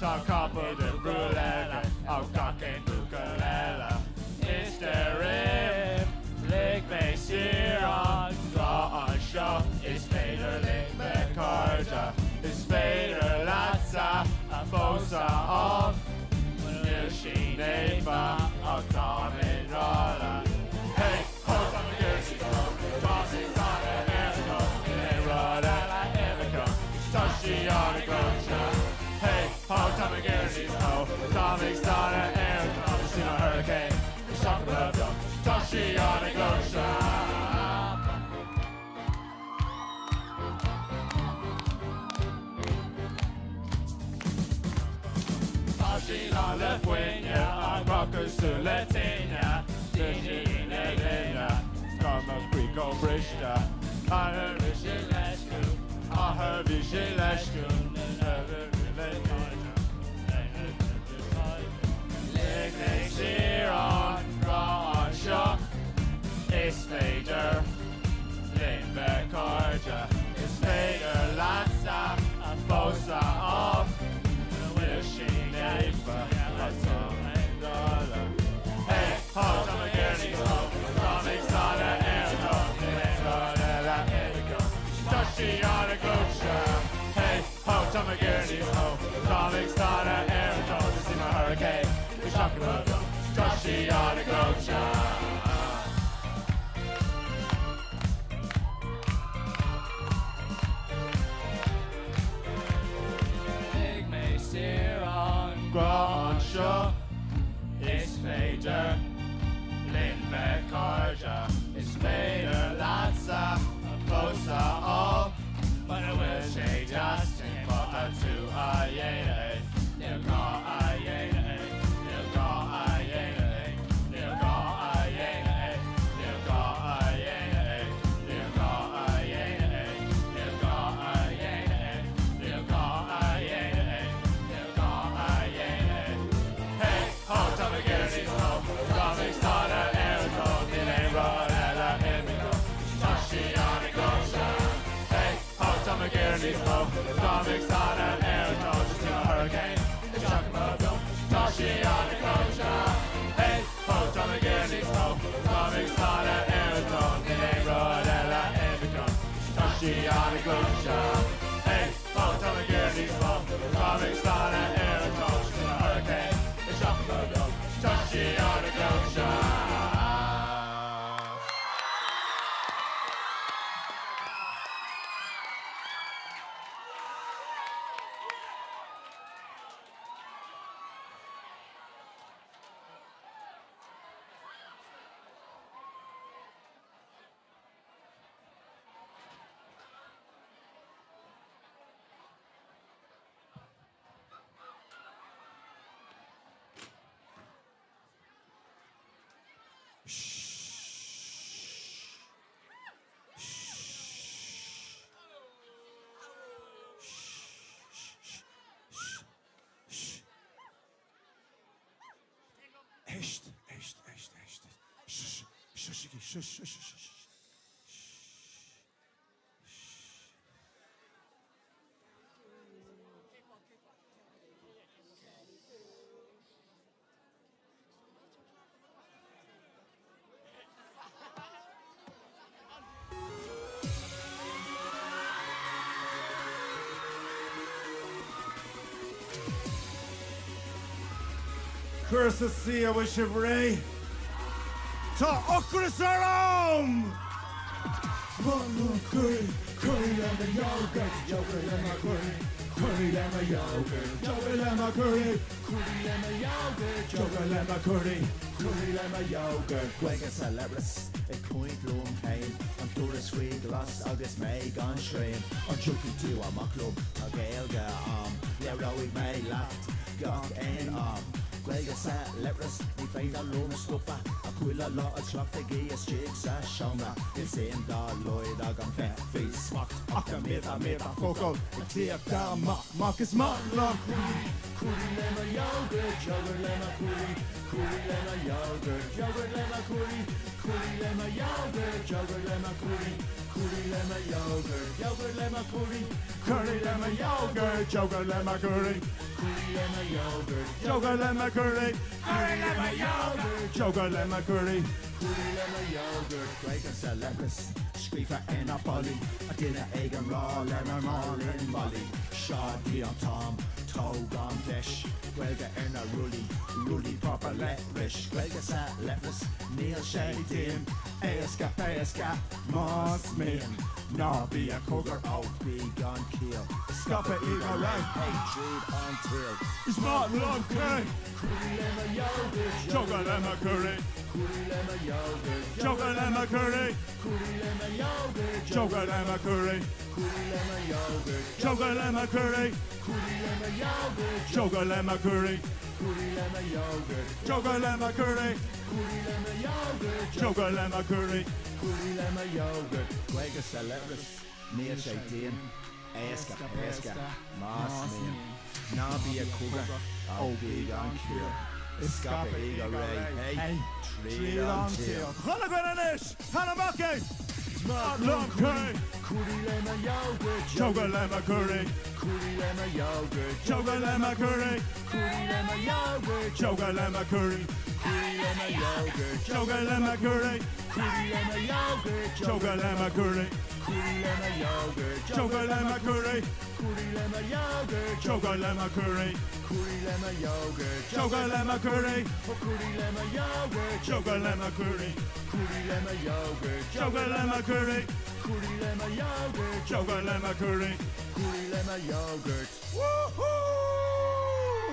Tá capall difriúil aige ó gach aon bhuachaill eile Is deirim lig mé saor an grá anseo Is féidir linn bheith cairde Is féidir leatsa a phósadh ámh Níl sí naofa ach táim i ngrá léi Hey ho tá mé ag iarraidh sí go Tá sí sona ar an Níl aon rud eile uimh Tá sí on a go. briste Athair bhí sé leisciúil Athair bhí sé leisciúil Lig mé saor an grá anseo Is féidir linn bheith cairde Is féidir leatsa a phósadh ámh Muna bhfuil sí naofa atá Hey ho tá mé ag iarraidh níos mó Tá mé ag stánadh ar an dtrón Níl aon rud eile agam Tá sí an-ghleoite Hey ho tá mé ag iarraidh níos mó Tá mé ag stánadh ar an dtrón Is í mo hurricane Is shock agam Tá sí an-ghleoite. Lig mé saor an grá anseo Is féidir linn bheith cairde Is féidir leatsa a phósadh ámh Muna bhfuil sé deas cén fáth tá tú a dhéanamh é Níl gá a dhéanamh é Níl gá a dhéanamh é Níl gá a dhéanamh é Níl gá a dhéanamh é Níl gá a dhéanamh é Níl gá a dhéanamh é Níl gá a dhéanamh é Níl gá a dhéanamh é Hey ho tá mé ag iarraidh níos mó Tá mé ag stánadh ar an dtrón Níl aon rud eile imigh Tá sí an-ghleoite Hey ho tá mé ag iarraidh níos mó Tá mé ag stánadh ar an dtrón Just í mo hurricane Isteach i mo bheo Tá sí an-ghleoite Hey ho tá mé ag iarraidh níos mó Tá mé ag stánadh ar an dtrón Níl aon rud eile imigh Tá sí an-ghleoite Hey ho tá mé ag iarraidh níos mó Tá mé ag stánadh ar an dtrón Just í mo hurricane Isteach i mo bheo Tá sí an-ghleoite. Éist, éist, éist, éist. Shush, shushigí, shush, shush, shush, shush. Cuir suí an bhfuil sibh réidh? Tá ocras orm! Curry, curry le mo yogurt, yogurt le mo curry, curry le mo yogurt, yogurt le mo curry, curry le mo yogurt, yogurt le mo curry, curry le mo yogurt. Gaeilge sa leithreas ag caint liom féin An doras faoi ghlas agus mé gan srian An dtiocfaidh tú amach liom tá Gaeilge a'm Labhróidh mé leat gach aon am Gaeilge sa leithreas ní féidir liom stopadh Ach chuile lá ag cleachtadh í istigh sa seomra Níl suim dá laghad agam bheith faoi smacht Ach na mílte mílte focal ag tíocht amach Mach is maith liom curry, curry le mo yogurt, yogurt le mo curry, curry le mo yogurt, yogurt le mo curry, curry le mo yogurt, yogurt le mo curry, curry le mo yogurt, yogurt le mo curry, Curry le mo yogurt, yogurt le mo curry, curry le mo yogurt, yogurt le mo curry, curry le mo yogurt, yogurt le mo curry. Curry le mo yogurt, Gaeilge sa leithreas, scríofa ar na ballaí, a duine ag an rá lenár málainn Molly. Seo í an t-am, tóg an deis, Gaeilge ar na rollaí, rollaí proper leithris, Gaeilge sa leithreas, níl sé dim, éasca béasca, Más mian, ná bí ag cogar ó bí gan ciall, Scaipfidh í go réidh. Hey, tríd an tsaol. Is maith liom curry, Curry le mo yogurt, yogurt le mo curry, Curry le mo yogurt, yogurt le mo curry, Curry le mo yogurt, yogurt le mo curry, Curry le mo yogurt, yogurt le mo curry, Curry le mo yogurt, yogurt le mo curry, Curry le mo yogurt, yogurt le mo curry, Curry le mo yogurt, yogurt le mo curry, Coorie le mo yogurt, Gaeilge sa leithreas, níl sé dian, éasca péasca, más mian. Ná bí ag cogadh, ó bí gan cíor, is scaipfidh í go réidh, hey, tríd an tír. Chuile dhuine anois, can amach é! Is maith liom curry, Coorie le mo yogurt, Iógart le mo curry, Coorie le mo yogurt, Iógart le mo curry, Coorie le mo yogurt, Iógart le mo curry, Coorie le mo yogurt, Iógart le mo curry, Coorie le mo yogurt, Iógart le mo curry, Coorie le mo yogurt, Iógart le mo curry, Coorie le mo yogurt, Iógart le mo curry, Coorie le mo yogurt, Iógart le mo curry, Oh, coorie le mo yogurt, Iógart le mo curry, Coorie le mo yogurt, Iógart le mo curry, Coorie le mo yogurt, Iógart le mo curry. Coorie le mo yogurt. Woohoo!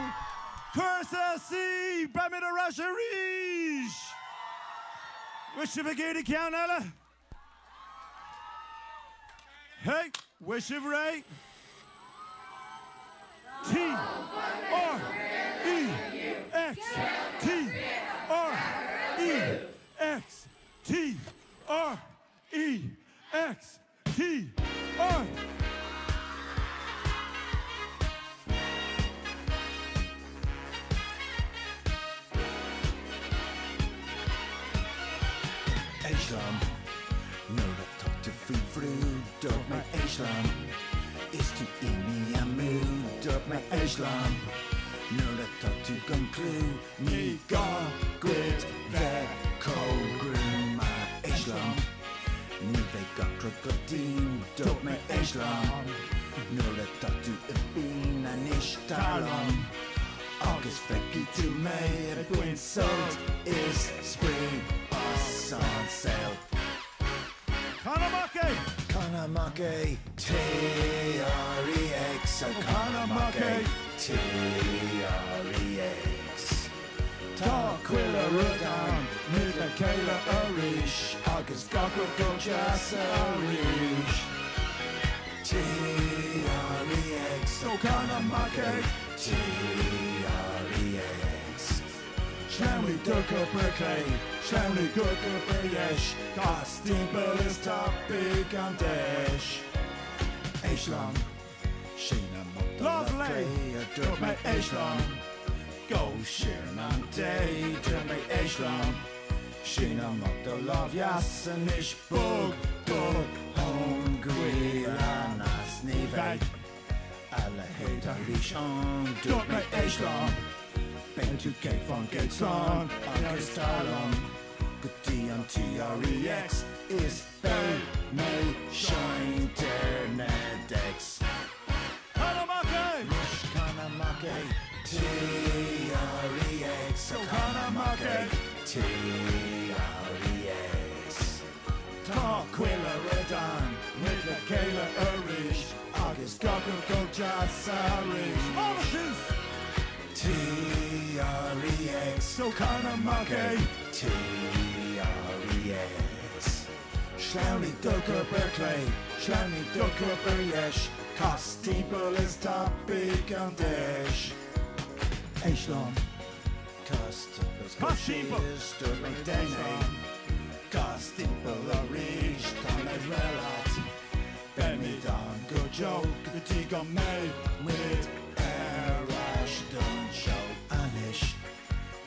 Cúrsa C! Beimid ar ais arís! Bhfuil sibh ag iarraidh ceann eile? Hey, bhfuil sibh réidh? T R E X T R E X T R E X T R. Éist liom nuair atá tú faoi bhrú, dúirt mé éist liom is tú imithe amú, dúirt mé éist liom nuair atá tú gan clú, ní gá duit bheith chomh gruama, éist liom. Ní bheidh gach rud go dian, dúirt mé éist liom Nuair atá tú i bpian anois tar liom Agus feicfidh tú mé ag baint sult is spraoi as an saol. Can amach é! Can amach é! T-R-E-X, can amach é! T-R-E-X. Tá chuile rud ann, muid le chéile arís agus gach rud go deas arís. T-R-E-X, ó can amach é! T-R-E-x. Sleamhnaigh do chorp ar clé, sleamhnaigh do chorp ar dheis, cas timpeall is tapaigh an deis. Éist liom. Sín amach do lámh chlé, a dúirt mé, éist liom. Gabh siar in am Dé, dúirt mé, éist liom. Sín amach do lámh dheas anois, bog do thóin gaoil aneas, ní bheidh a leithéid arís ann, dúirt mé, éist liom. Beidh tú 100% slán agus tar liom go dtí an T-R-E-X is beidh mé seinnt ar na decks. Can amach é! Anois can amach é! T-R-E-X, ó can amach é! T-R-E-X. Tá chuile rud ann, muid le chéile arís agus gach rud go deas arís. Lámha suas! T-R-E-X, ó can amach é! T-R-E-X. Sleamhnaigh do chorp ar clé, sleamhnaigh do chorp ar dheis, cas timpeall is tapaigh an deis. Éist liom. Cas timpeall is gabh síos, dúirt mé déan é. Cas timpeall arís, tá mé réidh leat. Beimid ann go deo go dtí go mbeidh muid ar ais don seó anois.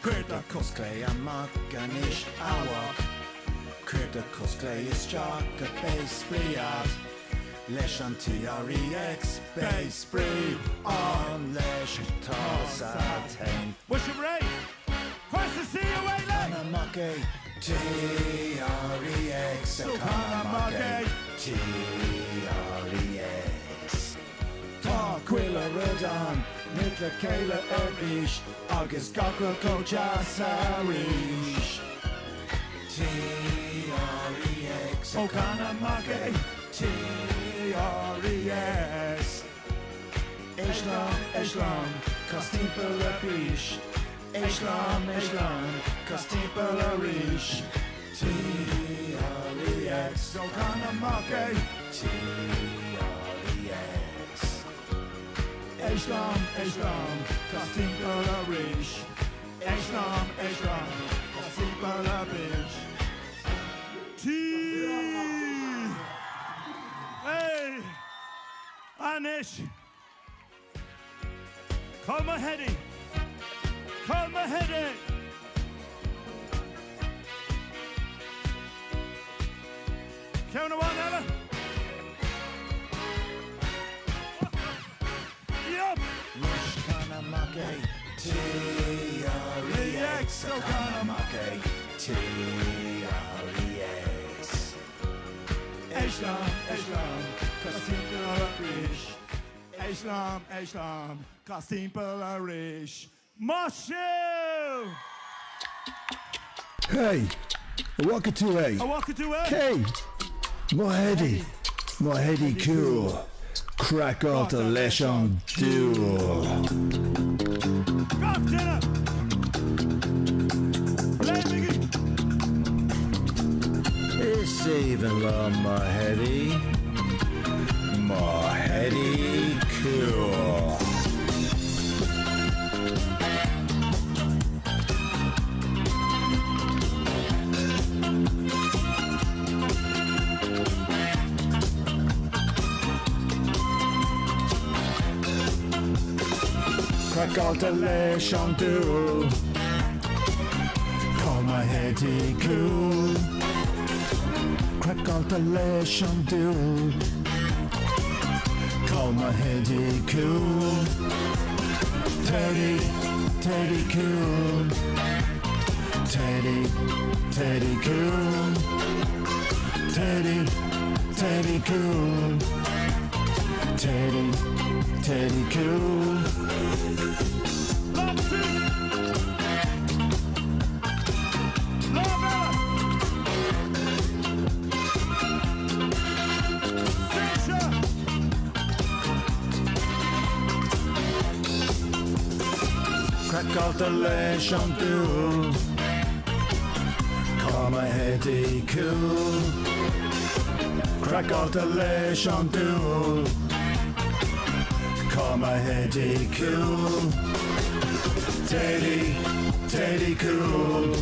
Cuir do chos chlé amach anois, amharc. Cuir do chos chlé isteach go beidh spraoi a'd leis an T-R-E-X beidh spraoi ann leis tá's a'd fhéin. Bhfuil sibh réidh? Cúrsa C away le! Can amach é T-R-E-X can amach é T-R-E-X Tá chuile rud ann, muid le chéile arís agus gach rud chomh deas arís. T-R-E-X, ó can amach é T-R-E-X. Éist liom, éist liom, cas timpeall arís. Éist liom, éist liom, cas timpeall arís. T-R-E-X, ó can amach é T-R-E-X. Éist liom, éist liom, cas timpeall arís. Éist liom, éist liom, cas timpeall arís. T! Hey! Anois! Call mo Heady! Call mo Heady! Ceann amháin eile! Yup! Anois can amach é T R E X ó can amach é T R E X. Éist liom, éist liom, cas timpeall arís. Éist liom, éist liom, cas timpeall arís. Maith sibh! Hey! An bhfaca tú é? An bhfaca tú é? Cé? Mo Heady! Mo Heady cool! Craiceáilte leis an dúil! Gach duine! Léimigí! Is aoibhinn liom mo Heady! Mo Heady cool! Craiceáilte leis an dúil. Call my heady cool. Craiceáilte leis an dúil. Call my heady cool. Teddy, Teddy cool. Teddy, Teddy cool. Teddy, Teddy cool. Teddy, Teddy cool. Craiceáilte leis an dúil. Call my heady cool. Craiceáilte leis an dúil. Call my heady cool. Teddy, Teddy cool.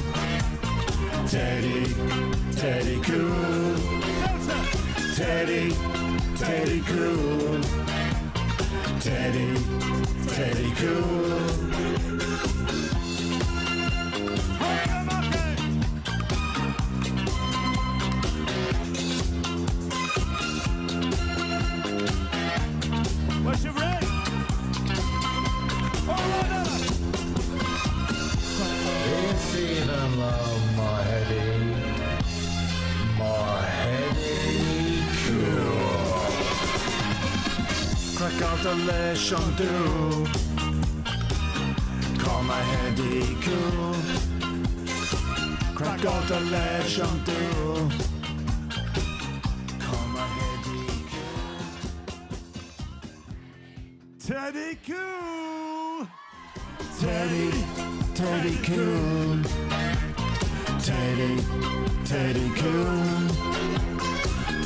Teddy, Teddy cool. Teddy, Teddy cool. Teddy, Teddy cool. What's your red? Is aoibhinn liom mo Heady, mo Heady cool. Craiceáilte leis an dúil. Call my Heady cool. Craiceáilte leis an dúil. Call my Heady cool. Teddy cool. Teddy, Teddy cool. Teddy, Teddy cool.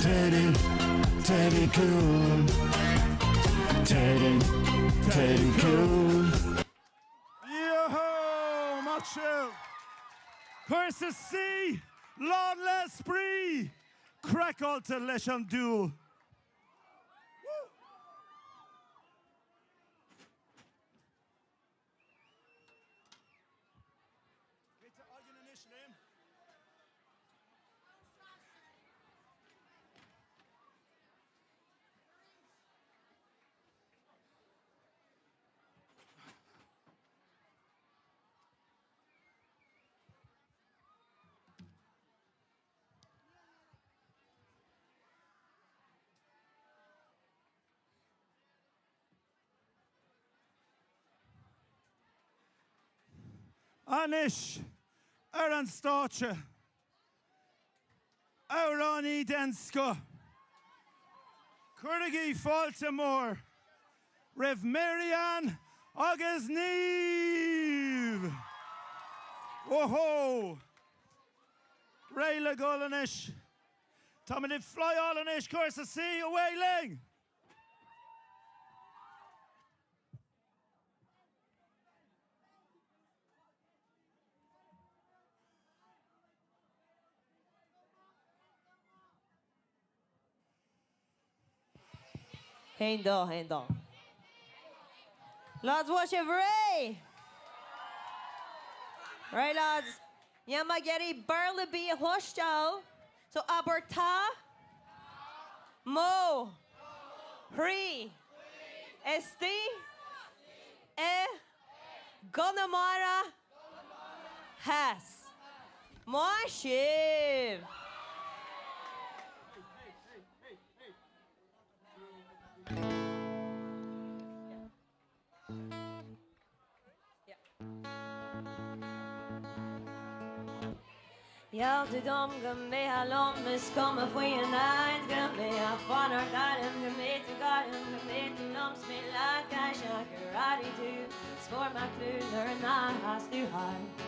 Teddy, Teddy cool. Teddy, Teddy cool. Yo-ho! Maith sibh! Cúrsa C, lán le spraoi! Craiceáilte leis an dúil! Anois, ar an stáitse, amhránaí den scoth, cuirigí fáilte mór roimh Mary-Ann agus Niamh! Woohoo! Réidh le dhul anois. Táimid ag flyáil anois, cúrsa C, away linn! Haon dó, haon dó. Lads, bhfuil sibh réidh? Right lads, níl mé ag iarraidh Béarla ar bith a chloisteáil, so abair tá mo chroí istigh i gConamara Theas. Maith sibh! Gheall tú dom go mbeifeá liom is cuma faoi an áit go mbeifeá fanacht orm go mbeadh tú gar dom go mbeadh tú liom 's mé leat gan siocair airigh tú 's fuair mé clú nuair nár sheas tú thart.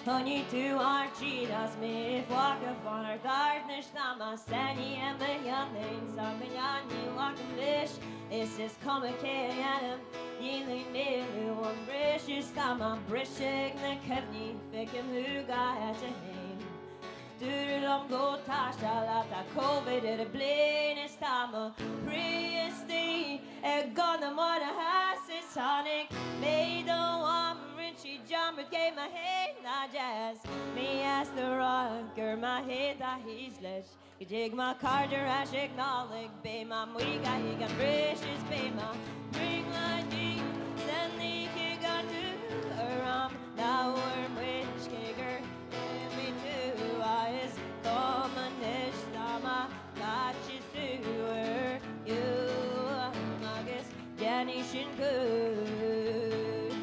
Choinnigh tú ort tríd as mé fágtha fanacht ort anois tá mé sáinnithe i mo chionn fhéin 's ar mo lean ní ghlacaim leis is is cuma cé a dhéanaim níl aon éalú ón mbris is tá mé briste ag na cuimhní feicim thú gach áit a théim Dúradh liom go taisteal ach tá Covid ar an bplane is tá mo chroí istigh i gConamara Theas is tháinig mé do am rinne sí dearmad cé mo fhéin ná deas Míshásta rá gur mo théad a thíos leis Go dtig mo cairde ar ais ag Nollaig beidh mé amuigh ag an bris is beidh mo brionglóidí san oíche gan tú ar am labhair muid cé gur imigh tú is cuma anois tá mé caite suar agus déanfaidh sin cúis.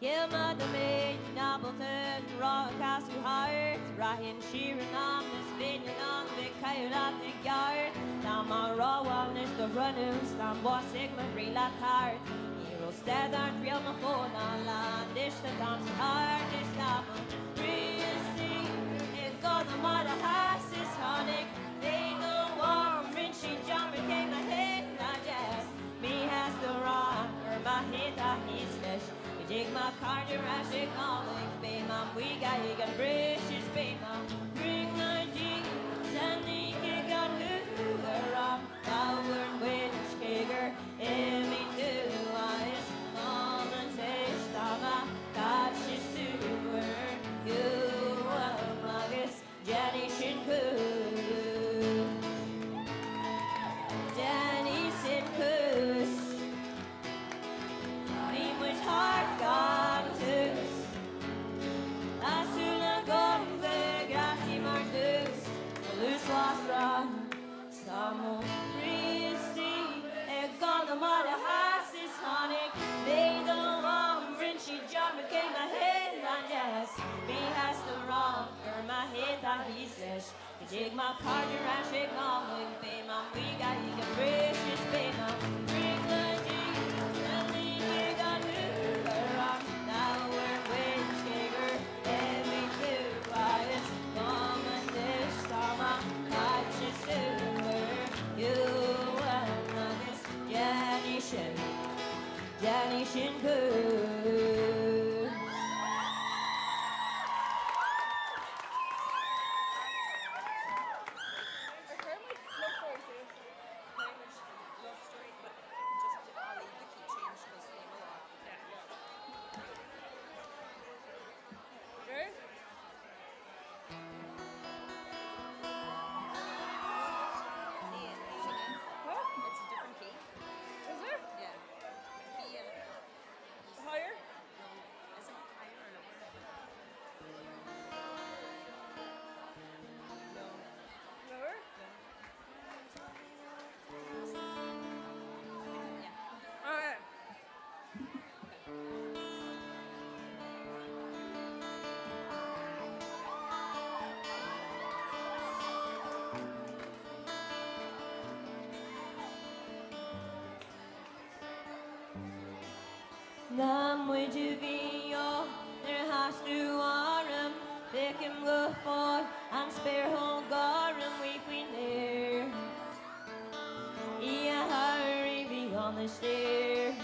Shíl mé dá mbeinn ábalta an roth a chasadh thart, Rachainn siar in am is bheinn in ann bheith caitheamh leat i gceart. Tá mé rómhall anois do bhronnadh 's tá bás ag mo chroí le tart. Ní raibh stad ar thriail mo phónála anois tá t-am thart is tá mo chroí istigh i gConamara Theas is tháinig mé do mham rinne sí dearmad cé mo théad ná deas míshásta rá gur mo théad a thíos leis go dtig mo chairde ar ais ag Nollaig beidh mé amuigh ag an bris is beidh mo bhrionglóidí san oíche gan thú ar am labhair muid cé gur imigh tú is cuma anois tá mé caite suar uaim agus déanfaidh sin cúis déanfaidh sin cúis Bhí muid thart gan tús Tá súil agam go gcasfaidh mar dtús Luas 's tá mo chroí istigh i gConamara Theas is tháinig mé do mham rinne sí dearmad cé mo théad ná deas míshásta rá gur mo théad a thíos leis go dtig mo chairde ar ais ag Nollaig beidh mé amuigh ag an bris is beidh mo bhrionglóidí san oíche gan thú ar am labhair muid cé gur imigh tú is cuma anois tá mé caite suar uaim agus déanfaidh sin déanfaidh sin cúis. Ar chuir muid love story suas? Chuir muid love story but just I'll leave the key change 'cause they know that. Good? It's a different key. Is it? Yeah. Key and Higher? No, is it higher or lower? No. Lower? Yeah. Okay. Ná muid a bhí óg nuair a sheas tú orm, feicim go fóill an spéir chomh gorm amuigh faoin aer. Oíche shamhraidh bhí an stéir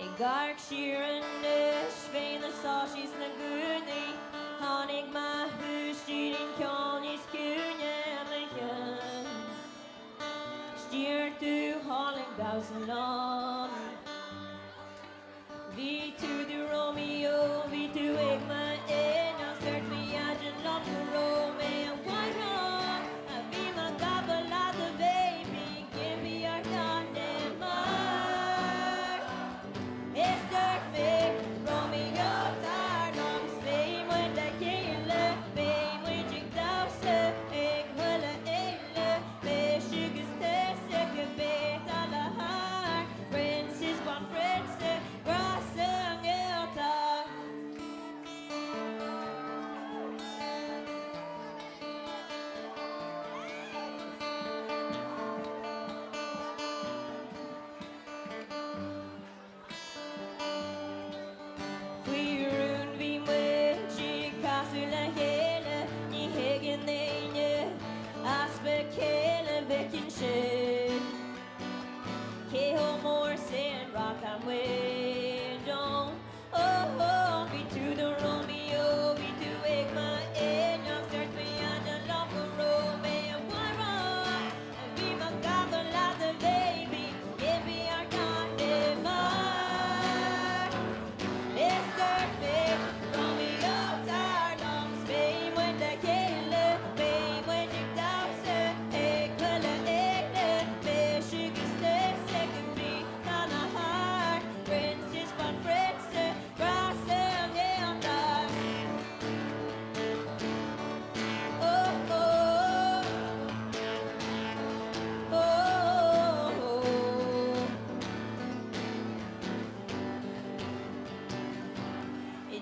Ag amharc siar anois fé na soisí 's na gúnaí, tháinig mo thús tríd an ceol níos ciúine i mo chionn. damhsa liom. Bhí tú do Romeo, bhí tú ag m'éineacht, dúirt m'intinn liom go raibh mé i bhfad a bhí mé gafa leat a baby, give me your number. Is dúirt mé Romeo tar liom, 's beidh muid le chéile, beidh muid ag damhsa ag chuile fhéile, mise agus tusa cibé atá le thar, Princess Banphrionsa, grá sa nGaeltacht. Faoi rún bhí muid ag casadh le chéile, ní thuigeann éinne easpa céille bheith ansin. Cé chomh mór sin rachaidh muid ann? Oh oh, bhí tú do Romeo, bhí tú ag m'éineacht, dúirt m'intinn liom go raibh mé i bhfad a bhí mé gafa leat a baby, give me your number. Is dúirt mé Romeo tar liom, 's beidh muid le chéile, beidh muid ag damhsa ag chuile fhéile, mise agus tusa cibé atá le thar, Princess Banphrionsa, grá sa nGaeltacht. Oh oh, oh oh.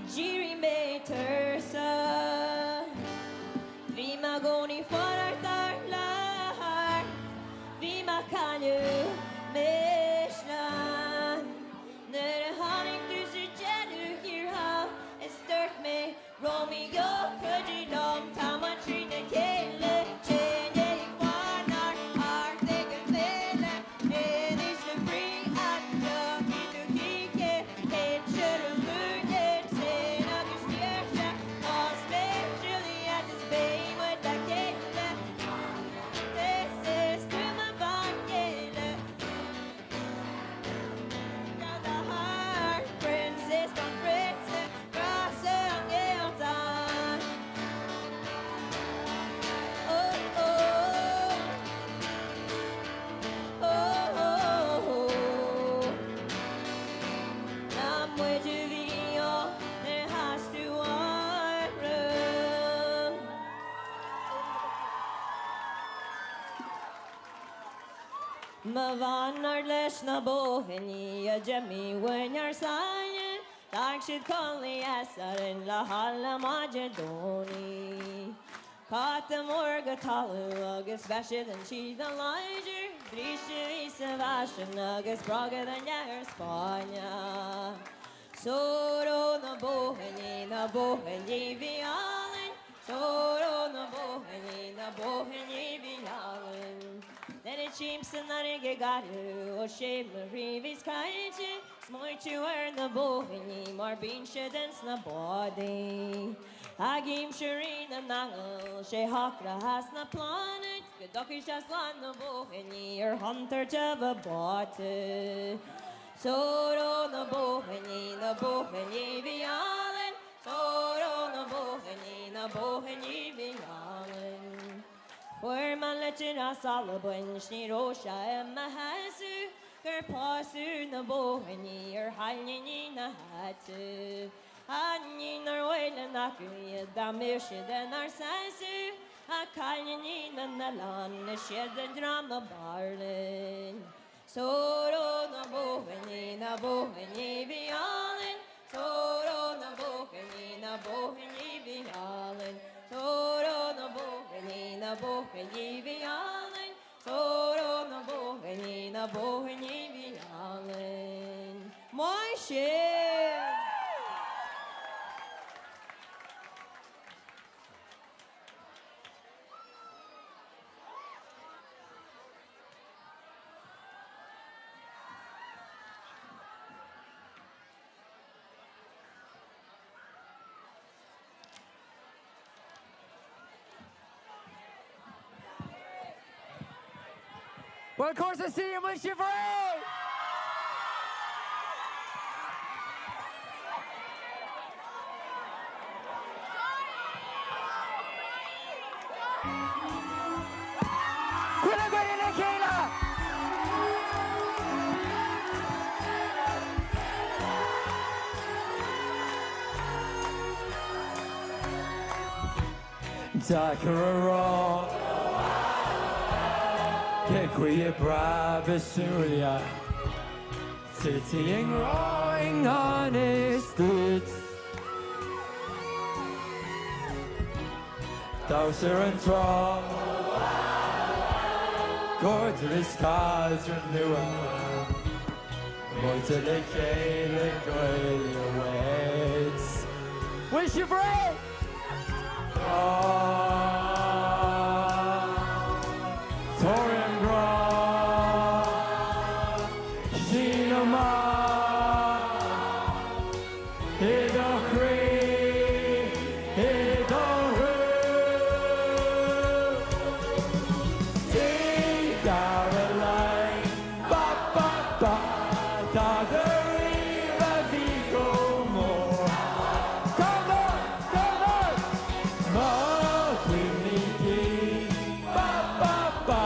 D'éirigh mé tuirseach, bhí mé i gcónaí fanacht ar lár, bhí mé ag cailleadh misneach. Nuair a tháinig tú sa deireadh thiar thall, is dúirt mé Romeo cuidigh liom, tá mé trína chéile, tine ag fanacht thart ag an bhféile, in ísle brí an dtiocfaidh tú chuici, inse an mhúineadh sin agus deirse, más mé Juliet is beidh muid le chéile, this is tú mo bhean chéile. The heart, princess, banphrionsa, grá sa nGaeltacht. Oh, oh, oh, oh, oh. Ná muid a bhí ann nuair a chas tú orm. Mo bhanard leis na buachaillí a d'imigh uainn thar sáile, D'fhág siad codladh easainn le hola maide Domhnaigh. Cóta mór go talamh agus bheadh siad an síoda láidir, bríste a bhí sa bhfaisean agus bróga den leathar Spáinneach. Soir ó na buachaillí, na buachaillí bhí álainn, soir ó na buachaillí, na buachaillí bhí álainn. Nuair a tchímse an fharraige garbh ó sé mo chroí bhíos caillte, Smaoitiú ar na buachaillí mar bíonn siad ins na bádaí. Ag aimsiú Rí na nAingeal, sé shocraithe sna pláinéid go dtiocfaidh sé slán na buachaillí ar chontúirt a bheith báite. Soir ó na buachaillí, na buachaillí bhí álainn, soir ó na buachaillí, na buachaillí bhí álainn. Fuair mé litir as Albain 's ní raibh sé i mo shásamh gur pósadh na buachaillí ar chailíní na háite. Ní nár mhaith linn acu iad dá mbeadh siad inár sásamh, ach cailíní na n-oileán is iad an dream ab fhearr linn. Soir ó na buachaillí, na buachaillí bhí álainn, soir ó na buachaillí, na buachaillí bhí álainn, soir ó na buachaillí, na buachaillí bhí álainn, soir ó na buachaillí, na buachaillí bhí álainn. Maith sibh! Bhuel, cúrsa C, an bhfuil sibh réidh? Deacair a rá cé chaoi ag preabadh a súile, titfidh an grá i ngan fhios duit. Damhsa ar an trá, cairde is caidrimh nua, muid le chéile goile uait. Bhfuil sibh réidh? Tabhair an grá, sín amach i do chroí, i do shúil. Tigh Caroline, ba ba ba, tada riamh a bhí chomh mór. Come on, come on! Mo chuimhní cinn, ba ba ba,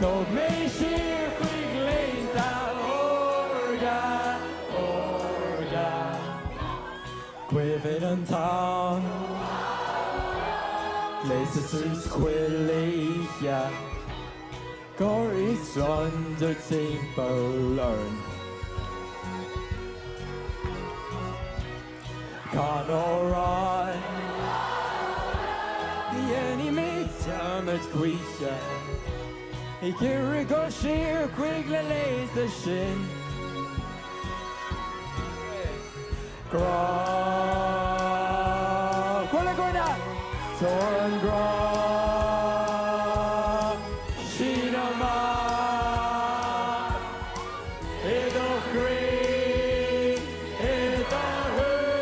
tóg mé siar chuig laethanta órga, órga. Cuimhin an t-am, gléasta suas chuile oíche, gáirí is gliondar timpeall orainn. Can amhrán, ní dhéanfaidh mé dearmad choíche, ag iarraidh dul siar chuig na laethanta sin. Grá, Chuile dhuine! Tabhair an grá, sín amach i do chroí, i do shúil.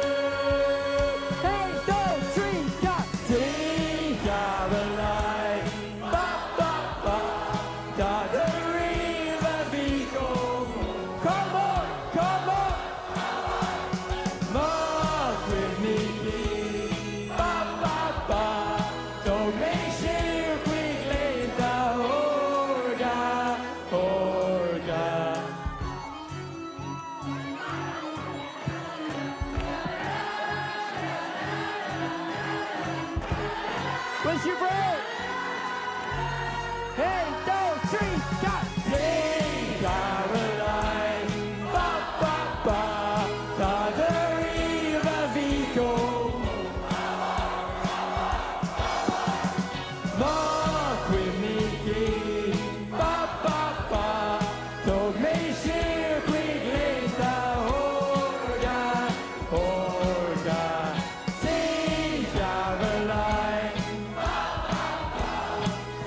Haon, dó, trí, ceathair! Tigh Caroline, ba ba ba, tada riamh a bhí chomh mór. Come on, come on! Mo chuimhní cinn, ba ba ba, tóg mé siar chuig laethanta órga, órga. Bhfuil sibh réidh? Haon, dó, trí, ceathair! Tigh Caroline, ba ba ba, tada riamh a bhí chomh mór. Mo chuimhní cinn, ba ba ba, tóg mé siar chuig laethanta órga, órga. Tigh Caroline,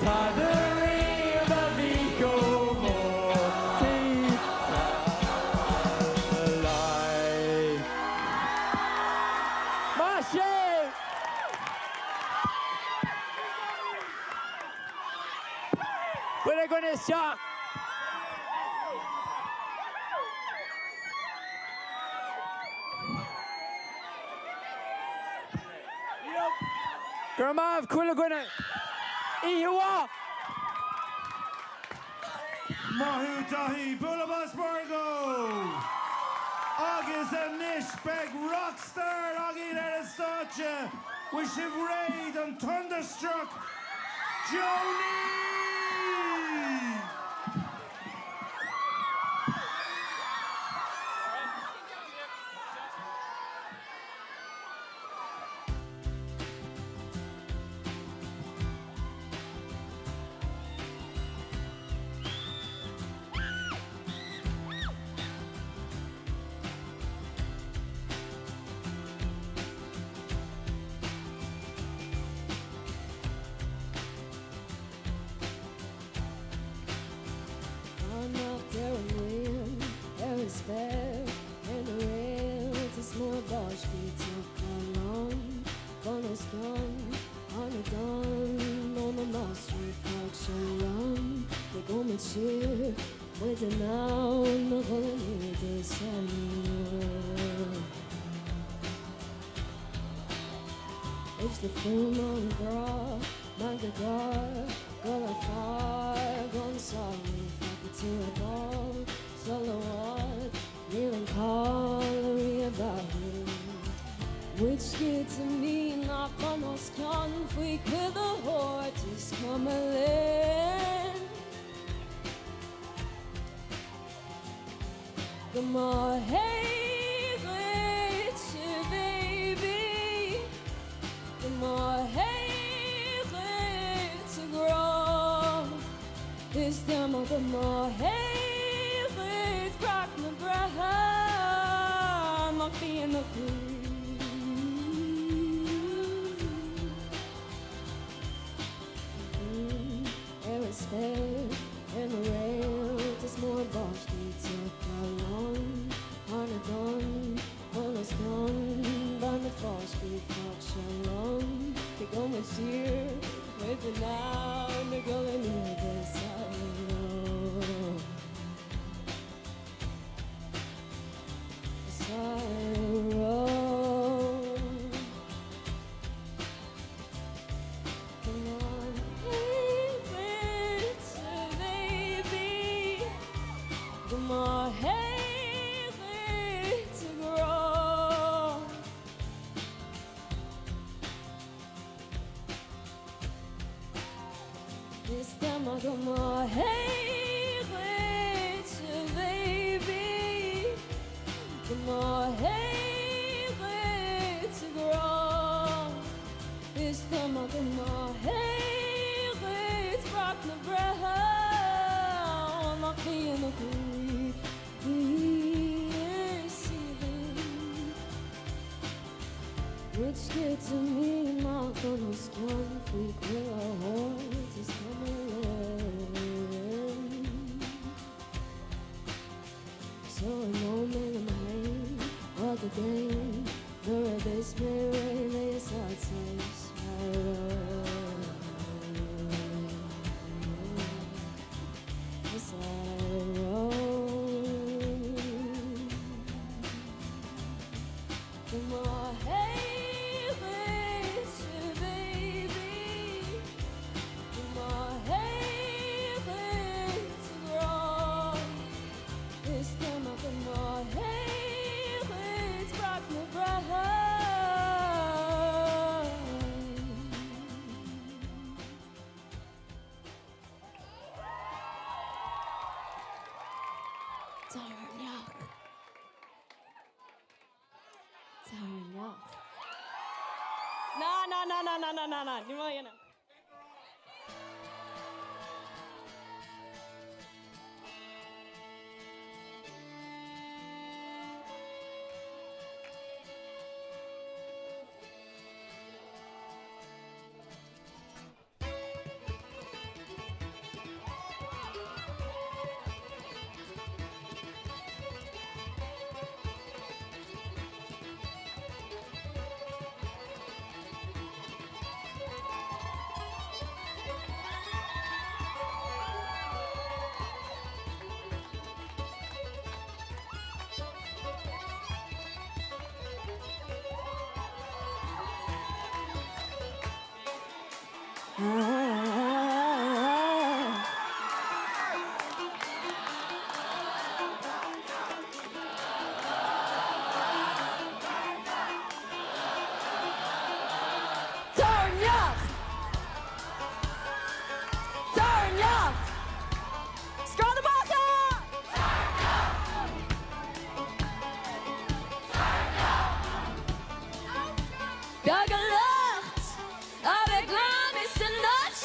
tada riamh a bhí chomh mór. Tigh Caroline. Maith sibh! Chuile dhuine isteach! Go raibh maith agaibh chuile dhuine! Oíche mhaith! Maith thú Daithí, bualadh bos mór dó! Agus anois beidh rockstar againn ar an stáitse, bhfuil sibh réidh don Thunderstruck Joni! Fanacht ar an ngrian, ar an spéir, ar na réalta is mór báistí tugtha liom, bun os cionn, arna dán ó na máistrí fág seo liom, ní gabhfaimid siar, muid in ann a dhul in airde san aer. Éist le fuaim an ghrá, meangadh gáir, gol ar phár, gan sárú, fágfaidh tú ar ball, sul i bhfad, níl an call ariamh athrú. Which gives to me nach bun os cionn faoi chuile Go mba hé dhuit a bhaby Go mba hé dhuit a ghrá Is cuma go mba hé dhuit breac na breithe Nach bíonn a chroí Ar an spéir ar na réalta is mór báistí tugtha liom Thar na dtonn bun os cionn bean na pháistí fág seo liom Cé go mbeidh siar muid in ann a dhul in airde sa Sa Go mba hé dhuit a ghrá. Is cuma go mba hé dhuit a bhaby Go mba hé dhuit a ghrá. Is cuma go mba hé dhuit breac na breithe nach bíonn a chroí is aoibhinn. Rud sciorta mí amach bun os cionn faoi chuile shórt is cuma linn. So imeoidh mé liom féin fhad i gcéin nuair a bheas mé réidh mé a Go mba hé dhuit a bhaby Go mba hé dhuit a ghrá Is cuma go mba hé dhuit breac na breithe. Toirneach. Toirneach. Na na na na na na na na ní maith dhéanamh. Toirneach! Toirneach! Sráid na Bailte! Beag an locht a bheith glan is san áit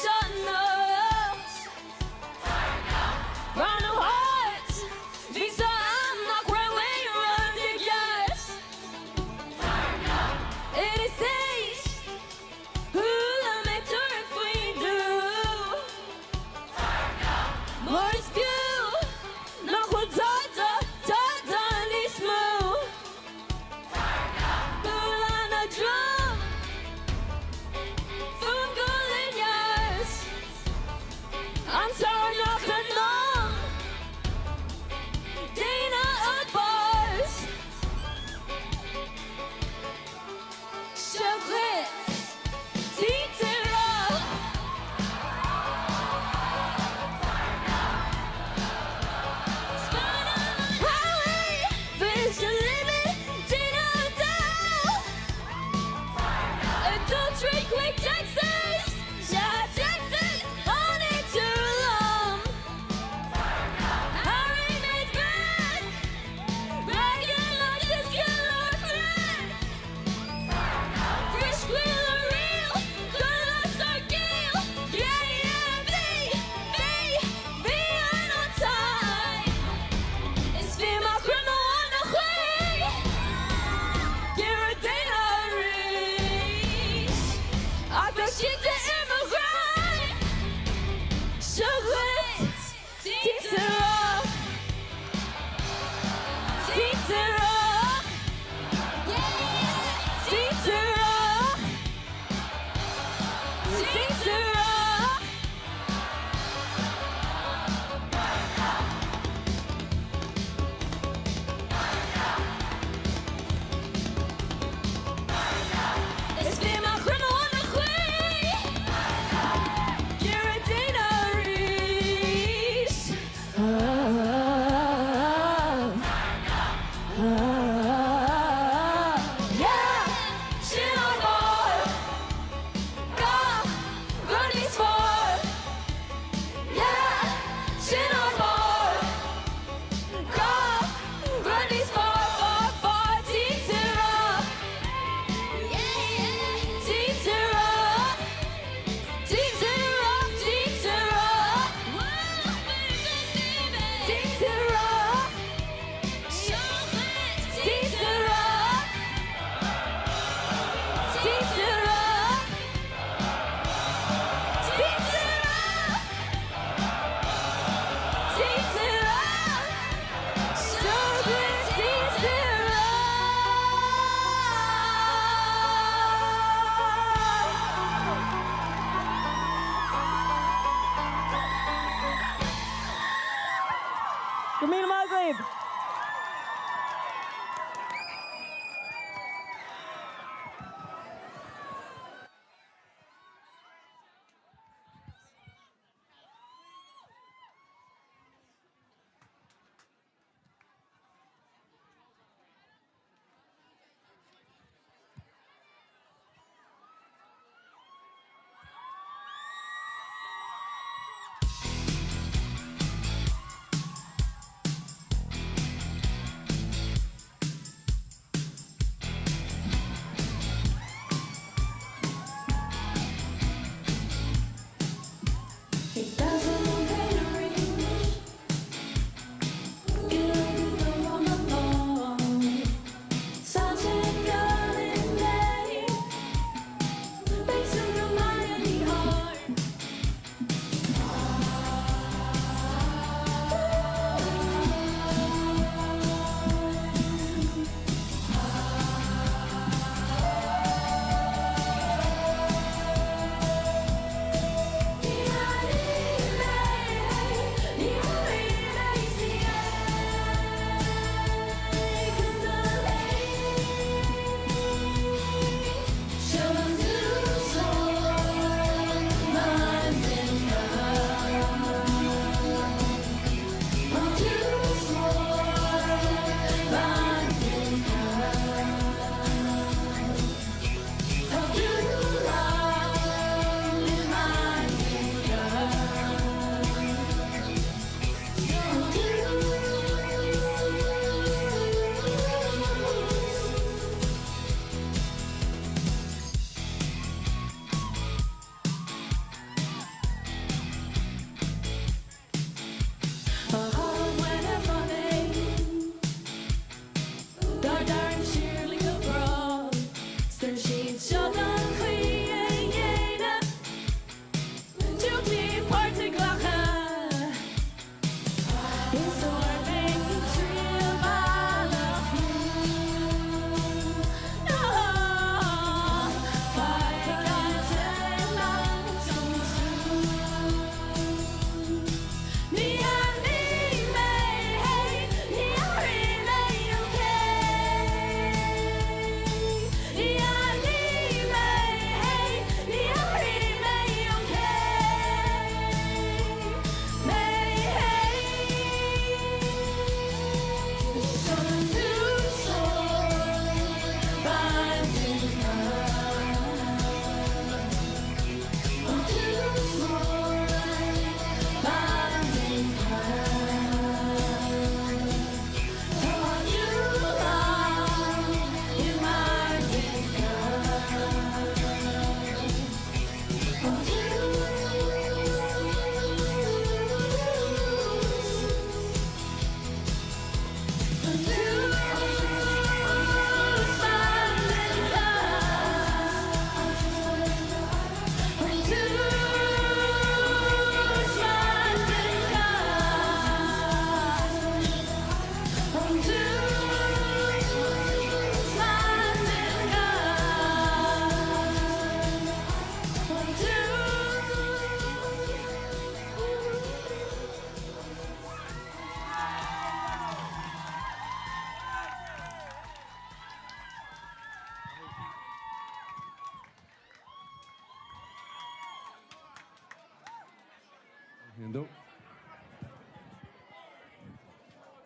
libh!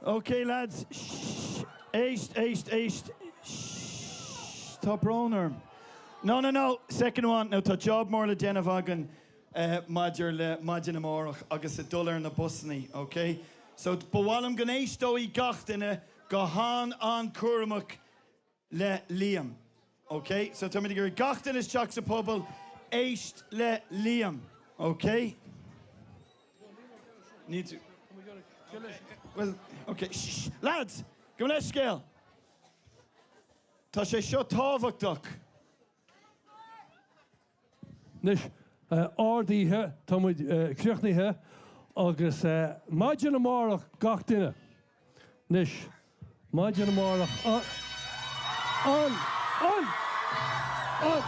Ok lads, shh, éist, éist, éist, shh, tá brón orm. No, no, no, second one, now tá job mór le déanamh againn maidir le maidin amárach agus ag dul ar na busannaí, ok? So ba mhaith liom go n-éisteoidh gach duine go han-an-cúramach le Liam. Ok? So táimid ag iarraidh gach duine isteach sa phuball, éist le Liam. Ok? Need to. Well, ok, shh, lads, gabh mo leithscéal. Tá sé seo tábhachtach. Anois, ard-oíche, tá muid críochnaithe agus maidin amárach gach duine. Anois, maidin amárach an, an, an, an.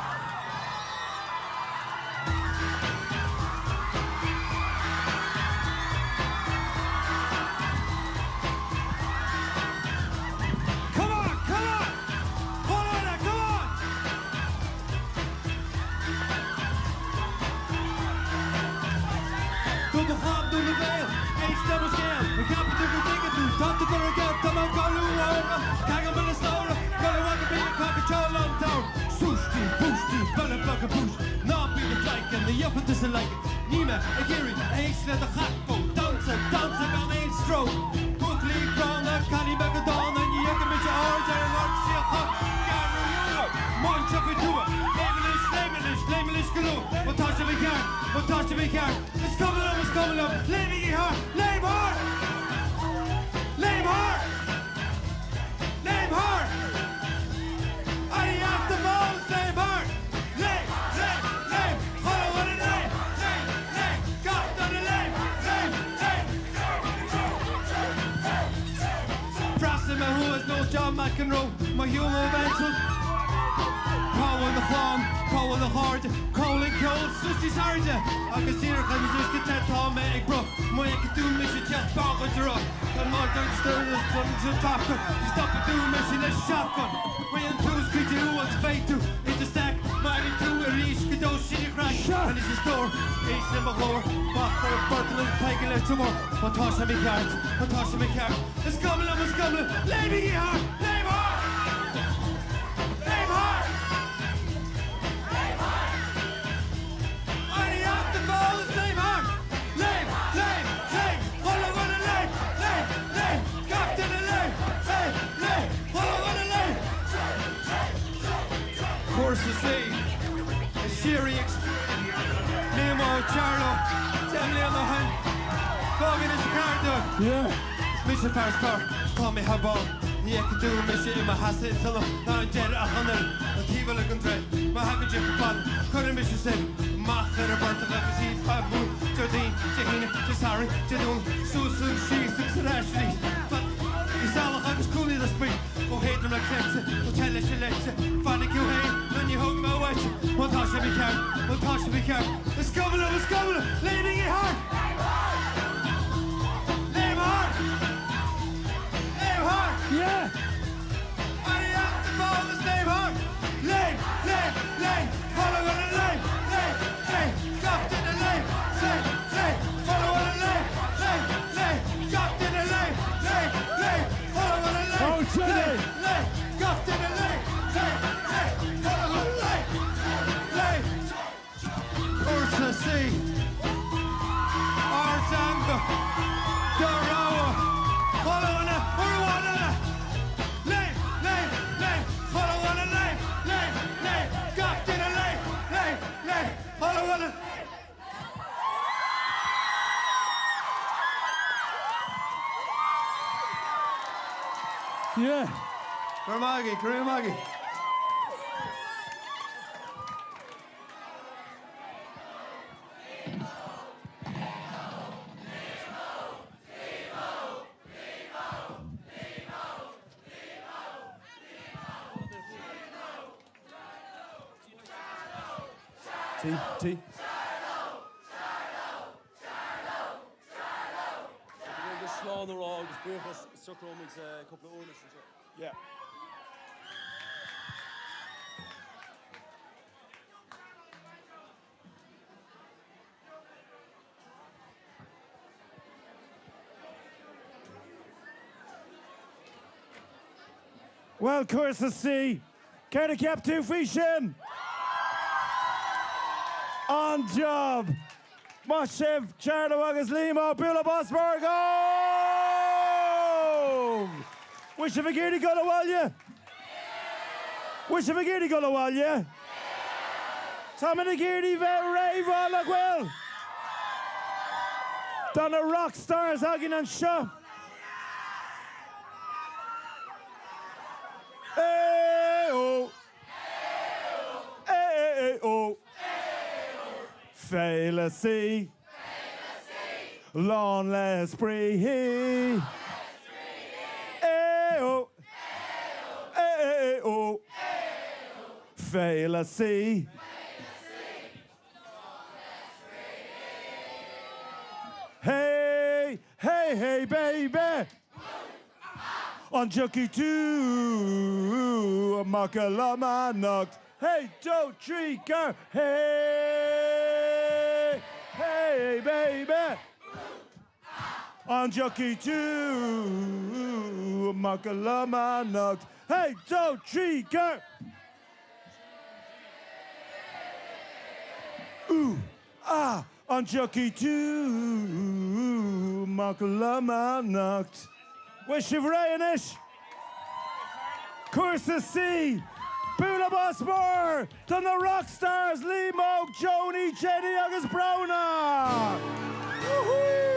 Do do chlab nó do bhéal, éist le mo scéal, Má cheapann tú go dtuigeann tú, tá tú curtha i gcéill, Tá mé ag cailleadh amhrán, ceangal mé na slabhra, Gura bhfaca mé an cac anseo lán tabhair, Súistí, búistí, baile beaga búis, Ná bí do phleidhce, ní gheobhaidh tusa like, Níl mé ag iarraidh éist le do chac-bó, Damhsa, damhsa gan aon stró, Buachaillí gránna, cailíní beaga dána, Ní fhaca mise aird ar an nGarda Síochána, Ceathrú Rua, Máin seo faoi tua, Léim anois, léim anois, léim anois go luath, Má tá sé mícheart, má tá sé mícheart, Is cuma liom, is cuma liom, léimigí thart, léim thart! Léim thart! Léim thart! Éirí as do bhás, léim thart! Léim, léim, léim, chuile dhuine léim, léim, léim, gach duine léim, léim, léim! Freastal mé thuas nós John McEnroe, mo shiúl ó Bhenton. Cá bhfuil do chlann? Cá bhfuil do chairde? Cá bhfuil an ceol suas níos airde? Agus díreach agus uisce te tá mé ag bruth Má fheiceann tú mise teacht bághaid a roth Tá mar Stopfaidh tú mise le shotgun Bíonn tús cuidiú agus beidh tú i do staic Mairfidh tú arís go deo sin an chraic Anois a stór, éist le mo ghlór Bach ar an bport agus peig leis an mór Má tá sé mícheart, má tá sé mícheart Is cuma liom, is cuma liom, léimigí thart, léim thart! Léim thart! Léim thart! Éirí as do bhás is léim thart! Léim, léim, léim, chuile dhuine léim, léim, léim, gach duine léim, léim, léim, chuile dhuine léim! Cúrsa C, a síoraí ag Liam Ó Charlo, 10 mbliana ó shin, 2014. Mise fear is fearr, tá mé thar barr. Ní fheicfidh tú mise i mo sheasamh i tulach ná an deireadh ach an oiread, an taobh eile den droichead. Má thagann siad chomh fada, cuirfidh mise soir amach ar an bportach agus iad fá bhrú Déardaoin, Dé hAoine, Dé Sathairn, Dé Domhnaigh, suas agus síos agus ar ais arís. Bhí salach agus cúinní le spraoi, chomh héadrom le cleite, chomh te leis an leite. Fanfaidh tú féin, nó ní thógfaidh mé uait. Má tá sé mícheart, má tá sé mícheart, is cuma liom, is cuma liom, léimigí thart! Léim thart! Léim thart! Yeah! Éirí as do bhás is léim thart! Léim! Léim! Léim! Chuile dhuine léim! Léim! Léim! Gach duine léim! Léim! Léim! Chuile dhuine léim! Léim! Léim! Gach duine léim! Léim! Léim! Chuile dhuine léim! Oh, Jimmy! Léim! Léim! Gach duine léim! Léim! Léim! Chuile dhuine léim! Léim! Cúrsa C. Ár dteanga. Do rogha. Chuile dhuine, uair amháin eile. Léim, léim, léim, chuile dhuine léim, léim, léim, gach duine léim, léim, léim, chuile dhuine. Yeah. Go raibh maith agaibh, go raibh maith agaibh. T, T. Agus slán a rá agus buíochas socróimid cúpla uirlis anseo. Yeah. Bhuel, Cúrsa C, céard a cheap tú faoi sin? An-jab! Maith sibh, Charlo agus Liam Ó bualadh bos mór dóibh! Bhfuil sibh ag iarraidh dul abhaile? Bhfuil sibh ag iarraidh dul abhaile? Táimid ag iarraidh bheith réidh, nach bhfuil? Tá na rock stars againn anseo. Ayo! Ayo! Féile C. Lán le spraoi. Ayo! Ayo! Féile C. Hey, hey, hey, baby! An dtiocfaidh tú amach liom anocht? Hey, dó, trí, ceathair, hey, hey, Hey baby! An dtiocfaidh tú amach liom anocht? Haon, dó, trí, go! Ooh, ah, an dtiocfaidh tú amach liom anocht? Bhfuil sibh réidh anois? Cúrsa C, Bualadh bos mór do na Rockstars Liam Óg, Joni, Jenny agus Brónagh! Woohoo!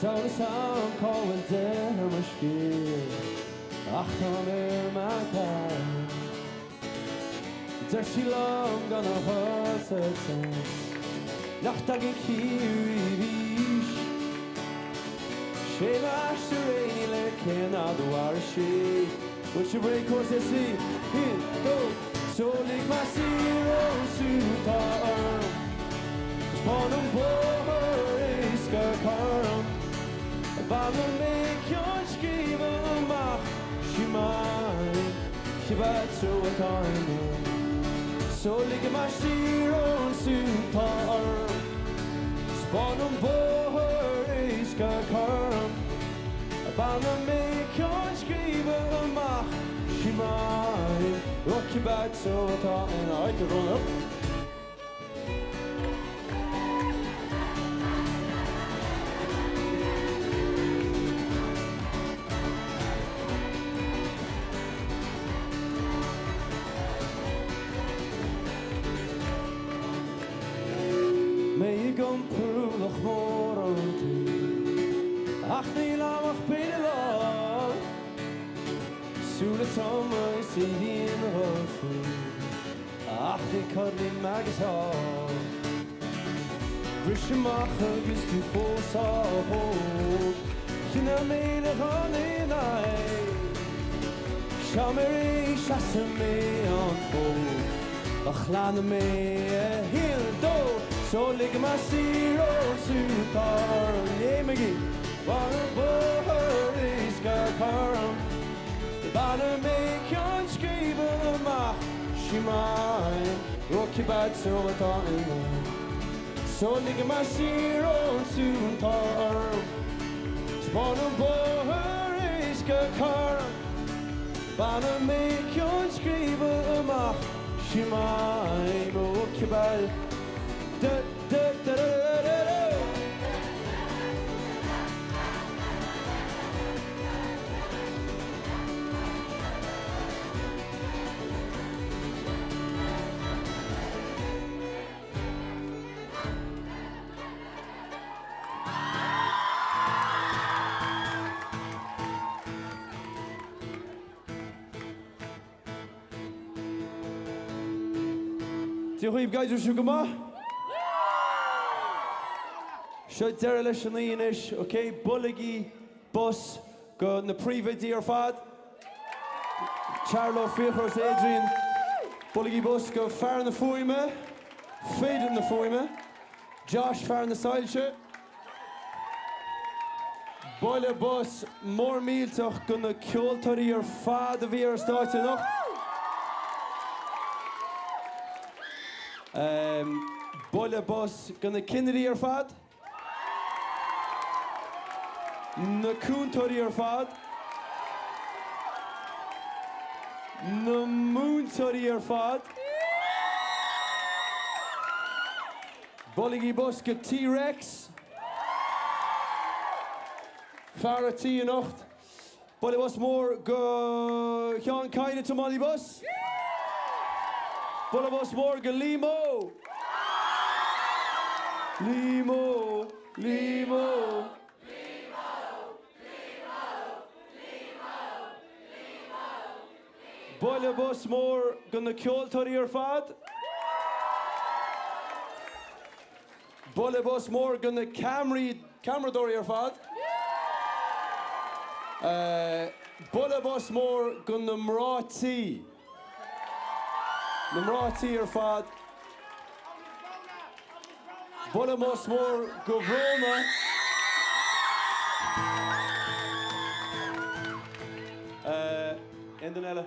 Tá fhios a'm cá bhfuil deireadh mo scéil ach tá mé ar m'fhear. Deir sí liom gan a dhul sa tseans nach dtagann Ciarraí arís. Sé m'aistear é ní léir cén fhad a mhairfidh sí. Bhfuil sibh réidh cúrsa C, haon, dó, so lig mé saor ón sútá orm. Taispeáin an bóthar éasca cothrom. Bainfidh mé ceann scríbe amach sí mine. Cibé treo atá i ndán. So ligfidh mé siar ón sútá orm. Taispeáin an bóthar éasca cothrom. Bainfidh mé ceann scríbe amach sí mine. Cibé treo atá i ndán. Mé ag iompar ualach mór an tsaoil, ach níl a'm ach b'fhéidir lá. Súile troma is a dhíon faoi. Ach ní codlaím agus tá. Bris amach agus tú fós sách óg. Chinneadh mé le dhul in aghaidh. Seo mé réidh, seasfaidh mé an fód. Ach leanfaidh mé a haon, dó, so ligfidh mé saor ón sútá orm. Léimigí ar an bóthar éasca cothrom. Bainfidh mé ceann scríbe amach sí mine ó cibé treo atá i ndán. So ligfidh mé saor ón sútá orm. Taispeáin an bóthar éasca cothrom. Bainfidh mé ceann scríbe amach sí mine ó cibé da da da da da da. Dia dhaoibh guys, raibh sibh go maith? Seo deireadh leis an oíche anois, ok? Buailigí bos go na príomhoidí ar fad. Charlo, Fiachra is Adrian. Buailigí bos go fear na fuaime, fear na fuaime, Josh fear na soilse. Bualadh bos mór millteach go na ceoltóirí ar fad a bhí ar stáitse anocht. Bualadh bos go na cinnirí ar fad. Na cúntóirí ar fad. Na múinteoirí ar fad. Buailigí bos go T-Rex. Fear a' tí anocht. Bualadh bos mór go Sheán Kyne tiománaí bus. Bualadh bos mór go Liamó. Liamó! Liamó! Bualadh bos mór go na ceoltóirí ar fad. Bualadh bos mór go na ceamaraí, ceamaradóirí ar fad. Bualadh bos mór go na mná tí. Na mná tí ar fad. Bualadh bos mór go Bhróna. Aon duine eile?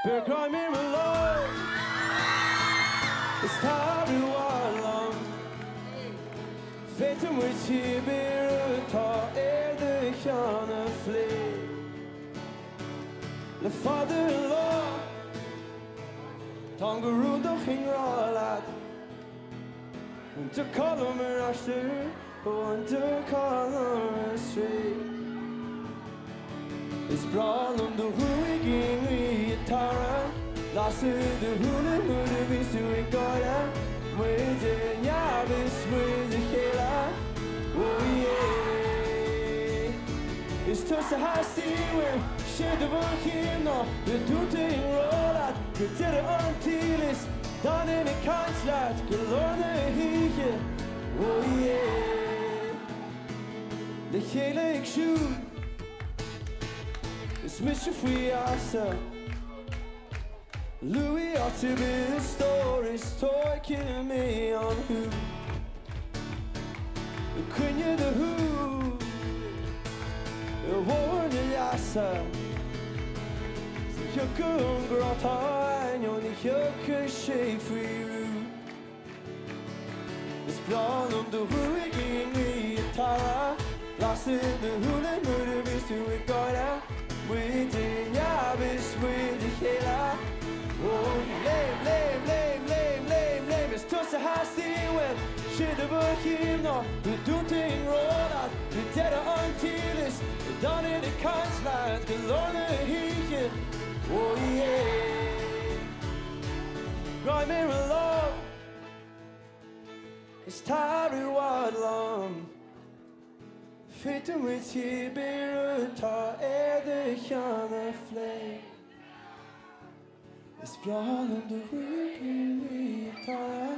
Beir greim ar mo lámh Is tar i bhfad liom Féadfaidh muid cibé rud atá ar do cheann a phlé Le fada an lá Táim go rúndach i ngrá leat Do colm ar aistear ó do colm ar strae. Is breá liom do ghruaig i ngaoth a Tara, Lasadh do shúile nuair a bhíos tú ag gáire, Muid ar neamh is muid le chéile, oh yeah. Is tusa a theastaíonn uaim, 'sé do mo chiall ná bheith dúnta i ngrá leat go deireadh an tsaoil is d'fhanfainn ag caint leat go lár na hoíche, oh yeah. Le chéile ag siúl is mise faoi gheasa Luaigh áit ar bith a stór is tógfaidh mé ann thú I gcoinne do shúl ar bhóthar na leasa 'S ní thiocfaidh an grá atá againn, ó ní thiocfaidh sé faoi rún. Is breá liom do ghruaig i ngaoth a Tara, Lasadh do shúile nuair a bhíos tú ag gáire, Muid ar neamh is muid le chéile. Ó léim, léim, léim, léim, léim, léim, Is tusa a theastaíonn uaim, 'sé do mo chiall ná bheith dúnta i ngrá leat go deireadh an tsaoil is d'fhanfainn ag caint leat go lár na hoíche. Oh yeah. Greim ar mo lámh is tar i bhfad liom. Féadfaidh muid cibé rud atá ar do cheann a phlé. Is breá liom do ghruaig i ngaoth a Tara,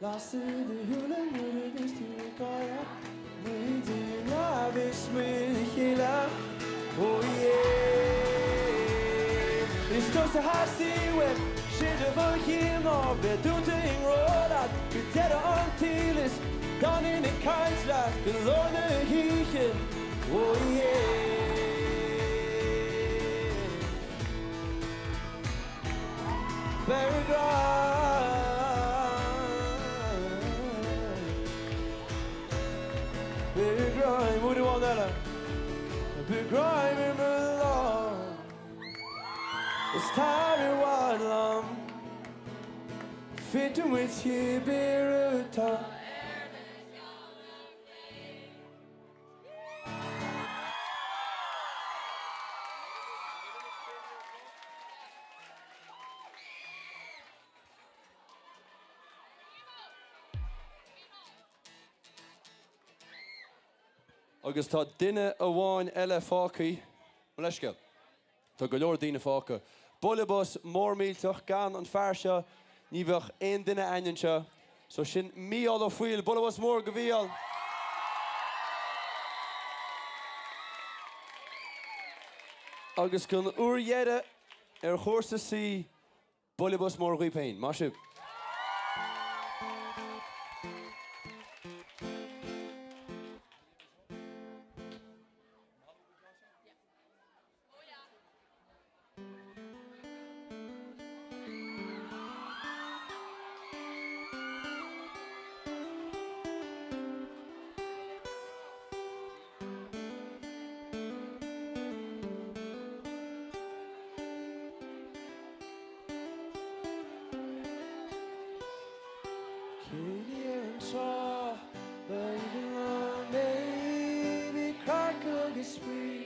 Lasadh do shúile nuair a bhíos tú ag gáire, Muid ar neamh is muid le chéile, oh yeah. Is tusa a theastaíonn uaim, 'sé do mo chiall ná bheith dúnta i ngrá leat go deireadh an tsaoil is d'fhanfainn ag caint leat go lár na hoíche, oh yeah. Beir greim. Beir greim, uair amháin eile. Beir greim ar mo lámh. Is tar i bhfad liom. Féadfaidh muid cibé rud atá. Agus tá duine amháin eile fágtha. Mo leithscéal. Tá go leor daoine fágtha. Bualadh bos mór millteach, gan an fear seo ní bheadh aon duine againn anseo. So sin Mícheál Ó Foighil. Bualadh bos mór go Mhícheál. Agus don uair dheireadh ar Chúrsa C, bualadh bos mór dhaoibh féin. Maith sibh. Céilí ar an trá, ba aoibhinn liom é, bhí craic agus spraoi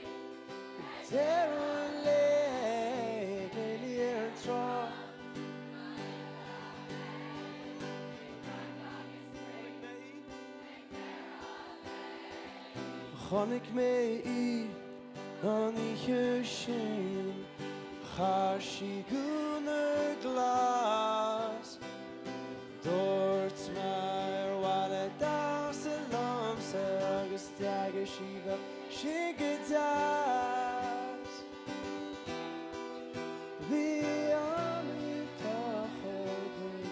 ag deireadh an lae. Céilí ar an trá. Chonaic mé í an oíche sin, chaith sí gúna glas. Dúirt mé ar mhaith leat damhsa liomsa agus d'fhreagair sí bheadh sin go deas. Bhí am iontach againn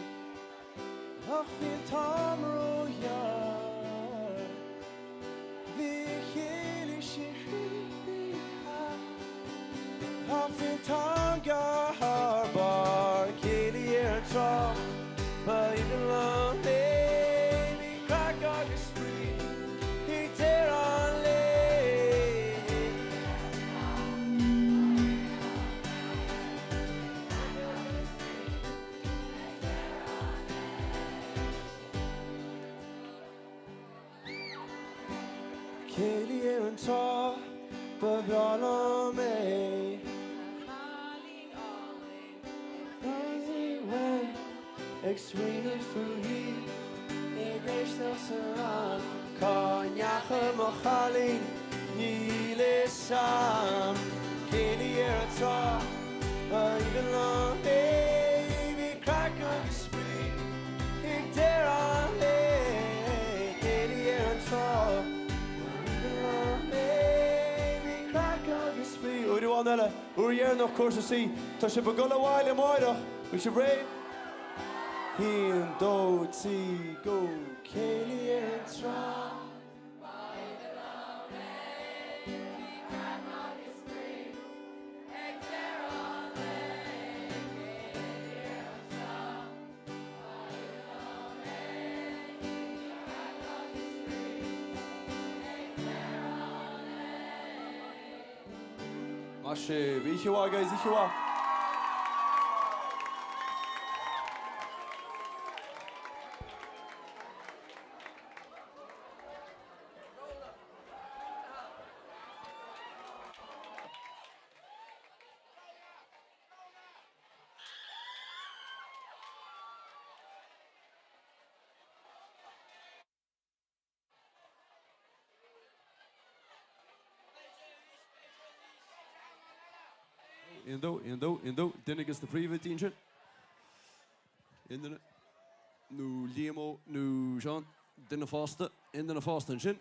ach bhí an t-am róghearr. Bhí an chéilí sin iontach ach bhí an t-am gearr thar barr. Céilí ar an trá, ba aoibhinn liom é, bhí craic agus spraoi ag deireadh an lae. Céilí ar an trá, ba bhreá liom é. Ag smaoineamh fúithi, ag éisteacht san am. Cá ndeachaigh mo chailín, níl fhios a'm. Céilí ar an trá, ba aoibhinn liom é. Bhí craic agus spraoi ag deireadh an lae. Céilí ar an trá, ba aoibhinn liom é. Bhí craic agus spraoi. Uair amháin eile, uair dheireanach, Cúrsa C. Tá sibh ag dul abhaile amáireach. Bhfuil sibh réidh? Haon, dó, trí, go. Céilí ar an trá. Maith sibh. Oíche mhaith guys, oíche mhaith. Aon dó, aon dó, aon dó, duine de na príomhoidí ansin. Aon duine? Nó Liam Ó nó Seán, duine fásta, aon duine fásta ansin.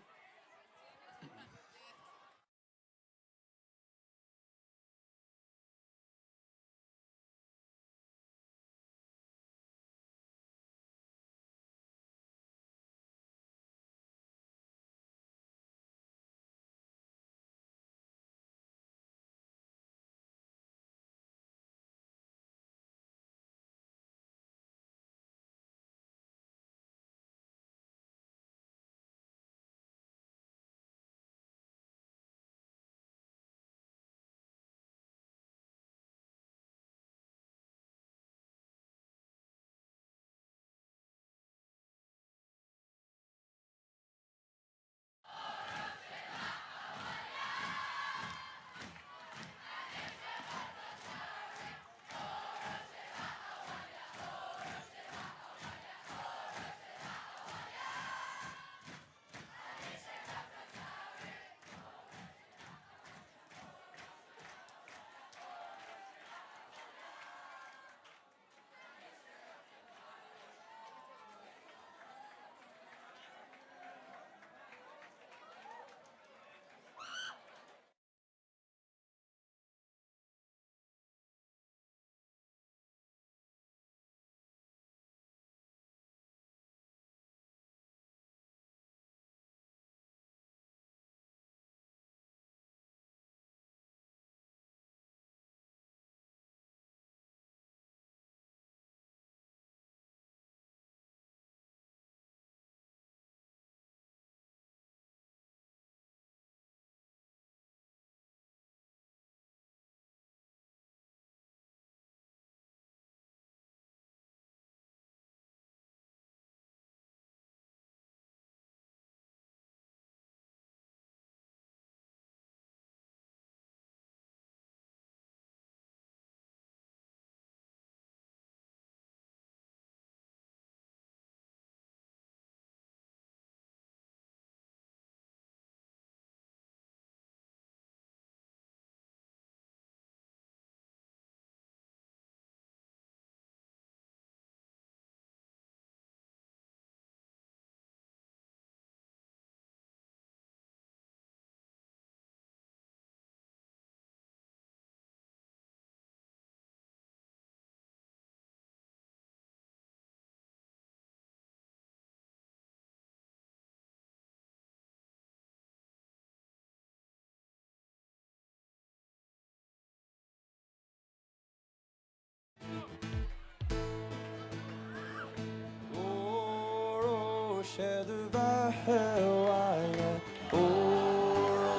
sé do bheatha abhaile, óró.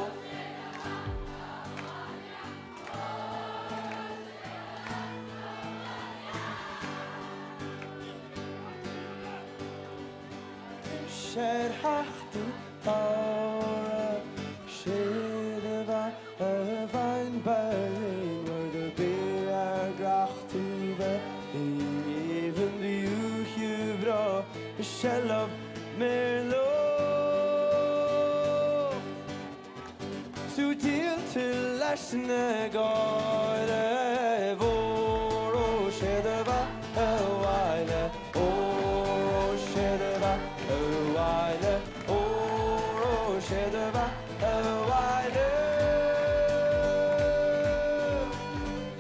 Anois ar theacht an tsamhraidh, sé do bheatha bhain ba léanmhar do b'é ár gcreach tú bheith i ngéibheann dúiche bhreá i seilbh Meirleoch. Sú díolta leis na gáire óró sé do bheatha abhaile, óró sé do bheatha abhaile, óró sé do bheatha abhaile.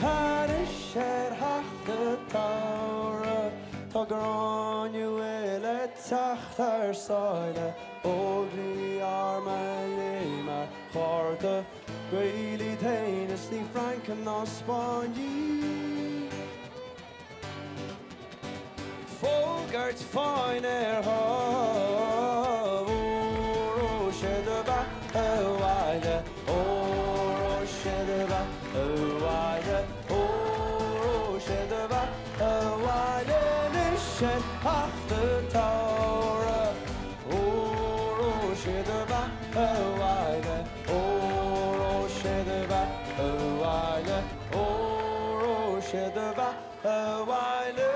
Anois ar theacht an tsamhraidh tá gráinne mhaol ag teacht thar sáile, Óglaigh armtha léi mar chárta, Gaeil iad féin is ní Francaigh ná Spáinnigh. Ag fógairt fáinne ar dhámh, óró sé do bheatha abhaile, óró sé do bheatha abhaile, óró sé do bheatha abhaile anois ar theacht an tsamhraidh, óró sé do bheatha abhaile, óró sé do bheatha abhaile, óró sé do bheatha abhaile.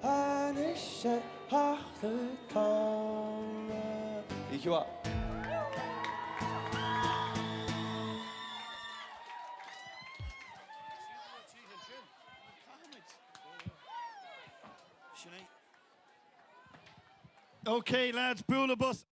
Anois ar theacht an tsamhraidh. Oíche mhaith. Ok lads, bualadh bos.